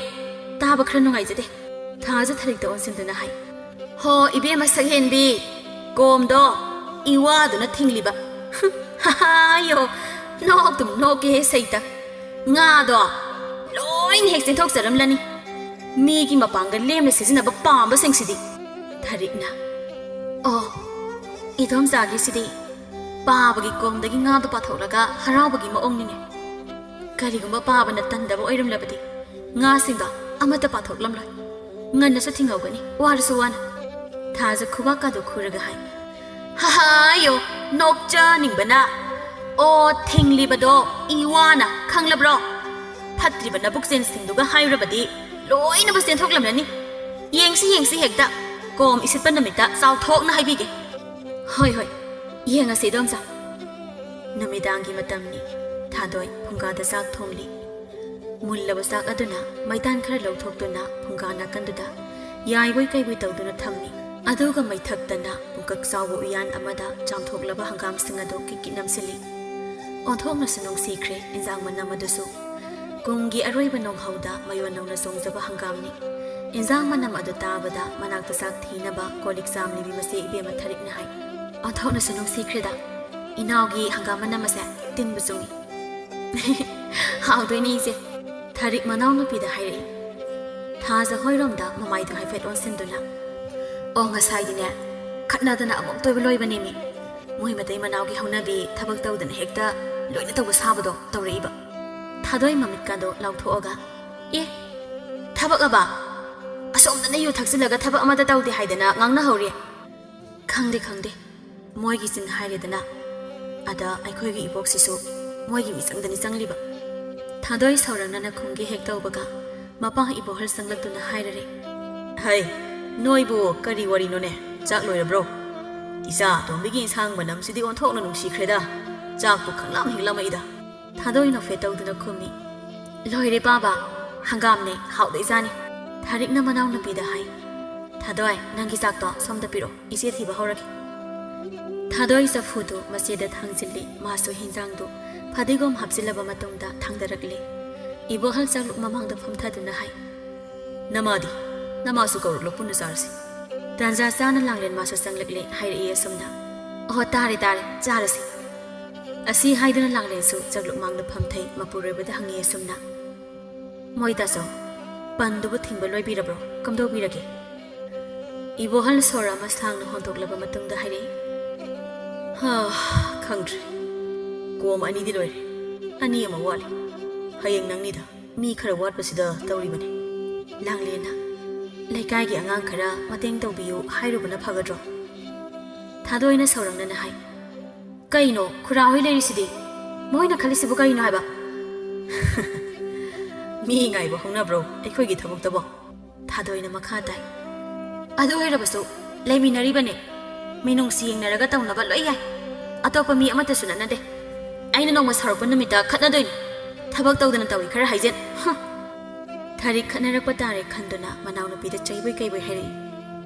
ꯇꯥꯕ ꯈꯔ ꯅꯨꯡꯉꯥꯏꯖꯗꯦ꯫" ꯊꯥꯖ ꯊꯔꯤꯛꯇ ꯑꯣꯟꯁꯤꯟꯗꯨꯅ ꯍꯥꯏ, "ꯍꯣ, ꯏꯕꯦꯝꯃ ꯁꯛꯍꯦꯟꯕꯤ, ꯀꯣꯝꯗꯣ ꯏꯋꯥꯗꯨꯅ ꯊꯤꯡꯂꯤꯕ꯫ ꯍꯥꯌꯣ, ꯅꯣꯛꯇꯨꯝ ꯅꯣꯛꯀꯦꯍꯦ ꯁꯩꯇ꯫ ꯉꯥꯗꯣ ꯂꯣꯏꯅ ꯍꯦꯛ ꯆꯦꯟꯊꯣꯛꯆꯔꯝꯂꯅꯤ꯫ ꯃꯤꯒꯤ ꯃꯄꯥꯡꯒꯜ ꯂꯦꯝꯅ ꯁꯤꯖꯤꯟꯅꯕ ꯄꯥꯝꯕꯁꯤꯡꯁꯤꯗꯤ꯫" ꯊꯔꯤꯛꯅ, "ꯑꯣ, ꯏꯗꯣꯝꯆꯥꯒꯤꯁꯤꯗꯤ ꯄꯥꯕꯒꯤ ꯀꯣꯝꯗꯒꯤ ꯉꯥꯗꯣ ꯄꯥꯊꯣꯛꯂꯒ ꯍꯔꯥꯎꯕꯒꯤ ꯃꯑꯣꯡꯅꯤꯅꯦ꯫ ꯀꯔꯤꯒꯨꯝꯕ ꯄꯥꯕꯅ ꯇꯟꯗꯕ ꯑꯣꯏꯔꯝꯂꯕꯗꯤ ꯉꯥꯁꯤꯡꯗꯣ ꯑꯃꯠꯇ ꯄꯥꯊꯣꯛꯂꯝꯂꯣꯏ꯫ ꯉꯟꯅꯁꯨ ꯊꯤꯡꯍꯧꯒꯅꯤ, ꯋꯥꯔꯁꯨ ꯋꯥꯅ꯫ ꯊꯥꯖ ꯈꯨꯕꯥꯛꯀꯗꯨ ꯈꯨꯔꯒ ꯍꯥꯏ꯫ ꯍꯥꯍꯥꯌꯣ, ꯅꯣꯛꯆꯅꯤꯡꯕꯅ꯫ ꯑꯣ, ꯊꯤꯡꯂꯤꯕꯗꯣ ꯏꯋꯥꯅ, ꯈꯪꯂꯕ꯭ꯔꯣ? ꯐꯠꯇ꯭ꯔꯤꯕ ꯅꯕꯨꯛꯆꯦꯜꯁꯤꯡꯗꯨꯒ ꯍꯥꯏꯔꯨꯔꯕꯗꯤ ꯂꯣꯏꯅꯃꯛ ꯆꯦꯟꯊꯣꯛꯂꯝꯂꯅꯤ꯫ ꯌꯦꯡꯁꯤ, ꯌꯦꯡꯁꯤ ꯍꯦꯛꯇ꯫ ꯀꯣꯝ ꯏꯁꯤꯠꯄ ꯅꯨꯃꯤꯠꯇ ꯆꯥꯎꯊꯣꯛꯅ ꯍꯥꯏꯕꯤꯒꯦ꯫ ꯍꯣꯏ, ꯍꯣꯏ, ꯌꯦꯡꯉꯁꯤ, ꯏꯗꯣꯝꯆꯥ꯫ ꯅꯨꯃꯤꯗꯥꯡꯒꯤ ꯃꯇꯝꯅꯤ꯫ ꯊꯥꯗꯣꯏ ꯐꯨꯡꯒꯥꯗ ꯆꯥꯛ ꯊꯣꯡꯂꯤ꯫ ꯃꯨꯜꯂꯕ ꯆꯥꯛ ꯑꯗꯨꯅ ꯃꯩꯇꯥꯟ ꯈꯔ ꯂꯧꯊꯣꯛꯇꯨꯅ ꯐꯨꯡꯒꯥ ꯅꯥꯀꯟꯗꯨꯗ ꯌꯥꯏꯕꯣꯏ ꯀꯩꯕꯣꯏ ꯇꯧꯗꯨꯅ ꯊꯝꯃꯤ꯫ ꯑꯗꯨꯒ ꯃꯩꯊꯛꯇꯅ ꯄꯨꯡꯀꯛ ꯆꯥꯎꯕ ꯎꯌꯥꯟ ꯑꯃꯗ ꯆꯥꯝꯊꯣꯛꯂꯕ ꯍꯪꯒꯥꯝꯁꯤꯡ ꯑꯗꯨ ꯀꯤꯠ ꯀꯤꯠ ꯅꯝꯁꯤꯜꯂꯤ꯫ ꯑꯣꯟꯊꯣꯛꯅꯁꯨ ꯅꯨꯡꯁꯤꯈ꯭ꯔꯦ ꯏꯟꯖꯥꯡ ꯃꯅꯝ ꯑꯗꯨꯁꯨ꯫ ꯀꯨꯝꯒꯤ ꯑꯔꯣꯏꯕ ꯅꯣꯡꯍꯧꯗ ꯃꯌꯣꯟ ꯅꯧꯅ ꯆꯣꯡꯖꯕ ꯍꯪꯒꯥꯝꯅꯤ꯫ ꯏꯟꯖꯥꯡ ꯃꯅꯝ ꯑꯗꯨ ꯇꯥꯕꯗ ꯃꯅꯥꯛꯇ ꯆꯥꯛ ꯊꯤꯅꯕ ꯀꯣꯜ ꯂꯤꯛ ꯆꯥꯝꯂꯤꯕꯤ ꯃꯆꯦ ꯏꯕꯦꯝꯃ ꯊꯔꯤꯛꯅ ꯍꯥꯏ꯫ ꯑꯣꯟꯊꯣꯛꯅꯁꯨ ꯅꯨꯡꯁꯤꯈ꯭ꯔꯦꯗ꯫ ꯏꯅꯥꯎꯒꯤ ꯍꯪꯒꯥꯝ ꯃꯅꯝ ꯑꯁꯦ ꯇꯤꯟꯕꯨ ꯆꯨꯝꯃꯤ꯫ ꯍꯥꯎꯗꯣꯏꯅꯦ ꯏꯆꯦ꯫ ꯊꯔꯤꯛ ꯃꯅꯥꯎꯅꯨꯄꯤꯗ ꯍꯥꯏꯔꯛꯏ꯫ ꯊꯥꯖ ꯍꯣꯏꯔꯣꯝꯗ ꯃꯃꯥꯏꯗꯨ ꯍꯥꯏꯐꯦꯠ ꯑꯣꯟꯁꯤꯟꯗꯨꯅ꯫ ꯑꯣ, ꯉꯁꯥꯏꯗꯤꯅꯦ, ꯈꯠꯅꯗꯅ ꯑꯃꯨꯛ ꯇꯣꯏꯕ ꯂꯣꯏꯕꯅꯦꯃꯤ꯫ ꯃꯣꯏ ꯃꯇꯩ ꯃꯅꯥꯎꯒꯤ ꯍꯧꯅꯕꯤ ꯊꯕꯛ ꯇꯧꯗꯅ ꯍꯦꯛꯇ ꯂꯣꯏꯅ ꯇꯧꯕ ꯁꯥꯕꯗꯣ ꯇꯧꯔꯛꯏꯕ꯫ ꯊꯥꯗꯣꯏ ꯃꯃꯤꯠꯀꯗꯣ ꯂꯥꯎꯊꯣꯛꯑꯒ, "ꯑꯦ, ꯊꯕꯛ ꯑꯕ? ꯑꯁꯣꯝꯗꯅ ꯌꯨ ꯊꯛꯆꯤꯜꯂꯒ ꯊꯕꯛ ꯑꯃꯠꯇ ꯇꯧꯗꯦ ꯍꯥꯏꯗꯅ ꯉꯥꯡꯅꯍꯧꯔꯤ꯫ ꯈꯪꯗꯦ, ꯈꯪꯗꯦ꯫ ꯃꯣꯏꯒꯤ ꯆꯤꯟ ꯍꯥꯏꯔꯦꯗꯅ꯫ ꯑꯗ ꯑꯩꯈꯣꯏꯒꯤ ꯏꯕꯣꯛꯁꯤꯁꯨ ꯃꯣꯏꯒꯤ ꯃꯤꯆꯪꯗꯅꯤ ꯆꯪꯂꯤꯕ꯫" ꯊꯥꯗꯣꯏ ꯁꯧꯔꯪꯅꯅ ꯈꯨꯝꯒꯦ ꯍꯦꯛ ꯇꯧꯕꯒ ꯃꯄꯥ ꯏꯕꯣꯍꯜ ꯆꯪꯂꯛꯇꯨꯅ ꯍꯥꯏꯔꯔꯦ꯫ "ꯍꯩ, ꯅꯣꯏꯕꯨ ꯀꯔꯤ ꯋꯥꯔꯤꯅꯣꯅꯦ? ꯆꯥꯛ ꯂꯣꯏꯔꯕ꯭ꯔꯣ? ꯏꯆꯥ ꯑꯇꯣꯝꯕꯤꯒꯤ ꯏꯟꯁꯥꯡ ꯃꯅꯝꯁꯤꯗꯤ ꯑꯣꯟꯊꯣꯛꯅ ꯅꯨꯡꯁꯤꯈ꯭ꯔꯦꯗ꯫ ꯆꯥꯛꯄꯨ ꯈꯪꯂꯥꯝ ꯍꯦꯛ ꯂꯥꯝꯃꯛꯏꯗ꯫" ꯊꯥꯗꯣꯏ ꯅꯣꯛꯐꯦꯠ ꯇꯧꯗꯨꯅ ꯈꯨꯝꯃꯤ꯫ "ꯂꯣꯏꯔꯦ ꯄꯥꯕ, ꯍꯪꯒꯥꯝꯅꯦ, ꯍꯥꯎꯗꯣꯏꯖꯥꯅꯤ꯫" ꯊꯥꯔꯤꯛꯅ ꯃꯅꯥꯎꯅꯨꯄꯤꯗ ꯍꯥꯏ꯫ "ꯊꯥꯗꯣꯏ, ꯅꯪꯒꯤ ꯆꯥꯛꯇꯣ ꯁꯣꯝꯗ ꯄꯤꯔꯛꯑꯣ, ꯏꯆꯦ ꯊꯤꯕ ꯍꯧꯔꯒꯦ꯫" ꯊꯥꯗꯣꯏ ꯆꯐꯨꯗꯨ ꯃꯆꯦꯗ ꯊꯥꯡꯖꯤꯜꯂꯤ, ꯃꯥꯁꯨ ꯍꯤꯟꯖꯥꯡꯗꯨ ꯐꯗꯤꯒꯣꯝ ꯍꯥꯞꯆꯤꯜꯂꯕ ꯃꯇꯨꯡꯗ ꯊꯥꯡꯗꯔꯛꯂꯤ꯫ ꯏꯕꯣꯍꯜ ꯆꯥꯛꯂꯨꯛ ꯃꯃꯥꯡꯗ ꯐꯝꯊꯗꯨꯅ ꯍꯥꯏ, "ꯅꯃꯥꯗꯤ? ꯅꯃꯥꯁꯨ ꯀꯧꯔꯛꯂꯣ, ꯄꯨꯟꯅ ꯆꯥꯔꯁꯤ꯫" ꯇꯥꯟꯖꯥ ꯆꯥꯅ ꯂꯥꯡꯂꯦꯟ ꯃꯥꯁꯨ ꯆꯪꯂꯛꯂꯦ, ꯍꯥꯏꯔꯛꯏ ꯑꯁꯨꯝꯅ, "ꯑꯣꯍꯣ, ꯇꯥꯔꯦ, ꯇꯥꯔꯦ, ꯆꯥꯔꯁꯤ꯫" ꯑꯁꯤ ꯍꯥꯏꯗꯨꯅ ꯂꯥꯡꯂꯦꯟꯁꯨ ꯆꯥꯛꯂꯨꯛ ꯃꯥꯡꯗ ꯐꯝꯊꯩ, ꯃꯄꯨꯔꯣꯏꯕꯗ ꯍꯪꯉꯤ ꯑꯁꯨꯝꯅ, "ꯃꯣꯏ ꯇꯥꯆꯧ, ꯄꯟꯗꯨꯕꯨ ꯊꯤꯡꯕ ꯂꯣꯏꯕꯤꯔꯕ꯭ꯔꯣ? ꯀꯝꯗꯧꯕꯤꯔꯒꯦ?" ꯏꯕꯣꯍꯜ ꯁꯣꯔ ꯑꯃ ꯁꯥꯡꯅ ꯍꯣꯟꯗꯣꯛꯂꯕ ꯃꯇꯨꯡꯗ ꯍꯥꯏꯔꯛꯏ, ꯍꯥ, ꯈꯪꯗ꯭ꯔꯦ꯫ ꯀꯣꯝ ꯑꯅꯤꯗꯤ ꯂꯣꯏꯔꯦ꯫ ꯑꯅꯤ ꯑꯃ ꯋꯥꯠꯂꯤ꯫ ꯍꯌꯦꯡ ꯅꯪꯅꯤꯗ꯫ ꯃꯤ ꯈꯔ ꯋꯥꯠꯄꯁꯤꯗ ꯇꯧꯔꯤꯕꯅꯤ꯫ ꯂꯥꯡꯂꯦꯟꯅ, "ꯂꯩꯀꯥꯏꯒꯤ ꯑꯉꯥꯡ ꯈꯔ ꯃꯇꯦꯡ ꯇꯧꯕꯤꯌꯨ ꯍꯥꯏꯔꯨꯕꯅ ꯐꯒꯗ꯭ꯔꯣ?" ꯊꯥꯗꯣꯏꯅ ꯁꯧꯔꯪꯅꯅ ꯍꯥꯏ꯫ "ꯀꯩꯅꯣ, ꯈꯨꯔꯥ ꯍꯣꯏ ꯂꯩꯔꯤꯁꯤꯗꯤ? ꯃꯣꯏꯅ ꯈꯜꯂꯤꯁꯤꯕꯨ ꯀꯩꯅꯣ ꯍꯥꯏꯕ?" "ꯃꯤ ꯉꯥꯏꯕ ꯍꯧꯅꯕ꯭ꯔꯣ ꯑꯩꯈꯣꯏꯒꯤ ꯊꯕꯛꯇꯕꯣ?" ꯊꯥꯗꯣꯏꯅ ꯃꯈꯥ ꯇꯥꯏ꯫ "ꯑꯗꯨ ꯑꯣꯏꯔꯕꯁꯨ ꯂꯩꯃꯤꯟꯅꯔꯤꯕꯅꯦ꯫ ꯃꯤꯅꯨꯡꯁꯤ ꯌꯦꯡꯅꯔꯒ ꯇꯧꯅꯕ ꯂꯣꯏ ꯌꯥꯏ꯫ ꯑꯇꯣꯞꯄ ꯃꯤ ꯑꯃꯠꯇꯁꯨ ꯅꯠꯅꯗꯦ꯫ ꯑꯩꯅ ꯅꯣꯡꯃ ꯁꯥꯎꯔꯛꯄ ꯅꯨꯃꯤꯠꯇ ꯈꯠꯅꯗꯣꯏꯅꯤ꯫ ꯊꯕꯛ ꯇꯧꯗꯅ ꯇꯧꯏ ꯈꯔ ꯍꯥꯏꯖꯤꯟ꯫ ꯍꯨꯝ!" ꯊꯥꯔꯤꯛ ꯈꯠꯅꯔꯛꯄ ꯇꯥꯔꯦ ꯈꯟꯗꯨꯅ ꯃꯅꯥꯎꯅꯨꯄꯤꯗ ꯆꯩꯕꯣꯏ ꯀꯩꯕꯣꯏ ꯍꯥꯏꯔꯛꯏ꯫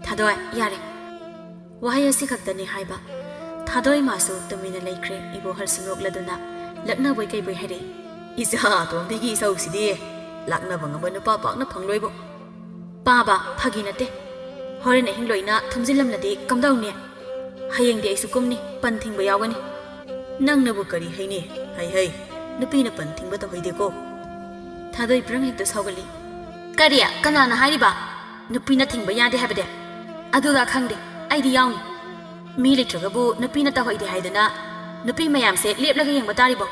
"ꯊꯥꯗꯣꯏ, ꯌꯥꯔꯦ꯫ ꯋꯥꯍꯩ ꯑꯁꯤ ꯈꯛꯇꯅꯤ ꯍꯥꯏꯕ꯫" ꯊꯥꯗꯣꯏ ꯃꯥꯁꯨ ꯇꯨꯃꯤꯟꯅ ꯂꯩꯈ꯭ꯔꯦ꯫ ꯏꯕꯣꯍꯜꯁꯨ ꯅꯣꯛꯂꯗꯨꯅ ꯂꯛꯅꯕꯣꯏ ꯀꯩꯕꯣꯏ ꯍꯥꯏꯔꯛꯏ꯫ "ꯏꯆꯥ ꯑꯇꯣꯝꯕꯤꯒꯤ ꯏꯁꯧꯁꯤꯗꯤ ꯂꯥꯛꯅꯕ ꯉꯝꯕ ꯅꯨꯄꯥ ꯄꯥꯛꯅ ꯐꯪꯂꯣꯏꯕꯣ꯫" "ꯄꯥꯕ, ꯐꯥꯒꯤ ꯅꯠꯇꯦ꯫ ꯍꯣꯔꯦꯟ ꯑꯍꯤꯡ ꯂꯣꯏꯅ ꯊꯨꯝꯖꯤꯜꯂꯝꯂꯗꯤ ꯀꯝꯗꯧꯅꯤ? ꯍꯌꯦꯡꯗꯤ ꯑꯩꯁꯨ ꯀꯨꯝꯅꯤ, ꯄꯟ ꯊꯤꯡꯕ ꯌꯥꯎꯒꯅꯤ꯫" "ꯅꯪꯅꯕꯨ ꯀꯔꯤ ꯍꯩꯅꯤ? ꯍꯩ ꯍꯩ, ꯅꯨꯄꯤꯅ ꯄꯟ ꯊꯤꯡꯕ ꯇꯧꯍꯩꯗꯦꯀꯣ꯫" ꯊꯥꯗꯣꯏ ꯕ꯭ꯔꯪ ꯍꯦꯛꯇ ꯁꯥꯎꯒꯠꯂꯤ꯫ "ꯀꯔꯤ? ꯀꯅꯥꯅ ꯍꯥꯏꯔꯤꯕ? ꯅꯨꯄꯤꯅ ꯊꯤꯡꯕ ꯌꯥꯗꯦ ꯍꯥꯏꯕꯗꯤ? ꯑꯗꯨꯒ ꯈꯪꯗꯦ, ꯑꯩꯗꯤ ꯌꯥꯎꯅꯤ꯫ ꯃꯤ ꯂꯩꯇ꯭ꯔꯒꯕꯨ ꯅꯨꯄꯤꯅ ꯇꯧꯍꯩꯗꯦ ꯍꯥꯏꯗꯅ ꯅꯨꯄꯤ ꯃꯌꯥꯝꯁꯦ ꯂꯦꯞꯂꯒ ꯌꯦꯡꯕ ꯇꯥꯔꯤꯕꯣ?"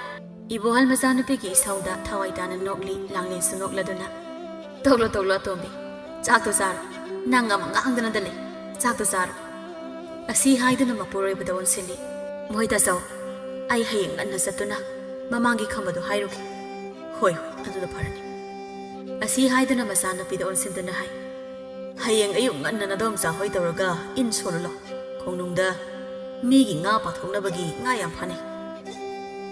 ꯏꯕꯣꯍꯜ ꯃꯆꯥꯅꯨꯄꯤꯒꯤ ꯏꯁꯧꯗ ꯊꯋꯥꯏ ꯇꯥꯅ ꯅꯣꯛꯂꯤ꯫ ꯂꯥꯡꯂꯦꯟꯁꯨ ꯅꯣꯛꯂꯗꯨꯅ, "ꯇꯣꯛꯂꯣ, ꯇꯣꯛꯂꯣ ꯑꯇꯣꯝꯕꯤ, ꯆꯥꯛꯇꯣ ꯆꯥꯔꯣ꯫ ꯅꯪ ꯑꯃ ꯉꯥꯡꯗꯅꯗ ꯂꯩ꯫ ꯆꯥꯛꯇꯣ ꯆꯥꯔꯣ꯫" ꯑꯁꯤ ꯍꯥꯏꯗꯨꯅ ꯃꯄꯨꯔꯣꯏꯕꯗ ꯑꯣꯟꯁꯤꯜꯂꯤ꯫ "ꯃꯣꯏ ꯇꯥꯆꯧ, ꯑꯩ ꯍꯌꯦꯡ ꯉꯟꯅ ꯆꯠꯇꯨꯅ ꯃꯃꯥꯡꯒꯤ ꯈꯝꯕꯗꯣ ꯍꯥꯏꯔꯨꯒꯦ꯫" "ꯍꯣꯏ, ꯍꯣꯏ, ꯑꯗꯨꯅ ꯐꯔꯅꯤ꯫" ꯑꯁꯤ ꯍꯥꯏꯗꯨꯅ ꯃꯆꯥꯅꯨꯄꯤꯗ ꯑꯣꯟꯁꯤꯟꯗꯨꯅ ꯍꯥꯏ, "ꯍꯌꯦꯡ ꯑꯌꯨꯛ ꯉꯟꯅ ꯅꯗꯣꯝꯆꯥ ꯍꯣꯏ ꯇꯧꯔꯒ ꯏꯟ ꯁꯣꯜꯂꯨ ꯂꯥꯎ꯫ ꯈꯣꯡꯅꯨꯡꯗ ꯃꯤꯒꯤ ꯉꯥ ꯄꯥꯊꯣꯛꯅꯕꯒꯤ ꯉꯥ ꯌꯥꯝ ꯐꯥꯅꯩ꯫"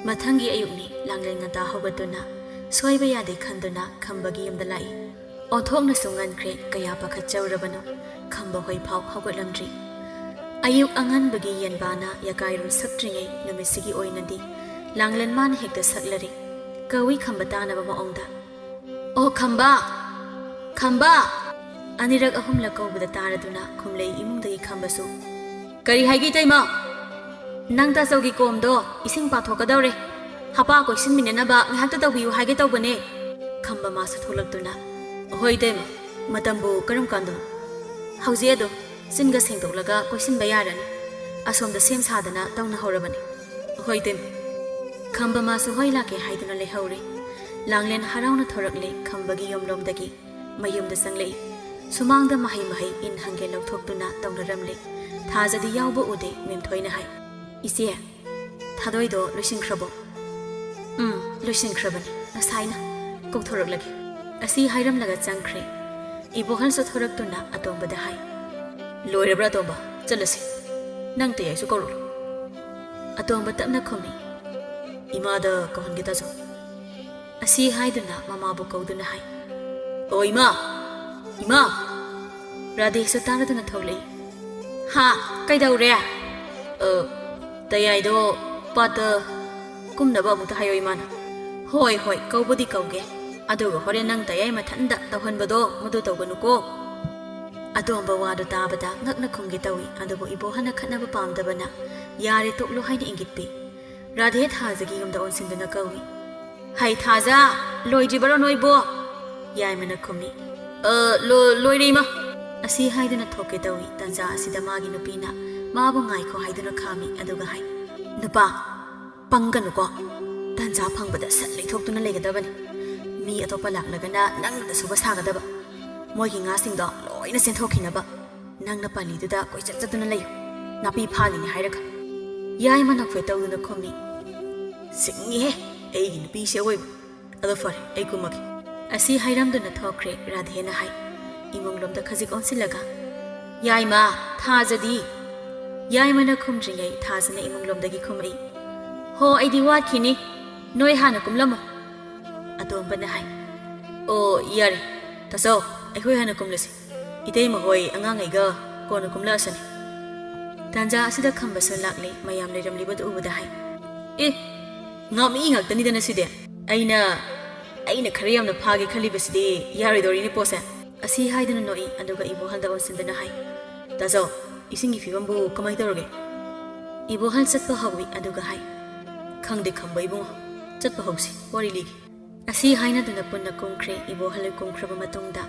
ꯃꯊꯪꯒꯤ ꯑꯌꯨꯛꯅꯤ꯫ ꯂꯥꯡꯂꯦꯟ ꯉꯟꯇꯥ ꯍꯧꯒꯠꯇꯨꯅ ꯁꯣꯏꯕ ꯌꯥꯗꯦ ꯈꯟꯗꯨꯅ ꯈꯝꯕꯒꯤ ꯌꯨꯝꯗ ꯂꯥꯛꯏ꯫ ꯑꯣꯟꯊꯣꯛꯅꯁꯨ ꯉꯟꯈ꯭ꯔꯦ꯫ ꯀꯌꯥ ꯄꯥꯈꯠꯆꯔꯨꯔꯕꯅꯣ, ꯈꯝꯕ ꯍꯣꯏ ꯐꯥꯎ ꯍꯧꯒꯠꯂꯝꯗ꯭ꯔꯤ꯫ ꯑꯌꯨꯛ ꯑꯉꯟꯕꯒꯤ ꯌꯦꯟꯕꯥꯅ ꯌꯥꯀꯥꯏꯔꯣꯜ ꯁꯛꯇ꯭ꯔꯤꯉꯩ ꯅꯨꯃꯤꯠꯁꯤꯒꯤ ꯑꯣꯏꯅꯗꯤ ꯂꯥꯡꯂꯦꯟ ꯃꯥꯅ ꯍꯦꯛꯇ ꯁꯛꯂꯔꯦ꯫ ꯀꯧꯏ ꯈꯝꯕ ꯇꯥꯅꯕ ꯃꯑꯣꯡꯗ, "ꯑꯣ ꯈꯝꯕ! ꯈꯝꯕ!" ꯑꯅꯤꯔꯛ ꯑꯍꯨꯝꯂꯛ ꯀꯧꯕꯗ ꯇꯥꯔꯗꯨꯅ ꯈꯨꯝꯂꯩ ꯏꯃꯨꯡꯗꯒꯤ ꯈꯝꯕꯁꯨ꯫ "ꯀꯔꯤ ꯍꯥꯏꯒꯦ ꯏꯇꯩꯃ?" "ꯅꯪ ꯇꯥꯆꯧꯒꯤ ꯀꯣꯝꯗꯣ ꯏꯁꯤꯡ ꯄꯥꯊꯣꯛꯀꯗꯧꯔꯦ꯫ ꯍꯄꯥ ꯀꯣꯏꯁꯤꯟꯃꯤꯟꯅꯅꯕ ꯉꯥꯏꯍꯥꯛꯇ ꯇꯧꯕꯤꯌꯨ ꯍꯥꯏꯒꯦ ꯇꯧꯕꯅꯦ꯫" ꯈꯝꯕ ꯃꯥꯁꯨ ꯊꯣꯛꯂꯛꯇꯨꯅ, "ꯍꯣꯏ ꯏꯇꯩꯃ, ꯃꯇꯝꯕꯨ ꯀꯔꯝ ꯀꯥꯟꯗꯅꯣ?" "ꯍꯧꯖꯤꯛ ꯑꯗꯨꯝ꯫ ꯆꯤꯟꯒ ꯁꯦꯡꯗꯣꯛꯂꯒ ꯀꯣꯏꯁꯤꯟꯕ ꯌꯥꯔꯅꯤ꯫ ꯑꯁꯣꯝꯗ ꯁꯦꯝ ꯁꯥꯗꯅ ꯇꯧꯅꯍꯧꯔꯕꯅꯤ꯫ ꯍꯣꯏ ꯏꯇꯩꯃ꯫ ꯈꯝꯕ ꯃꯥꯁꯨ ꯍꯣꯏ ꯂꯥꯛꯀꯦ ꯍꯥꯏꯗꯨꯅ ꯂꯩꯍꯧꯔꯦ꯫ ꯂꯥꯡꯂꯦꯟ ꯍꯔꯥꯎꯅ ꯊꯣꯔꯛꯂꯦ ꯈꯝꯕꯒꯤ ꯌꯨꯝꯂꯣꯝꯗꯒꯤ꯫ ꯃꯌꯨꯝꯗ ꯆꯪꯂꯛꯏ꯫ ꯁꯨꯃꯥꯡꯗ ꯃꯍꯩ ꯃꯍꯩ ꯏꯟ ꯍꯪꯒꯦ ꯂꯧꯊꯣꯛꯇꯨꯅ ꯇꯧꯅꯔꯝꯂꯦ꯫ ꯊꯥꯖꯗꯤ ꯌꯥꯎꯕ ꯎꯗꯦ꯫ ꯃꯦꯝꯊꯣꯏꯅ ꯍꯥꯏ, "ꯏꯆꯦ, ꯊꯥꯗꯣꯏꯗꯣ ꯂꯣꯏꯁꯤꯟꯈ꯭ꯔꯕꯣ?" "ꯎꯝ, ꯂꯣꯏꯁꯤꯟꯈ꯭ꯔꯕꯅꯤ ꯉꯁꯥꯏꯅ꯫ ꯀꯧꯊꯣꯔꯛꯂꯒꯦ꯫" ꯑꯁꯤ ꯍꯥꯏꯔꯝꯂꯒ ꯆꯪꯈ꯭ꯔꯦ꯫ ꯏꯕꯣꯍꯜꯁꯨ ꯊꯣꯔꯛꯇꯨꯅ ꯑꯇꯣꯝꯕꯗ ꯍꯥꯏ, "ꯂꯣꯏꯔꯕ꯭ꯔꯥ ꯑꯇꯣꯝꯕ? ꯆꯠꯂꯁꯤ꯫ ꯅꯪ ꯇꯌꯥꯏꯁꯨ ꯀꯧꯔꯛꯂꯣ꯫" ꯑꯇꯣꯝꯕ ꯇꯞꯅ ꯈꯨꯝꯃꯤ, "ꯏꯃꯥꯗ ꯀꯧꯍꯟꯒꯦ ꯇꯥꯖꯧ꯫" ꯑꯁꯤ ꯍꯥꯏꯗꯨꯅ ꯃꯃꯥꯕꯨ ꯀꯧꯗꯨꯅ ꯍꯥꯏ, "ꯑꯣ ꯏꯃꯥ! ꯏꯃꯥ!" ꯔꯥꯙꯦꯁꯨ ꯇꯥꯔꯗꯨꯅ ꯊꯣꯛꯂꯛꯏ꯫ "ꯍꯥ? ꯀꯩꯗꯧꯔꯦ?" "ꯑ, ꯇꯌꯥꯏꯗꯣ ꯄꯥꯠꯇ ꯀꯨꯝꯅꯕ ꯑꯃꯨꯛꯇ ꯍꯥꯏꯌꯣ ꯏꯃꯥꯅ꯫" "ꯍꯣꯏ, ꯍꯣꯏ, ꯀꯧꯕꯗꯤ ꯀꯧꯒꯦ꯫ ꯑꯗꯨꯒ ꯍꯣꯔꯦꯟ ꯅꯪ ꯇꯌꯥꯏ ꯃꯊꯟꯗ ꯇꯧꯍꯟꯕꯗꯣ ꯃꯗꯨ ꯇꯧꯒꯅꯨꯀꯣ꯫" ꯑꯇꯣꯝꯕ ꯋꯥꯗꯨ ꯇꯥꯕꯗ ꯉꯛꯅ ꯈꯨꯝꯒꯦ ꯇꯧꯏ, ꯑꯗꯨꯕꯨ ꯏꯕꯣꯍꯜꯅ ꯈꯠꯅꯕ ꯄꯥꯝꯗꯕꯅ "ꯌꯥꯔꯦ, ꯇꯣꯛꯂꯣ" ꯍꯥꯏꯅ ꯏꯪꯒꯤꯠ ꯄꯤ꯫ ꯔꯥꯙꯦ ꯊꯥꯖꯒꯤ ꯌꯨꯝꯗ ꯑꯣꯟꯁꯤꯟꯗꯨꯅ ꯀꯧꯏ, "ꯍꯩ ꯊꯥꯖ, ꯂꯣꯏꯗ꯭ꯔꯤꯕꯔꯣ ꯅꯣꯏꯕꯣ?" ꯌꯥꯏꯃꯅ ꯈꯨꯝꯃꯤ, "ꯑ, ꯂꯣ-, ꯂꯣꯏꯔꯦ ꯏꯃꯥ꯫" ꯑꯁꯤ ꯍꯥꯏꯗꯨꯅ ꯊꯣꯛꯀꯦ ꯇꯧꯏ꯫ ꯇꯟꯖꯥ ꯑꯁꯤꯗ ꯃꯥꯒꯤ ꯅꯨꯄꯤꯅ ꯃꯥꯕꯨ ꯉꯥꯏꯈꯣ ꯍꯥꯏꯗꯨꯅ ꯈꯥꯝꯃꯤ, ꯑꯗꯨꯒ ꯍꯥꯏ, "ꯅꯨꯄꯥ, ꯄꯪꯒꯅꯨꯀꯣ꯫ ꯇꯟꯖꯥ ꯐꯪꯕꯗ ꯁꯠ ꯂꯩꯊꯣꯛꯇꯨꯅ ꯂꯩꯒꯗꯕꯅꯤ꯫ ꯃꯤ ꯑꯇꯣꯞꯄ ꯂꯥꯛꯂꯒꯅ ꯅꯪꯅ ꯁꯨꯕ ꯁꯥꯒꯗꯕ꯫ ꯃꯣꯏꯒꯤ ꯉꯥꯁꯤꯡꯗꯣ ꯂꯣꯏꯅ ꯆꯦꯟꯊꯣꯛꯈꯤꯅꯕ꯫ ꯅꯪꯅ ꯄꯜꯂꯤꯗꯨꯗ ꯀꯣꯏꯆꯠ ꯆꯠꯇꯨꯅ ꯂꯩꯌꯨ꯫ ꯅꯥꯄꯤ ꯐꯥꯜꯂꯤꯅꯦ ꯍꯥꯏꯔꯒ꯫" ꯌꯥꯏꯃꯅ ꯈꯣꯏ ꯇꯧꯗꯨꯅ ꯈꯨꯝꯃꯤ, "ꯁꯤꯡꯉꯤꯍꯦ ꯑꯩꯒꯤ ꯅꯨꯄꯤꯁꯦ ꯑꯣꯏꯕ꯫ ꯑꯗꯣ ꯐꯔꯦ, ꯑꯩ ꯀꯨꯝꯃꯒꯦ꯫" ꯑꯁꯤ ꯍꯥꯏꯔꯝꯗꯨꯅ ꯊꯣꯛꯈ꯭ꯔꯦ꯫ ꯔꯥꯙꯦꯅ ꯍꯥꯏ, ꯏꯃꯨꯡꯂꯣꯝꯗ ꯈꯖꯤꯛ ꯑꯣꯟꯁꯤꯜꯂꯒ, "ꯌꯥꯏꯃ, ꯊꯥꯖꯗꯤ?" ꯌꯥꯏꯃꯅ ꯈꯨꯝꯗ꯭ꯔꯤꯉꯩ ꯊꯥꯖꯅ ꯏꯃꯨꯡꯂꯣꯝꯗꯒꯤ ꯈꯨꯝꯃꯛꯏ, "ꯍꯣ, ꯑꯩꯗꯤ ꯋꯥꯠꯈꯤꯅꯤ꯫ ꯅꯣꯏ ꯍꯥꯟꯅ ꯀꯨꯝꯂꯝꯃꯣ꯫" ꯑꯇꯣꯝꯕꯅ ꯍꯥꯏ, "ꯑꯣ, ꯌꯥꯔꯦ꯫ ꯇꯥꯆꯧ, ꯑꯩꯈꯣꯏ ꯍꯥꯟꯅ ꯀꯨꯝꯂꯁꯤ꯫ ꯏꯇꯩꯃ ꯍꯣꯏ ꯑꯉꯥꯡꯉꯩꯒ ꯀꯣꯟꯅ ꯀꯨꯝꯂꯛꯑꯁꯅꯤ꯫" ꯇꯥꯟꯖꯥ ꯑꯁꯤꯗ ꯈꯝꯕꯁꯨ ꯂꯥꯛꯂꯦ꯫ ꯃꯌꯥꯝ ꯂꯩꯔꯝꯂꯤꯕꯗꯨ ꯎꯕꯗ ꯍꯥꯏ, "ꯑꯦ, ꯉꯥꯃꯤ ꯉꯥꯛꯇꯅꯤꯗꯅ ꯁꯤꯗꯤ꯫ ꯑꯩꯅ, ꯑꯩꯅ ꯈꯔ ꯌꯥꯝꯅ ꯐꯥꯒꯦ ꯈꯜꯂꯤꯕꯁꯤꯗꯤ ꯌꯥꯔꯣꯏꯗꯧꯔꯤꯅꯦ ꯄꯣꯠꯁꯦ꯫" ꯑꯁꯤ ꯍꯥꯏꯗꯨꯅ ꯅꯣꯛꯏ, ꯑꯗꯨꯒ ꯏꯕꯣꯍꯜꯗ ꯑꯣꯟꯁꯤꯟꯗꯨꯅ ꯍꯥꯏ, "ꯇꯥꯆꯧ, ꯏꯁꯤꯡꯒꯤ ꯐꯤꯕꯝꯕꯨ ꯀꯃꯥꯏ ꯇꯧꯔꯒꯦ?" ꯏꯕꯣꯍꯜ ꯆꯠꯄ ꯍꯧꯏ, ꯑꯗꯨꯒ ꯍꯥꯏ, "ꯈꯪꯗꯦ ꯈꯝꯕ ꯏꯕꯨꯡꯉꯣ, ꯆꯠꯄ ꯍꯧꯁꯤ, ꯋꯥꯔꯤ ꯂꯤꯒꯦ꯫" ꯑꯁꯤ ꯍꯥꯏꯅꯗꯨꯅ ꯄꯨꯟꯅ ꯀꯨꯝꯈ꯭ꯔꯦ꯫ ꯏꯕꯣꯍꯜ ꯀꯨꯝꯈ꯭ꯔꯕ ꯃꯇꯨꯡꯗ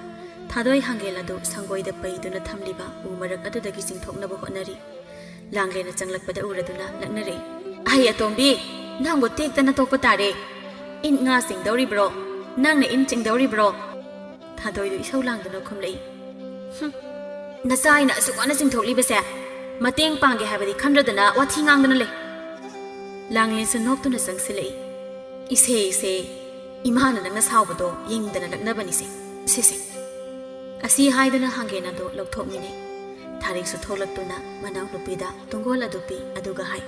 ꯊꯥꯗꯣꯏ ꯍꯥꯡꯒꯦꯜ ꯑꯗꯨ ꯁꯪꯒꯣꯏꯗ ꯄꯩꯗꯨꯅ ꯊꯝꯂꯤꯕ ꯎ ꯃꯔꯛ ꯑꯗꯨꯗꯒꯤ ꯆꯤꯡꯊꯣꯛꯅꯕ ꯍꯣꯠꯅꯔꯤ꯫ ꯂꯥꯡꯂꯦꯟꯅ ꯆꯪꯂꯛꯄꯗ ꯎꯔꯗꯨꯅ ꯂꯛꯅꯔꯛꯏ꯫ "ꯑꯍꯩ ꯑꯇꯣꯝꯕꯤ, ꯅꯪꯕꯨ ꯇꯦꯛꯇꯅ ꯇꯣꯛꯄ ꯇꯥꯔꯦ꯫ ꯏꯟ ꯉꯥ ꯆꯤꯡꯗꯧꯔꯤꯕ꯭ꯔꯣ? ꯅꯪꯅ ꯏꯟ ꯆꯤꯡꯗꯧꯔꯤꯕ꯭ꯔꯣ?" ꯊꯥꯗꯣꯏꯗꯨ ꯏꯁꯧ ꯂꯥꯡꯗꯨꯅ ꯈꯨꯝꯂꯛꯏ꯫ "ꯍꯨꯝ, ꯅꯆꯥ ꯑꯩꯅ ꯑꯁꯨꯛ ꯋꯥꯅ ꯆꯤꯡꯊꯣꯛꯂꯤꯕꯁꯦ ꯃꯇꯦꯡ ꯄꯥꯡꯒꯦ ꯍꯥꯏꯕꯗꯤ ꯈꯟꯗ꯭ꯔꯗꯅ ꯋꯥꯊꯤ ꯉꯥꯡꯗꯨꯅ ꯂꯩ꯫" ꯂꯥꯡꯂꯦꯟꯁꯨ ꯅꯣꯛꯇꯨꯅ ꯆꯪꯁꯤꯜꯂꯛꯏ꯫ "ꯏꯁꯦ, ꯏꯁꯦ, ꯏꯃꯥꯅ ꯅꯪꯅ ꯁꯥꯎꯕꯗꯣ ꯌꯦꯡꯗꯅ ꯂꯛꯅꯕꯅꯤꯁꯦ, ꯁꯤꯁꯦ꯫" ꯑꯁꯤ ꯍꯥꯏꯗꯨꯅ ꯍꯥꯡꯒꯦꯟ ꯑꯗꯨ ꯂꯧꯊꯣꯛꯃꯤꯅꯩ꯫ ꯊꯥꯔꯤꯛꯁꯨ ꯊꯣꯛꯂꯛꯇꯨꯅ ꯃꯅꯥꯎꯅꯨꯄꯤꯗ ꯇꯨꯡꯒꯣꯜ ꯑꯗꯨ ꯄꯤ, ꯑꯗꯨꯒ ꯍꯥꯏ,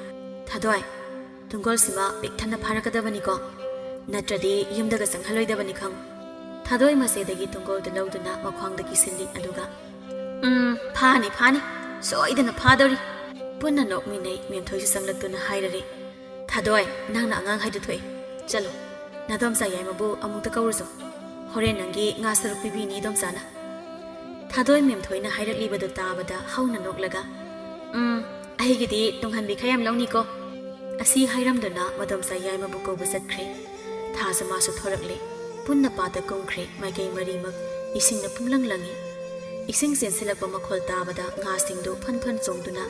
"ꯊꯥꯗꯣꯏ, ꯇꯨꯡꯒꯣꯜꯁꯤꯃ ꯄꯤꯛ ꯊꯟꯅ ꯐꯥꯔꯛꯀꯗꯕꯅꯤꯀꯣ, ꯅꯠꯇ꯭ꯔꯗꯤ ꯌꯨꯝꯗꯒ ꯆꯪꯍꯜꯂꯣꯏꯗꯕꯅꯤ ꯈꯪꯉꯨ꯫" ꯊꯥꯗꯣꯏ ꯃꯆꯦꯗꯒꯤ ꯇꯨꯡꯒꯣꯜꯗꯨ ꯂꯧꯗꯨꯅ ꯃꯈ꯭ꯋꯥꯡꯗ ꯀꯤꯁꯤꯜꯂꯤ, ꯑꯗꯨꯒ, "ꯎꯝ, ꯐꯥꯅꯤ, ꯐꯥꯅꯤ, ꯁꯣꯏꯗꯅ ꯐꯥꯗꯧꯔꯤ꯫" ꯄꯨꯟꯅ ꯅꯣꯛꯃꯤꯟꯅꯩ꯫ ꯃꯦꯝꯊꯣꯏꯁꯨ ꯆꯪꯂꯛꯇꯨꯅ ꯍꯥꯏꯔꯔꯦ, "ꯊꯥꯗꯣꯏ, ꯅꯪꯅ ꯑꯉꯥꯡ ꯍꯥꯏꯗꯨ ꯊꯣꯛꯏ꯫ ꯆꯠꯂꯣ, ꯅꯥꯗꯣꯝꯆꯥ ꯌꯥꯏꯃꯕꯨ ꯑꯃꯨꯛꯇ ꯀꯧꯔꯨꯆꯣ꯫ ꯍꯣꯔꯦꯟ ꯅꯪꯒꯤ ꯉꯥ ꯁꯔꯨꯛ ꯄꯤꯕꯤꯅꯤ ꯏꯗꯣꯝꯆꯥꯅ꯫" ꯊꯥꯗꯣꯏ ꯃꯦꯝꯊꯣꯏꯅ ꯍꯥꯏꯔꯛꯂꯤꯕꯗꯨ ꯇꯥꯕꯗ ꯍꯧꯅ ꯅꯣꯛꯂꯒ, "ꯎꯝ, ꯑꯩꯒꯤꯗꯤ ꯇꯨꯡꯍꯟꯕꯤ ꯈꯔ ꯌꯥꯝ ꯂꯧꯅꯤꯀꯣ꯫" ꯑꯁꯤ ꯍꯥꯏꯔꯝꯗꯨꯅ ꯃꯗꯣꯝꯆꯥ ꯌꯥꯏꯃꯕꯨ ꯀꯧꯕ ꯆꯠꯈ꯭ꯔꯦ꯫ ꯊꯥꯖ ꯃꯥꯁꯨ ꯊꯣꯔꯛꯂꯦ꯫ ꯄꯨꯟꯅ ꯄꯥꯠꯇ ꯀꯨꯝꯈ꯭ꯔꯦ꯫ ꯃꯥꯏꯀꯩ ꯃꯔꯤꯃꯛ ꯏꯁꯤꯡꯅ ꯄꯨꯝꯂꯪ ꯂꯪꯉꯤ꯫ ꯏꯁꯤꯡ ꯆꯦꯟꯁꯤꯜꯂꯛꯄ ꯃꯈꯣꯜ ꯇꯥꯕꯗ ꯉꯥꯁꯤꯡꯗꯨ ꯐꯟ ꯐꯟ ꯆꯣꯡꯗꯨꯅ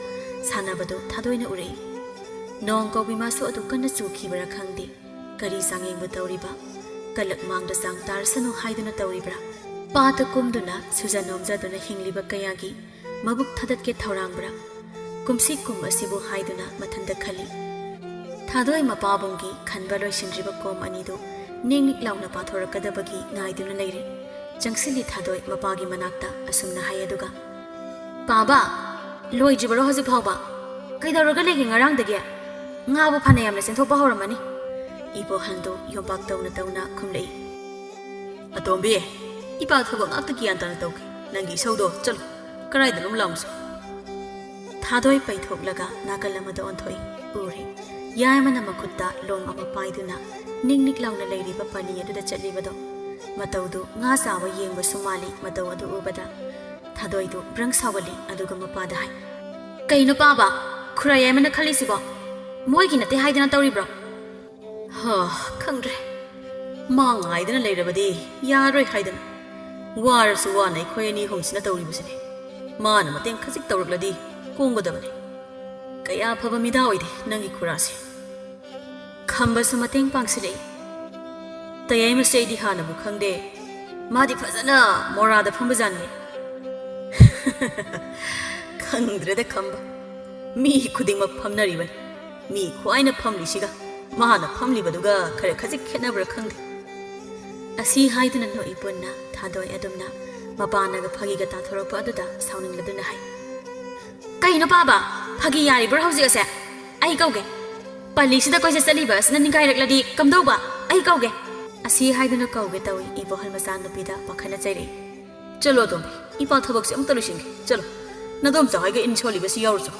ꯁꯥꯟꯅꯕꯗꯨ ꯊꯥꯗꯣꯏꯅ ꯎꯔꯛꯏ꯫ ꯅꯣꯡ ꯀꯧꯕꯤ ꯃꯥꯁꯨ ꯑꯗꯨ ꯀꯟꯅ ꯆꯨꯈꯤꯕꯔꯥ ꯈꯪꯗꯦ, ꯀꯔꯤ ꯆꯥꯡꯌꯦꯡꯕꯨ ꯇꯧꯔꯤꯕ? ꯀꯂꯛ ꯃꯥꯡꯗ ꯆꯥꯡ ꯇꯥꯔꯁꯅꯨ ꯍꯥꯏꯗꯨꯅ ꯇꯧꯔꯤꯕ꯭ꯔꯥ? ꯄꯥꯠꯇ ꯀꯨꯝꯗꯨꯅ ꯁꯨꯖ ꯅꯣꯝꯖꯗꯨꯅ ꯍꯤꯡꯂꯤꯕ ꯀꯌꯥꯒꯤ ꯃꯕꯨꯛ ꯊꯥꯗꯠꯀꯦ ꯊꯧꯔꯥꯡꯕ꯭ꯔꯥ? ꯀꯨꯝꯁꯤ ꯀꯨꯝ ꯑꯁꯤꯕꯨ ꯍꯥꯏꯗꯨꯅ ꯃꯊꯟꯇ ꯈꯜꯂꯤ꯫ ꯊꯥꯗꯣꯏ ꯃꯄꯥꯕꯨꯡꯒꯤ ꯈꯟꯕ ꯂꯣꯏꯁꯤꯟꯗ꯭ꯔꯤꯕ ꯀꯣꯝ ꯑꯅꯤꯗꯨ ꯅꯤꯛ ꯅꯤꯛ ꯂꯥꯎꯅ ꯄꯥꯊꯣꯔꯛꯀꯗꯕꯒꯤ ꯉꯥꯏꯗꯨꯅ ꯂꯩꯔꯤ꯫ ꯆꯪꯁꯤꯜꯂꯤ ꯊꯥꯗꯣꯏ ꯃꯄꯥꯒꯤ ꯃꯅꯥꯛꯇ ꯑꯁꯨꯝꯅ ꯍꯥꯏ, ꯑꯗꯨꯒ, "ꯄꯥꯕ, ꯂꯣꯏꯗ꯭ꯔꯤꯕꯔꯣ ꯍꯧꯖꯤꯛ ꯐꯥꯎꯕ? ꯀꯩꯗꯧꯔꯒ ꯂꯩꯒꯦ ꯉꯔꯥꯡꯗꯒꯤ? ꯉꯥꯕꯨ ꯐꯅ ꯌꯥꯝꯅ ꯆꯦꯟꯊꯣꯛꯄ ꯍꯧꯔꯝꯃꯅꯤ꯫" ꯏꯕꯣꯍꯜꯗꯨ ꯌꯣꯝꯄꯥꯛ ꯇꯧꯅ ꯇꯧꯅ ꯈꯨꯝꯂꯛꯏ꯫ "ꯑꯇꯣꯝꯕꯤ, ꯏꯄꯥ ꯊꯕꯛ ꯉꯥꯛꯇ ꯒ꯭ꯌꯥꯟ ꯇꯥꯅ ꯇꯧꯈꯤ꯫ ꯅꯪꯒꯤ ꯏꯁꯧꯗꯣ ꯆꯠꯂꯨ, ꯀꯗꯥꯏꯗꯅꯣꯝ ꯂꯥꯎꯁꯤ꯫" ꯊꯥꯗꯣꯏ ꯄꯩꯊꯣꯛꯂꯒ ꯅꯥꯀꯜ ꯑꯃꯗ ꯑꯣꯟꯊꯣꯛꯏ꯫ ꯎꯔꯦ, ꯌꯥꯏꯃꯅ ꯃꯈꯨꯠꯇ ꯂꯣꯡ ꯑꯃ ꯄꯥꯏꯗꯨꯅ ꯅꯤꯛ ꯅꯤꯛ ꯂꯥꯎꯅ ꯂꯩꯔꯤꯕ ꯄꯥꯂꯤ ꯑꯗꯨꯗ ꯆꯠꯂꯤꯕꯗꯣ꯫ ꯃꯇꯧꯗꯨ ꯉꯥ ꯆꯥꯕ ꯌꯦꯡꯕꯁꯨ ꯃꯥꯜꯂꯤ꯫ ꯃꯇꯧ ꯑꯗꯨ ꯎꯕꯗ ꯊꯥꯗꯣꯏꯗꯨ ꯕ꯭ꯔꯪ ꯁꯥꯎꯒꯠꯂꯤ, ꯑꯗꯨꯒ ꯃꯄꯥꯗ ꯍꯥꯏ, "ꯀꯩꯅꯣ ꯄꯥꯕ, ꯈꯨꯔꯥ ꯌꯥꯏꯃꯅ ꯈꯜꯂꯤꯁꯤꯕꯣ? ꯃꯣꯏꯒꯤ ꯅꯠꯇꯦ ꯍꯥꯏꯗꯅ ꯇꯧꯔꯤꯕ꯭ꯔꯣ?" "ꯍꯥ, ꯈꯪꯗ꯭ꯔꯦ꯫ ꯃꯥ ꯉꯥꯏꯗꯅ ꯂꯩꯔꯕꯗꯤ ꯌꯥꯔꯣꯏ ꯍꯥꯏꯗꯅ꯫ ꯋꯥꯔꯁꯨ ꯋꯥꯅ ꯑꯩꯈꯣꯏ ꯑꯅꯤ ꯑꯍꯨꯝꯁꯤꯅ ꯇꯧꯔꯤꯕꯁꯤꯅꯤ꯫ ꯃꯥꯅ ꯃꯇꯦꯡ ꯈꯖꯤꯛ ꯇꯧꯔꯛꯂꯗꯤ ꯀꯣꯝꯒꯗꯕꯅꯤ꯫ ꯀꯌꯥ ꯐꯕ ꯃꯤꯗꯥ ꯑꯣꯏꯗꯦ ꯅꯪꯒꯤ ꯈꯨꯔꯥꯁꯦ꯫ ꯈꯝꯕꯁꯨ ꯃꯇꯦꯡ ꯄꯥꯡꯁꯤꯜꯂꯛꯏ꯫ ꯇꯌꯥꯏꯃꯁꯦ ꯑꯩꯗꯤ ꯍꯥꯟꯅꯕꯨ ꯈꯪꯗꯦ꯫ ꯃꯥꯗꯤ ꯐꯖꯅ ꯃꯣꯔꯥꯗ ꯐꯝꯕꯖꯥꯠꯅꯤ꯫ ꯈꯪꯗ꯭ꯔꯦꯗ ꯈꯝꯕ꯫ ꯃꯤ ꯈꯨꯗꯤꯡꯃꯛ ꯐꯝꯅꯔꯤꯕꯅꯤ꯫ ꯃꯤ ꯈ꯭ꯋꯥꯏꯅ ꯐꯝꯂꯤꯁꯤꯒ ꯃꯥꯅ ꯐꯝꯂꯤꯕꯗꯨꯒ ꯈꯔ ꯈꯖꯤꯛ ꯈꯦꯠꯅꯕ꯭ꯔꯥ ꯈꯪꯗꯦ꯫ ꯑꯁꯤ ꯍꯥꯏꯗꯨꯅ ꯅꯣꯛꯏ ꯄꯨꯟꯅ ꯊꯥꯗꯣꯏ ꯑꯗꯨꯝꯅ ꯃꯄꯥꯟꯅꯒ ꯐꯥꯒꯤꯒ ꯇꯥꯊꯣꯔꯛꯄ ꯑꯗꯨꯗ ꯁꯥꯎꯅꯤꯡꯂꯗꯨꯅ ꯍꯥꯏ, "ꯀꯩꯅꯣ ꯄꯥꯕ? ꯐꯥꯒꯤ ꯌꯥꯔꯤꯕ꯭ꯔꯣ ꯍꯧꯖꯤꯛ ꯑꯁꯦ? ꯑꯩ ꯀꯧꯒꯦ꯫ ꯄꯜꯂꯤꯁꯤꯗ ꯀꯣꯏꯆꯠ ꯆꯠꯂꯤꯕ ꯑꯁꯤꯅ ꯅꯤꯡꯒꯥꯏꯔꯛꯂꯗꯤ ꯀꯝꯗꯧꯕ? ꯑꯩ ꯀꯧꯒꯦ!" ꯑꯁꯤ ꯍꯥꯏꯗꯨꯅ ꯀꯧꯒꯦ ꯇꯧꯏ ꯏꯕꯣꯍꯜ ꯃꯆꯥꯅꯨꯄꯤꯗ ꯄꯥꯈꯠꯅ ꯆꯩꯔꯛꯏ꯫ "ꯆꯠꯂꯣ ꯑꯗꯣꯝꯕꯤ, ꯏꯄꯥ ꯊꯕꯛꯁꯦ ꯑꯃꯨꯛꯇ ꯂꯣꯏꯁꯤꯟꯒꯦ꯫ ꯆꯠꯂꯣ, ꯅꯗꯣꯝꯆꯥ ꯍꯣꯏꯒ ꯏꯟ ꯁꯣꯜꯂꯤꯕꯁꯤ ꯌꯥꯎꯔꯨꯆꯣ꯫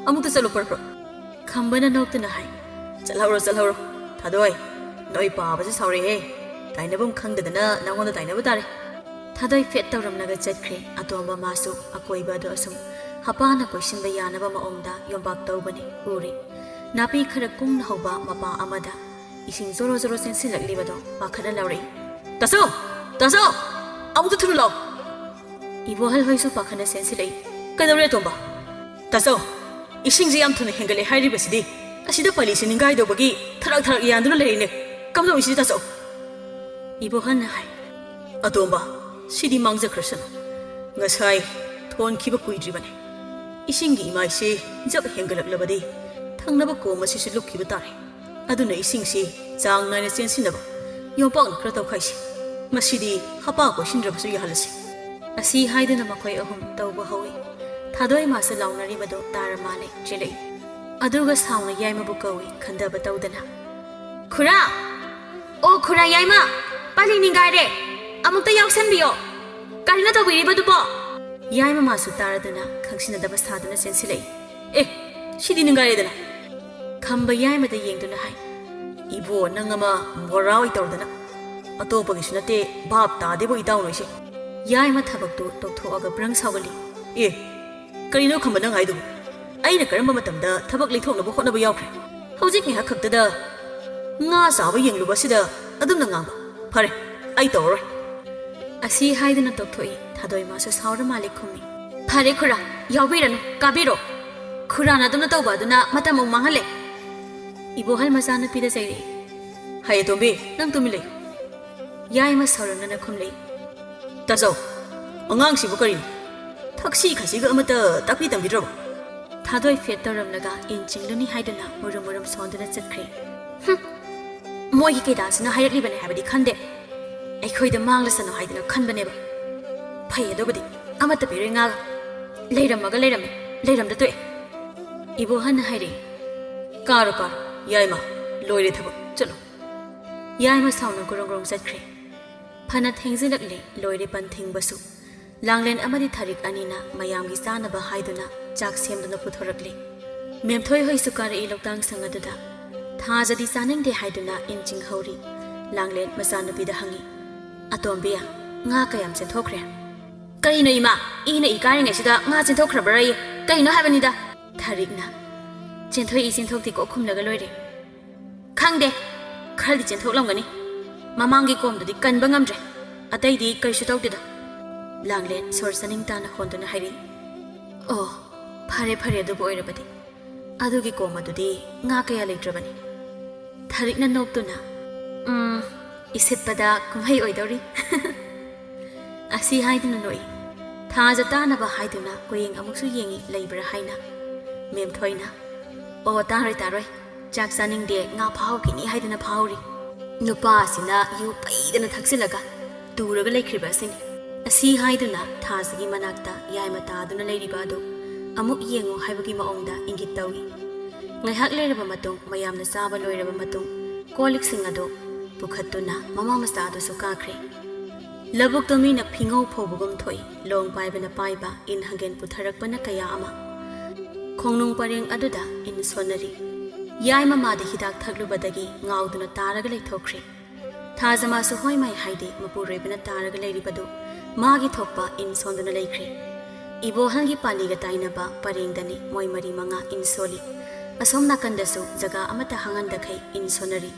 ꯑꯃꯨꯛꯇ ꯆꯠꯂꯣ ꯄ꯭ꯔꯞ ꯄ꯭ꯔꯞ꯫" ꯈꯝꯕꯅ ꯅꯣꯛꯇꯨꯅ ꯍꯥꯏ, "ꯆꯠꯍꯧꯔꯣ, ꯆꯠꯍꯧꯔꯣ꯫ ꯊꯥꯗꯣꯏ, ꯅꯣꯏ ꯄꯥꯕꯁꯦ ꯁꯥꯎꯔꯛꯑꯦꯍꯦ꯫ ꯇꯥꯏꯅꯐꯝ ꯈꯪꯗꯗꯅ ꯅꯉꯣꯟꯗ ꯇꯥꯏꯅꯕ ꯇꯥꯔꯦ꯫" ꯊꯥꯗꯣꯏ ꯐꯦꯠ ꯇꯧꯔꯝꯂꯒ ꯆꯠꯈ꯭ꯔꯦ꯫ ꯑꯇꯣꯝꯕ ꯃꯥꯁꯨ ꯑꯀꯣꯏꯕ ꯑꯗꯨ ꯑꯁꯨꯝ ꯍꯄꯥꯅ ꯀꯣꯏꯁꯤꯟꯕ ꯌꯥꯅꯕ ꯃꯑꯣꯡꯗ ꯌꯣꯝꯄꯥꯛ ꯇꯧꯕꯅꯤ ꯎꯔꯤ꯫ ꯅꯥꯄꯤ ꯈꯔ ꯀꯨꯡꯅ ꯍꯧꯕ ꯃꯄꯥ ꯑꯃꯗ ꯏꯁꯤꯡ ꯖꯣꯔꯣ ꯖꯣꯔꯣ ꯆꯦꯟꯁꯤꯜꯂꯛꯂꯤꯕꯗꯣ ꯄꯥꯈꯠꯅ ꯂꯥꯎꯔꯛꯏ, "ꯇꯥꯆꯧ! ꯇꯥꯆꯧ! ꯑꯃꯨꯛꯇ ꯊꯨꯅ ꯂꯥꯛꯑꯣ!" ꯏꯕꯣꯍꯜ ꯍꯣꯏꯁꯨ ꯄꯥꯈꯠꯅ ꯆꯦꯟꯁꯤꯜꯂꯛꯏ꯫ "ꯀꯩꯗꯧꯔꯦ ꯑꯇꯣꯝꯕ?" "ꯇꯥꯆꯧ, ꯏꯁꯤꯡꯁꯦ ꯌꯥꯝ ꯊꯨꯅ ꯍꯦꯟꯒꯠꯂꯦ ꯍꯥꯏꯔꯤꯕꯁꯤꯗꯤ꯫ ꯑꯁꯤꯗ ꯄꯥꯂꯤꯁꯤ ꯅꯤꯡꯒꯥꯏꯗꯧꯕꯒꯤ ꯊꯔꯛ ꯊꯔꯛ ꯌꯥꯟꯗꯨꯅ ꯂꯩꯔꯤꯅꯦ꯫ ꯀꯝꯗꯧꯏꯁꯤꯗꯤ ꯇꯥꯆꯧ?" ꯏꯕꯣꯍꯜꯅ ꯍꯥꯏ, "ꯑꯇꯣꯝꯕ, ꯁꯤꯗꯤ ꯃꯥꯡꯖꯈ꯭ꯔꯁꯅꯨ꯫ ꯉꯁꯥꯏ ꯊꯣꯟꯈꯤꯕ ꯀꯨꯏꯗ꯭ꯔꯤꯕꯅꯤ꯫ ꯏꯁꯤꯡꯒꯤ ꯏꯃꯥꯏꯁꯦ ꯖꯛ ꯍꯦꯟꯒꯠꯂꯛꯂꯕꯗꯤ ꯊꯪꯅꯕ ꯀꯣꯝ ꯑꯁꯤꯁꯨ ꯂꯨꯞꯈꯤꯕ ꯇꯥꯔꯦ꯫ ꯑꯗꯨꯅ ꯏꯁꯤꯡꯁꯤ ꯆꯥꯡ ꯅꯥꯏꯅ ꯆꯦꯟꯁꯤꯟꯅꯕ ꯌꯣꯝꯄꯥꯛꯅ ꯈꯔ ꯇꯧꯈꯥꯏꯁꯤ꯫ ꯃꯁꯤꯗꯤ ꯍꯄꯥ ꯀꯣꯏꯁꯤꯟꯗ꯭ꯔꯕꯁꯨ ꯌꯥꯍꯜꯂꯁꯤ꯫" ꯑꯁꯤ ꯍꯥꯏꯗꯨꯅ ꯃꯈꯣꯏ ꯑꯍꯨꯝ ꯇꯧꯕ ꯍꯧꯏ꯫ ꯊꯥꯗꯣꯏ ꯃꯥꯁꯨ ꯂꯥꯎꯅꯔꯤꯕꯗꯨ ꯇꯥꯔ ꯃꯥꯜꯂꯦ ꯆꯦꯜꯂꯛꯏ꯫ ꯑꯗꯨꯒ ꯁꯥꯎꯅ ꯌꯥꯏꯃꯕꯨ ꯀꯧꯏ ꯈꯟꯊꯕ ꯇꯧꯗꯅ, "ꯈꯨꯔꯥ! ꯑꯣ ꯈꯨꯔꯥ ꯌꯥꯏꯃ! ꯄꯥꯂꯤ ꯅꯤꯡꯒꯥꯏꯔꯦ! ꯑꯃꯨꯛꯇ ꯌꯥꯎꯁꯟꯕꯤꯌꯣ! ꯀꯔꯤꯅꯣ ꯇꯧꯕꯤꯔꯤꯕꯗꯨꯕꯣ?" ꯌꯥꯏꯃ ꯃꯥꯁꯨ ꯇꯥꯔꯗꯨꯅ ꯈꯪꯁꯤꯟꯅꯗꯕ ꯁꯥꯗꯨꯅ ꯆꯦꯟꯁꯤꯜꯂꯛꯏ꯫ "ꯑꯦ, ꯁꯤꯗꯤ ꯅꯤꯡꯒꯥꯏꯔꯦꯗꯅ!" ꯈꯝꯕ ꯌꯥꯏꯃꯗ ꯌꯦꯡꯗꯨꯅ ꯍꯥꯏ, "ꯏꯕꯣ, ꯅꯪ ꯑꯃ ꯃꯣꯔꯥ ꯑꯣꯏ ꯇꯧꯔꯗꯅ꯫ ꯑꯇꯣꯞꯄꯒꯤꯁꯨ ꯅꯠꯇꯦ, ꯚꯥꯞ ꯇꯥꯗꯦꯕꯣ ꯏꯇꯥꯎ ꯅꯣꯏꯁꯦ꯫" ꯌꯥꯏꯃ ꯊꯕꯛꯇꯨ ꯇꯣꯛꯊꯣꯛꯑꯒ ꯕ꯭ꯔꯪ ꯁꯥꯎꯒꯠꯂꯤ꯫ "ꯑꯦ, ꯀꯔꯤꯅꯣ ꯈꯝꯕ ꯅꯪ ꯍꯥꯏꯗꯨꯕꯨ? ꯑꯩꯅ ꯀꯔꯝꯕ ꯃꯇꯝꯗ ꯊꯕꯛ ꯂꯩꯊꯣꯛꯅꯕ ꯍꯣꯠꯅꯕ ꯌꯥꯎꯈ꯭ꯔꯦ? ꯍꯧꯖꯤꯛ ꯉꯥꯏꯍꯥꯛ ꯈꯛꯇꯗ ꯉꯥ ꯆꯥꯕ ꯌꯦꯡꯂꯨꯕ ꯑꯁꯤꯗ ꯑꯗꯨꯝꯅ ꯉꯥꯡꯕ꯫ ꯐꯔꯦ, ꯑꯩ ꯇꯧꯔꯔꯣꯏ꯫" ꯑꯁꯤ ꯍꯥꯏꯗꯨꯅ ꯇꯣꯛꯊꯣꯛꯏ꯫ ꯊꯥꯗꯣꯏ ꯃꯥꯁꯨ ꯁꯥꯎꯔ ꯃꯥꯜꯂꯦ ꯈꯨꯝꯃꯤ꯫ "ꯐꯔꯦ ꯈꯨꯔꯥ, ꯌꯥꯎꯕꯤꯔꯅꯨ, ꯀꯥꯕꯤꯔꯣ꯫" ꯈꯨꯔꯥꯅ ꯑꯗꯨꯝꯅ ꯇꯧꯕ ꯑꯗꯨꯅ ꯃꯇꯝ ꯑꯃꯨꯛ ꯃꯥꯡꯍꯜꯂꯦ꯫ ꯏꯕꯣꯍꯜ ꯃꯆꯥꯅꯨꯄꯤꯗ ꯆꯩꯔꯛꯏ꯫ "ꯍꯩ ꯑꯇꯣꯝꯕꯤ, ꯅꯪ ꯇꯨꯃꯤꯟ ꯂꯩꯌꯨ꯫" ꯌꯥꯏꯃ ꯁꯥꯎꯔꯝꯗꯅ ꯈꯨꯝꯂꯛꯏ꯫ "ꯇꯥꯖꯧ, ꯑꯉꯥꯡꯁꯤꯕꯨ ꯀꯔꯤꯅꯣ? ꯊꯛꯁꯤ ꯈꯥꯁꯤꯒ ꯑꯃꯠꯇ ꯇꯥꯛꯄꯤ ꯇꯝꯕꯤꯗ꯭ꯔꯕꯣ?" ꯊꯥꯗꯣꯏ ꯐꯦꯠ ꯇꯧꯔꯝꯂꯒ ꯏꯟ ꯆꯤꯡꯂꯨꯅꯤ ꯍꯥꯏꯗꯨꯅ ꯃꯨꯔꯨꯝ ꯃꯨꯔꯨꯝ ꯁꯣꯟꯗꯨꯅ ꯆꯠꯈ꯭ꯔꯦ꯫ "ꯍꯨꯝ, ꯃꯣꯏꯒꯤ ꯀꯩꯗꯥꯁꯤꯅ ꯍꯥꯏꯔꯛꯂꯤꯕꯅꯦ ꯍꯥꯏꯕꯗꯤ ꯈꯟꯗꯦ꯫ ꯑꯩꯈꯣꯏꯗ ꯃꯥꯡꯂꯁꯅꯨ ꯍꯥꯏꯗꯨꯅ ꯈꯟꯕꯅꯦꯕ꯫ ꯐꯩ ꯑꯗꯨꯕꯨꯗꯤ, ꯑꯃꯠꯇ ꯄꯤꯔꯣꯏ ꯉꯥꯒ꯫ ꯂꯩꯔꯝꯃꯒ ꯂꯩꯔꯝꯃꯦ, ꯂꯩꯔꯝꯗ ꯇꯣꯛꯑꯦ꯫" ꯏꯕꯣꯍꯟꯅ ꯍꯥꯏꯔꯛꯏ꯫ "ꯀꯥꯔꯣ, ꯀꯥꯔꯣ, ꯌꯥꯏꯃ, ꯂꯣꯏꯔꯦ ꯊꯕꯛ, ꯆꯠꯂꯣ꯫" ꯌꯥꯏꯃ ꯁꯥꯎꯅ ꯒꯣꯔꯣꯡ ꯒꯣꯔꯣꯡ ꯆꯠꯈ꯭ꯔꯦ꯫ ꯐꯅ ꯊꯦꯡꯖꯤꯜꯂꯛꯂꯦ, ꯂꯣꯏꯔꯦ ꯄꯟ ꯊꯤꯡꯕꯁꯨ꯫ ꯂꯥꯡꯂꯦꯟ ꯑꯃꯗꯤ ꯊꯥꯔꯤꯛ ꯑꯅꯤꯅ ꯃꯌꯥꯝꯒꯤ ꯆꯥꯅꯕ ꯍꯥꯏꯗꯨꯅ ꯆꯥꯛ ꯁꯦꯝꯗꯨꯅ ꯄꯨꯊꯣꯔꯛꯂꯦ꯫ ꯃꯦꯝꯊꯣꯏ ꯍꯣꯏꯁꯨ ꯀꯥꯔꯛꯏ ꯂꯧꯇꯥꯡ ꯁꯪ ꯑꯗꯨꯗ꯫ ꯊꯥꯖꯗꯤ ꯆꯥꯅꯤꯡꯗꯦ ꯍꯥꯏꯗꯨꯅ ꯏꯟ ꯆꯤꯡꯍꯧꯔꯤ꯫ ꯂꯥꯡꯂꯦꯟ ꯃꯆꯥꯅꯨꯄꯤꯗ ꯍꯪꯉꯤ꯫ "ꯑꯇꯣꯝꯕꯤ, ꯉꯥ ꯀꯌꯥꯝ ꯆꯦꯟꯊꯣꯛꯈ꯭ꯔꯦ?" "ꯀꯩꯅꯣ ꯏꯃꯥ, ꯏꯅ ꯏ ꯀꯥꯔꯤꯉꯩꯁꯤꯗ ꯉꯥ ꯆꯦꯟꯊꯣꯛꯈ꯭ꯔꯕ꯭ꯔꯥꯌꯦ? ꯀꯩꯅꯣ ꯍꯥꯏꯕꯅꯤꯗ?" ꯊꯥꯔꯤꯛꯅ꯫ "ꯆꯦꯟꯊꯣꯛꯏ ꯆꯦꯟꯊꯣꯛꯇꯦ ꯀꯣꯛ ꯈꯨꯝꯂꯒ ꯂꯣꯏꯔꯦ꯫" "ꯈꯪꯗꯦ, ꯈꯔꯗꯤ ꯆꯦꯟꯊꯣꯛꯂꯝꯒꯅꯤ꯫ ꯃꯃꯥꯡꯒꯤ ꯀꯣꯝꯗꯨꯗꯤ ꯀꯟꯕ ꯉꯝꯗ꯭ꯔꯦ, ꯑꯇꯩꯗꯤ ꯀꯔꯤꯁꯨ ꯇꯧꯗꯦꯗ꯫" ꯂꯥꯡꯂꯦꯟ ꯁꯣꯔ ꯆꯥꯅꯤꯡ ꯇꯥꯅ ꯍꯣꯟꯗꯨꯅ ꯍꯥꯏꯔꯛꯏ꯫ "ꯑꯣ, ꯐꯔꯦ ꯐꯔꯦ, ꯑꯗꯨꯕꯨ ꯑꯣꯏꯔꯕꯗꯤ꯫ ꯑꯗꯨꯒꯤ ꯀꯣꯝ ꯑꯗꯨꯗꯤ ꯉꯥ ꯀꯌꯥ ꯂꯩꯇ꯭ꯔꯕꯅꯤ꯫" ꯊꯥꯔꯤꯛꯅ ꯅꯣꯛꯇꯨꯅ, "ꯎꯝ, ꯏꯁꯤꯠꯄꯗ ꯀꯨꯝꯍꯩ ꯑꯣꯏꯗꯧꯔꯤ꯫" ꯑꯁꯤ ꯍꯥꯏꯗꯨꯅ ꯅꯣꯛꯏ꯫ ꯊꯥꯖ ꯇꯥꯅꯕ ꯍꯥꯏꯗꯨꯅ ꯀꯣꯌꯦꯡ ꯑꯃꯨꯛꯁꯨ ꯌꯦꯡꯉꯤ ꯂꯩꯕ꯭ꯔꯥ ꯍꯥꯏꯅ꯫ ꯃꯦꯝꯊꯣꯏꯅ, "ꯑꯣ, ꯇꯥꯔꯣꯏ, ꯇꯥꯔꯣꯏ꯫ ꯆꯥꯛ ꯆꯥꯅꯤꯡꯗꯦ, ꯉꯥ ꯐꯥꯍꯧꯈꯤꯅꯤ ꯍꯥꯏꯗꯨꯅ ꯐꯥꯍꯧꯔꯤ꯫ ꯅꯨꯄꯥ ꯑꯁꯤꯅ ꯌꯨ ꯄꯩꯗꯅ ꯊꯛꯆꯤꯜꯂꯒ ꯇꯨꯔꯒ ꯂꯩꯈ꯭ꯔꯤꯕ ꯑꯁꯤꯅꯤ꯫" ꯑꯁꯤ ꯍꯥꯏꯗꯨꯅ ꯊꯥꯖꯒꯤ ꯃꯅꯥꯛꯇ ꯌꯥꯏꯃ ꯇꯥꯗꯨꯅ ꯂꯩꯔꯤꯕ ꯑꯗꯨ ꯑꯃꯨꯛ ꯌꯦꯡꯉꯨ ꯍꯥꯏꯕꯒꯤ ꯃꯑꯣꯡꯗ ꯏꯪꯒꯤꯠ ꯇꯧꯏ꯫ ꯉꯥꯏꯍꯥꯛ ꯂꯩꯔꯕ ꯃꯇꯨꯡ, ꯃꯌꯥꯝꯅ ꯆꯥꯕ ꯂꯣꯏꯔꯕ ꯃꯇꯨꯡ, ꯀꯣꯜ ꯂꯤꯛꯁꯤꯡ ꯑꯗꯨ ꯄꯨꯈꯠꯇꯨꯅ ꯃꯃꯥ ꯃꯆꯥ ꯑꯗꯨꯁꯨ ꯀꯥꯈ꯭ꯔꯦ꯫ ꯂꯧꯕꯨꯛꯇ ꯃꯤꯅ ꯐꯤꯉꯧ ꯐꯧꯕꯒꯨꯝ ꯊꯣꯛꯏ, ꯂꯣꯡ ꯄꯥꯏꯕꯅ ꯄꯥꯏꯕ, ꯏꯟ ꯍꯪꯒꯦꯟ ꯄꯨꯊꯔꯛꯄꯅ ꯀꯌꯥ ꯑꯃ꯫ ꯈꯣꯡꯅꯨꯡ ꯄꯔꯦꯡ ꯑꯗꯨꯗ ꯏꯟ ꯁꯣꯟꯅꯔꯤ꯫ ꯌꯥꯏꯃ ꯃꯥꯗꯤ ꯍꯤꯗꯥꯛ ꯊꯛꯂꯨꯕꯗꯒꯤ ꯉꯥꯎꯗꯨꯅ ꯇꯥꯔꯒ ꯂꯩꯊꯣꯛꯈ꯭ꯔꯦ꯫ ꯊꯥꯖꯃꯥꯁꯨ ꯍꯣꯏ ꯃꯥꯏ ꯍꯥꯏꯗꯦ, ꯃꯄꯨꯔꯣꯏꯕꯅ ꯇꯥꯔꯒ ꯂꯩꯔꯤꯕꯗꯨ ꯃꯥꯒꯤ ꯊꯣꯛꯄ ꯏꯟ ꯁꯣꯟꯗꯨꯅ ꯂꯩꯈ꯭ꯔꯦ꯫ ꯏꯕꯣꯍꯜꯒꯤ ꯄꯥꯂꯤꯒ ꯇꯥꯏꯅꯕ ꯄꯔꯦꯡꯗꯅꯤ ꯃꯣꯏ ꯃꯔꯤ ꯃꯉꯥ ꯏꯟ ꯁꯣꯜꯂꯤ꯫ ꯑꯁꯣꯝ ꯅꯥꯀꯟꯗꯁꯨ ꯖꯒꯥ ꯑꯃꯠꯇ ꯍꯥꯡꯍꯟꯗꯈꯩ ꯏꯟ ꯁꯣꯟꯅꯔꯤ꯫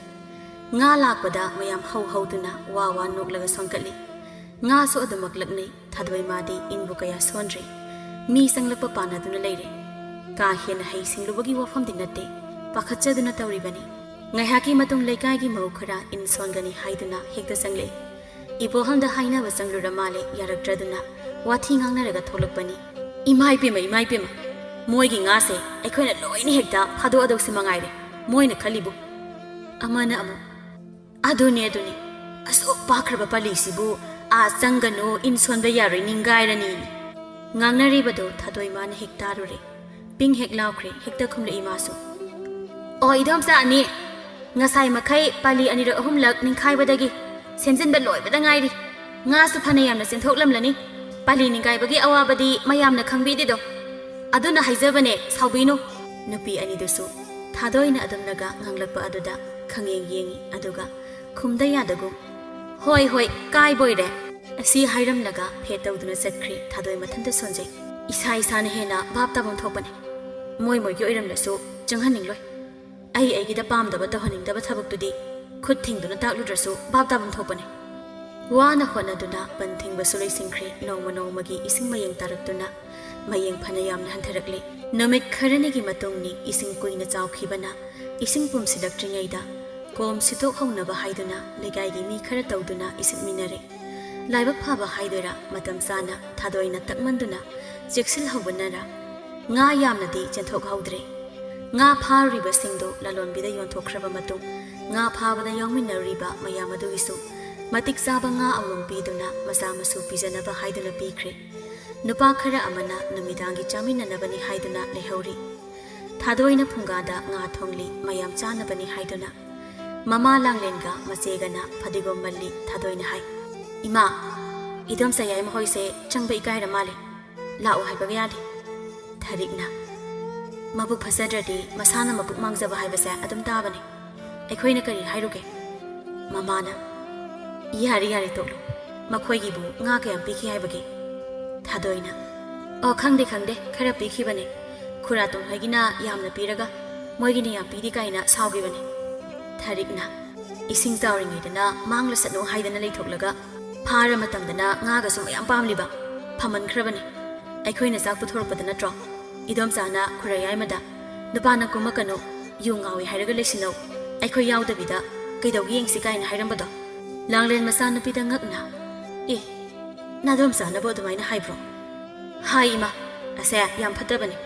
ꯉꯥ ꯂꯥꯛꯄꯗ ꯃꯌꯥꯝ ꯍꯧ ꯍꯧꯗꯨꯅ ꯋꯥ ꯋꯥ ꯅꯣꯛꯂꯒ ꯁꯣꯟꯀꯠꯂꯤ꯫ ꯉꯥꯁꯨ ꯑꯗꯨꯃꯛ ꯂꯛꯅꯩ꯫ ꯊꯥꯗꯣꯏ ꯃꯥꯗꯤ ꯏꯟꯕꯨ ꯀꯌꯥ ꯁꯣꯟꯗ꯭ꯔꯦ꯫ ꯃꯤ ꯆꯪꯂꯛꯄ ꯄꯥꯟꯅꯗꯨꯅ ꯂꯩꯔꯦ꯫ ꯀꯥ ꯍꯦꯟꯅ ꯍꯩ ꯁꯤꯡꯂꯨꯕꯒꯤ ꯋꯥꯐꯝꯗꯤ ꯅꯠꯇꯦ, ꯄꯥꯈꯠꯆꯗꯨꯅ ꯇꯧꯔꯤꯕꯅꯤ꯫ ꯉꯥꯏꯍꯥꯛꯀꯤ ꯃꯇꯨꯡ ꯂꯩꯀꯥꯏꯒꯤ ꯃꯧ ꯈꯔ ꯏꯟ ꯁꯣꯟꯒꯅꯤ ꯍꯥꯏꯗꯨꯅ ꯍꯦꯛꯇ ꯆꯪꯂꯛꯏ꯫ ꯏꯕꯣꯍꯜꯗ ꯍꯥꯏꯅꯕ ꯆꯪꯂꯨꯔ ꯃꯥꯜꯂꯦ, ꯌꯥꯔꯛꯇ꯭ꯔꯗꯨꯅ ꯋꯥꯊꯤ ꯉꯥꯡꯅꯔꯒ ꯊꯣꯛꯂꯛꯄꯅꯤ꯫ "ꯏꯃꯥ ꯏꯄꯦꯝꯃ, ꯏꯃꯥ ꯏꯄꯦꯝꯃ, ꯃꯣꯏꯒꯤ ꯉꯥꯁꯦ ꯑꯩꯈꯣꯏꯅ ꯂꯣꯏꯅ ꯍꯦꯛꯇ ꯐꯥꯗꯣꯛꯑꯗꯧꯁꯤ ꯃꯉꯥꯏꯔꯦ, ꯃꯣꯏꯅ ꯈꯜꯂꯤꯕꯨ"꯫ ꯑꯃꯅ ꯑꯃꯨꯛ, "ꯑꯗꯨꯅꯦ, ꯑꯗꯨꯅꯦ, ꯑꯁꯨꯛ ꯄꯥꯛꯈ꯭ꯔꯕ ꯄꯥꯂꯤꯁꯤꯕꯨ ꯑꯥ ꯆꯪꯒꯅꯨ, ꯏꯟ ꯁꯣꯟꯕ ꯌꯥꯔꯣꯏ, ꯅꯤꯡꯒꯥꯏꯔꯅꯤ"꯫ ꯉꯥꯡꯅꯔꯤꯕꯗꯨ ꯊꯥꯗꯣꯏ ꯃꯥꯅ ꯍꯦꯛ ꯇꯥꯔꯨꯔꯦ꯫ ꯄꯤꯡ ꯍꯦꯛ ꯂꯥꯎꯈ꯭ꯔꯦ, ꯍꯦꯛꯇ ꯈꯨꯝꯂꯛꯏ ꯃꯥꯁꯨ꯫ "ꯑꯣ, ꯏꯗꯣꯝꯆꯥ ꯑꯅꯤ, ꯉꯁꯥꯏ ꯃꯈꯩ ꯄꯥꯂꯤ ꯑꯅꯤꯔꯛ ꯑꯍꯨꯝꯂꯛ ꯅꯤꯡꯈꯥꯏꯕꯗꯒꯤ ꯁꯦꯝꯖꯤꯟꯕ ꯂꯣꯏꯕꯗ ꯉꯥꯏꯔꯤ꯫ ꯉꯥꯁꯨ ꯐꯅ ꯌꯥꯝꯅ ꯆꯦꯟꯊꯣꯛꯂꯝꯂꯅꯤ꯫ ꯄꯥꯂꯤ ꯅꯤꯡꯈꯥꯏꯕꯒꯤ ꯑꯋꯥꯕꯗꯤ ꯃꯌꯥꯝꯅ ꯈꯪꯕꯤꯗꯦꯗꯣ꯫ ꯑꯗꯨꯅ ꯍꯥꯏꯖꯕꯅꯦ, ꯁꯥꯎꯕꯤꯅꯨ"꯫ ꯅꯨꯄꯤ ꯑꯅꯤꯗꯨꯁꯨ ꯊꯥꯗꯣꯏꯅ ꯑꯗꯨꯝꯅꯒ ꯉꯥꯡꯂꯛꯄ ꯑꯗꯨꯗ ꯈꯪꯌꯦꯡ ꯌꯦꯡꯉꯤ, ꯑꯗꯨꯒ ꯈꯨꯝꯗ ꯌꯥꯗꯒꯨꯝ, "ꯍꯣꯏ, ꯍꯣꯏ, ꯀꯥꯏꯕꯣꯏꯔꯦ"꯫ ꯑꯁꯤ ꯍꯥꯏꯔꯝꯂꯒ ꯐꯦꯠ ꯇꯧꯗꯨꯅ ꯆꯠꯈ꯭ꯔꯦ꯫ ꯊꯥꯗꯣꯏ ꯃꯊꯟꯇ ꯁꯣꯟꯖꯩ꯫ "ꯏꯁꯥ ꯏꯁꯥꯅ ꯍꯦꯟꯅ ꯚꯥꯞ ꯇꯥꯐꯝ ꯊꯣꯛꯄꯅꯦ꯫ ꯃꯣꯏ ꯃꯣꯏꯒꯤ ꯑꯣꯏꯔꯝꯂꯁꯨ ꯆꯪꯍꯟꯅꯤꯡꯂꯣꯏ꯫ ꯑꯩ ꯑꯩꯒꯤꯗ ꯄꯥꯝꯗꯕ ꯇꯧꯍꯟꯅꯤꯡꯗꯕ ꯊꯕꯛꯇꯨꯗꯤ ꯈꯨꯠ ꯊꯤꯡꯗꯨꯅ ꯇꯥꯛꯂꯨꯗ꯭ꯔꯁꯨ ꯚꯥꯞ ꯇꯥꯐꯝ ꯊꯣꯛꯄꯅꯦ"꯫ ꯋꯥꯅ ꯍꯣꯠꯅꯗꯨꯅ ꯕꯟ ꯊꯤꯡꯕꯁꯨ ꯂꯣꯏꯁꯤꯟꯈ꯭ꯔꯦ꯫ ꯅꯣꯡꯃ ꯅꯣꯡꯃꯒꯤ ꯏꯁꯤꯡ ꯃꯌꯦꯡ ꯇꯥꯔꯛꯇꯨꯅ ꯃꯌꯦꯡ ꯐꯅ ꯌꯥꯝꯅ ꯍꯟꯊꯔꯛꯂꯦ꯫ ꯅꯨꯃꯤꯠ ꯈꯔꯅꯤꯒꯤ ꯃꯇꯨꯡꯅꯤ꯫ ꯏꯁꯤꯡ ꯀꯨꯏꯅ ꯆꯥꯎꯈꯤꯕꯅ ꯏꯁꯤꯡ ꯄꯨꯝꯁꯤꯜꯂꯛꯇ꯭ꯔꯤꯉꯩꯗ ꯀꯣꯝ ꯁꯤꯠꯇꯣꯛꯍꯧꯅꯕ ꯍꯥꯏꯗꯨꯅ ꯂꯩꯀꯥꯏꯒꯤ ꯃꯤ ꯈꯔ ꯇꯧꯗꯨꯅ ꯏꯁꯤꯠꯃꯤꯟꯅꯔꯦ꯫ ꯂꯥꯏꯕꯛ ꯐꯕ ꯍꯥꯏꯗꯣꯏꯔꯥ, ꯃꯇꯝ ꯆꯥꯅ ꯊꯥꯗꯣꯏꯅ ꯇꯛꯃꯟꯗꯨꯅ ꯆꯦꯛꯁꯤꯜꯍꯧꯕꯅꯔ, ꯉꯥ ꯌꯥꯝꯅꯗꯤ ꯆꯦꯟꯊꯣꯛꯍꯧꯗ꯭ꯔꯦ꯫ ꯉꯥ ꯐꯥꯔꯨꯔꯤꯕꯁꯤꯡꯗꯨ ꯂꯂꯣꯟꯕꯤꯗ ꯌꯣꯟꯊꯣꯛꯈ꯭ꯔꯕ ꯃꯇꯨꯡ, ꯉꯥ ꯐꯥꯕꯗ ꯌꯥꯎꯃꯤꯟꯅꯔꯤꯕ ꯃꯌꯥꯝ ꯑꯗꯨꯒꯤꯁꯨ ꯃꯇꯤꯛ ꯆꯥꯕ ꯉꯥ ꯑꯃꯃꯝ ꯄꯤꯗꯨꯅ ꯃꯆꯥ ꯃꯁꯨ ꯄꯤꯖꯅꯕ ꯍꯥꯏꯗꯨꯅ ꯄꯤꯈ꯭ꯔꯦ꯫ ꯅꯨꯄꯥ ꯈꯔ ꯑꯃꯅ ꯅꯨꯃꯤꯗꯥꯡꯒꯤ ꯆꯥꯃꯤꯟꯅꯅꯕꯅꯤ ꯍꯥꯏꯗꯨꯅ ꯂꯩꯍꯧꯔꯤ꯫ ꯊꯥꯗꯣꯏꯅ ꯐꯨꯡꯒꯥꯗ ꯉꯥ ꯊꯣꯡꯂꯤ, ꯃꯌꯥꯝ ꯆꯥꯅꯕꯅꯤ ꯍꯥꯏꯗꯨꯅ꯫ ꯃꯃꯥ ꯂꯥꯡꯂꯦꯟꯒ ꯃꯆꯦꯒꯅ ꯐꯗꯤꯒꯣꯝ ꯃꯜꯂꯤ꯫ ꯊꯥꯗꯣꯏꯅ ꯍꯥꯏ, "ꯏꯃꯥ, ꯏꯗꯣꯝꯆꯥ ꯌꯥꯏꯃ ꯍꯣꯏꯁꯦ ꯆꯪꯕ ꯏꯀꯥꯏꯔ ꯃꯥꯜꯂꯦ꯫ ꯂꯥꯛꯑꯣ ꯍꯥꯏꯕꯒ ꯌꯥꯗꯦ"꯫ ꯊꯥꯔꯤꯛꯅ, "ꯃꯕꯨꯛ ꯐꯠꯆꯗ꯭ꯔꯗꯤ ꯃꯁꯥꯅ ꯃꯕꯨꯛ ꯃꯥꯡꯖꯕ ꯍꯥꯏꯕꯁꯦ ꯑꯗꯨꯝ ꯇꯥꯕꯅꯦ꯫ ꯑꯩꯈꯣꯏꯅ ꯀꯔꯤ ꯍꯥꯏꯔꯨꯒꯦ?" ꯃꯃꯥꯅ, "ꯌꯥꯔꯦ, ꯌꯥꯔꯦ, ꯇꯣꯛꯂꯣ꯫ ꯃꯈꯣꯏꯒꯤꯕꯨ ꯉꯥ ꯀꯌꯥꯝ ꯄꯤꯈꯤ ꯍꯥꯏꯕꯒꯦ?" ꯊꯥꯗꯣꯏꯅ, "ꯑꯣ, ꯈꯪꯗꯦ, ꯈꯪꯗꯦ, ꯈꯔ ꯄꯤꯈꯤꯕꯅꯦ꯫ ꯈꯨꯔꯥꯇꯣꯟ ꯍꯣꯏꯒꯤꯅ ꯌꯥꯝꯅ ꯄꯤꯔꯒ ꯃꯣꯏꯒꯤꯅ ꯌꯥꯝ ꯄꯤꯗꯦ ꯀꯥꯏꯅ ꯁꯥꯎꯈꯤꯕꯅꯦ"꯫ ꯊꯥꯔꯤꯛꯅ, "ꯏꯁꯤꯡ ꯆꯥꯎꯔꯤꯉꯩꯗꯅ ꯃꯥꯡꯂꯁꯅꯨ ꯍꯥꯏꯗꯅ ꯂꯩꯊꯣꯛꯂꯒ ꯐꯥꯔ ꯃꯇꯝꯗꯅ ꯉꯥꯒꯁꯨ ꯃꯌꯥꯝ ꯄꯥꯝꯂꯤꯕ꯫ ꯐꯃꯟꯈ꯭ꯔꯕꯅꯦ꯫ ꯑꯩꯈꯣꯏꯅ ꯆꯥꯛ ꯄꯨꯊꯣꯔꯛꯄꯗ ꯅꯠꯇ꯭ꯔꯣ?" ꯏꯗꯣꯝꯆꯥꯅ ꯈꯨꯔꯥꯏ ꯌꯥꯏꯃꯗ, "ꯅꯨꯄꯥꯅ ꯀꯨꯝꯃꯛꯀꯅꯨ, ꯌꯨ ꯉꯥꯎꯏ ꯍꯥꯏꯔꯒ ꯂꯩꯁꯤꯟꯅꯧ, ꯑꯩꯈꯣꯏ ꯌꯥꯎꯗꯕꯤꯗ ꯀꯩꯗꯧꯒꯦ ꯌꯦꯡꯁꯤ" ꯀꯥꯏꯅ ꯍꯥꯏꯔꯝꯕꯗꯣ꯫ ꯂꯥꯡꯂꯦꯟ ꯃꯆꯥꯅꯨꯄꯤꯗ ꯉꯛꯅ, "ꯑꯦ, ꯅꯥꯗꯣꯝꯆꯥꯅꯕꯨ ꯑꯗꯨꯃꯥꯏꯅ ꯍꯥꯏꯕ꯭ꯔꯣ?" "ꯍꯥꯏ ꯏꯃꯥ, ꯑꯁꯦ ꯌꯥꯝ ꯐꯠꯇꯕꯅꯤ꯫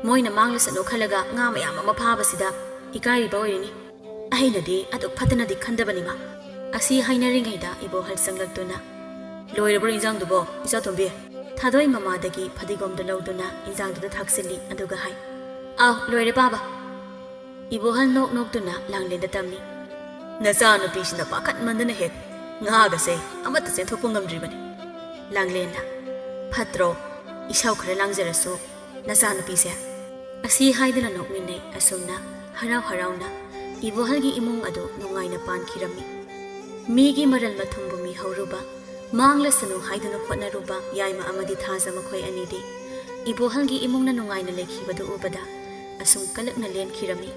ꯃꯣꯏꯅ ꯃꯥꯡꯂꯁꯅꯨ ꯈꯜꯂꯒ ꯉꯥ ꯃꯌꯥꯝ ꯑꯃ ꯐꯥꯕꯁꯤꯗ ꯏꯀꯥꯏꯔꯤꯕ ꯑꯣꯏꯔꯤꯅꯤ꯫ ꯑꯩꯅꯗꯤ ꯑꯗꯨꯛ ꯐꯠꯇꯅꯗꯤ ꯈꯟꯗꯕꯅꯤ ꯃꯥ꯫" ꯑꯁꯤ ꯍꯥꯏꯅꯔꯤꯉꯩꯗ ꯏꯕꯣꯍꯜ ꯆꯪꯂꯛꯇꯨꯅ, "ꯂꯣꯏꯔꯕ꯭ꯔꯣ ꯏꯟꯖꯥꯡꯗꯨꯕꯣ, ꯏꯆꯥꯇꯣꯝꯕꯤ?" ꯊꯥꯗꯣꯏ ꯃꯃꯥꯗꯒꯤ ꯐꯗꯤꯒꯣꯝꯗꯨ ꯂꯧꯗꯨꯅ ꯏꯟꯖꯥꯡꯗꯨꯗ ꯊꯥꯛꯆꯤꯜꯂꯤ, ꯑꯗꯨꯒ ꯍꯥꯏ, "ꯑꯥꯎ, ꯂꯣꯏꯔꯦ ꯄꯥꯕ꯫" ꯏꯕꯣꯍꯜ ꯅꯣꯛ ꯅꯣꯛꯇꯨꯅ ꯂꯥꯡꯂꯦꯟꯗ ꯇꯝꯃꯤ, "ꯅꯆꯥꯅꯨꯄꯤꯁꯤꯅ ꯄꯥꯈꯠꯃꯟꯗꯅ ꯍꯦꯛ ꯉꯥꯒꯁꯦ ꯑꯃꯠꯇ ꯆꯦꯟꯊꯣꯛꯄ ꯉꯝꯗ꯭ꯔꯤꯕꯅꯤ꯫" ꯂꯥꯡꯂꯦꯟꯅ, "ꯐꯠꯇ꯭ꯔꯣ, ꯏꯁꯧ ꯈꯔ ꯂꯥꯡꯖꯔꯁꯨ ꯅꯆꯥꯅꯨꯄꯤꯁꯦ?" ꯑꯁꯤ ꯍꯥꯏꯗꯨꯅ ꯅꯣꯛꯃꯤꯟꯅꯩ꯫ ꯑꯁꯨꯝꯅ ꯍꯔꯥꯎ ꯍꯔꯥꯎꯅ ꯏꯕꯣꯍꯜꯒꯤ ꯏꯃꯨꯡ ꯑꯗꯨ ꯅꯨꯡꯉꯥꯏꯅ ꯄꯥꯟꯈꯤꯔꯝꯃꯤ꯫ ꯃꯤꯒꯤ ꯃꯔꯜ ꯃꯊꯨꯝꯕꯨ ꯃꯤꯍꯧꯔꯨꯕ, ꯃꯥꯡꯂꯁꯅꯨ ꯍꯥꯏꯗꯨꯅ ꯍꯣꯠꯅꯔꯨꯕ ꯌꯥꯏꯃ ꯑꯃꯗꯤ ꯊꯥꯖ ꯃꯈꯣꯏ ꯑꯅꯤꯗꯤ ꯏꯕꯣꯍꯜꯒꯤ ꯏꯃꯨꯡꯅ ꯅꯨꯡꯉꯥꯏꯅ ꯂꯩꯈꯤꯕꯗꯨ ꯎꯕꯗ ꯑꯁꯨꯝ ꯀꯂꯛꯅ ꯂꯦꯟꯈꯤꯔꯝꯃꯤ꯫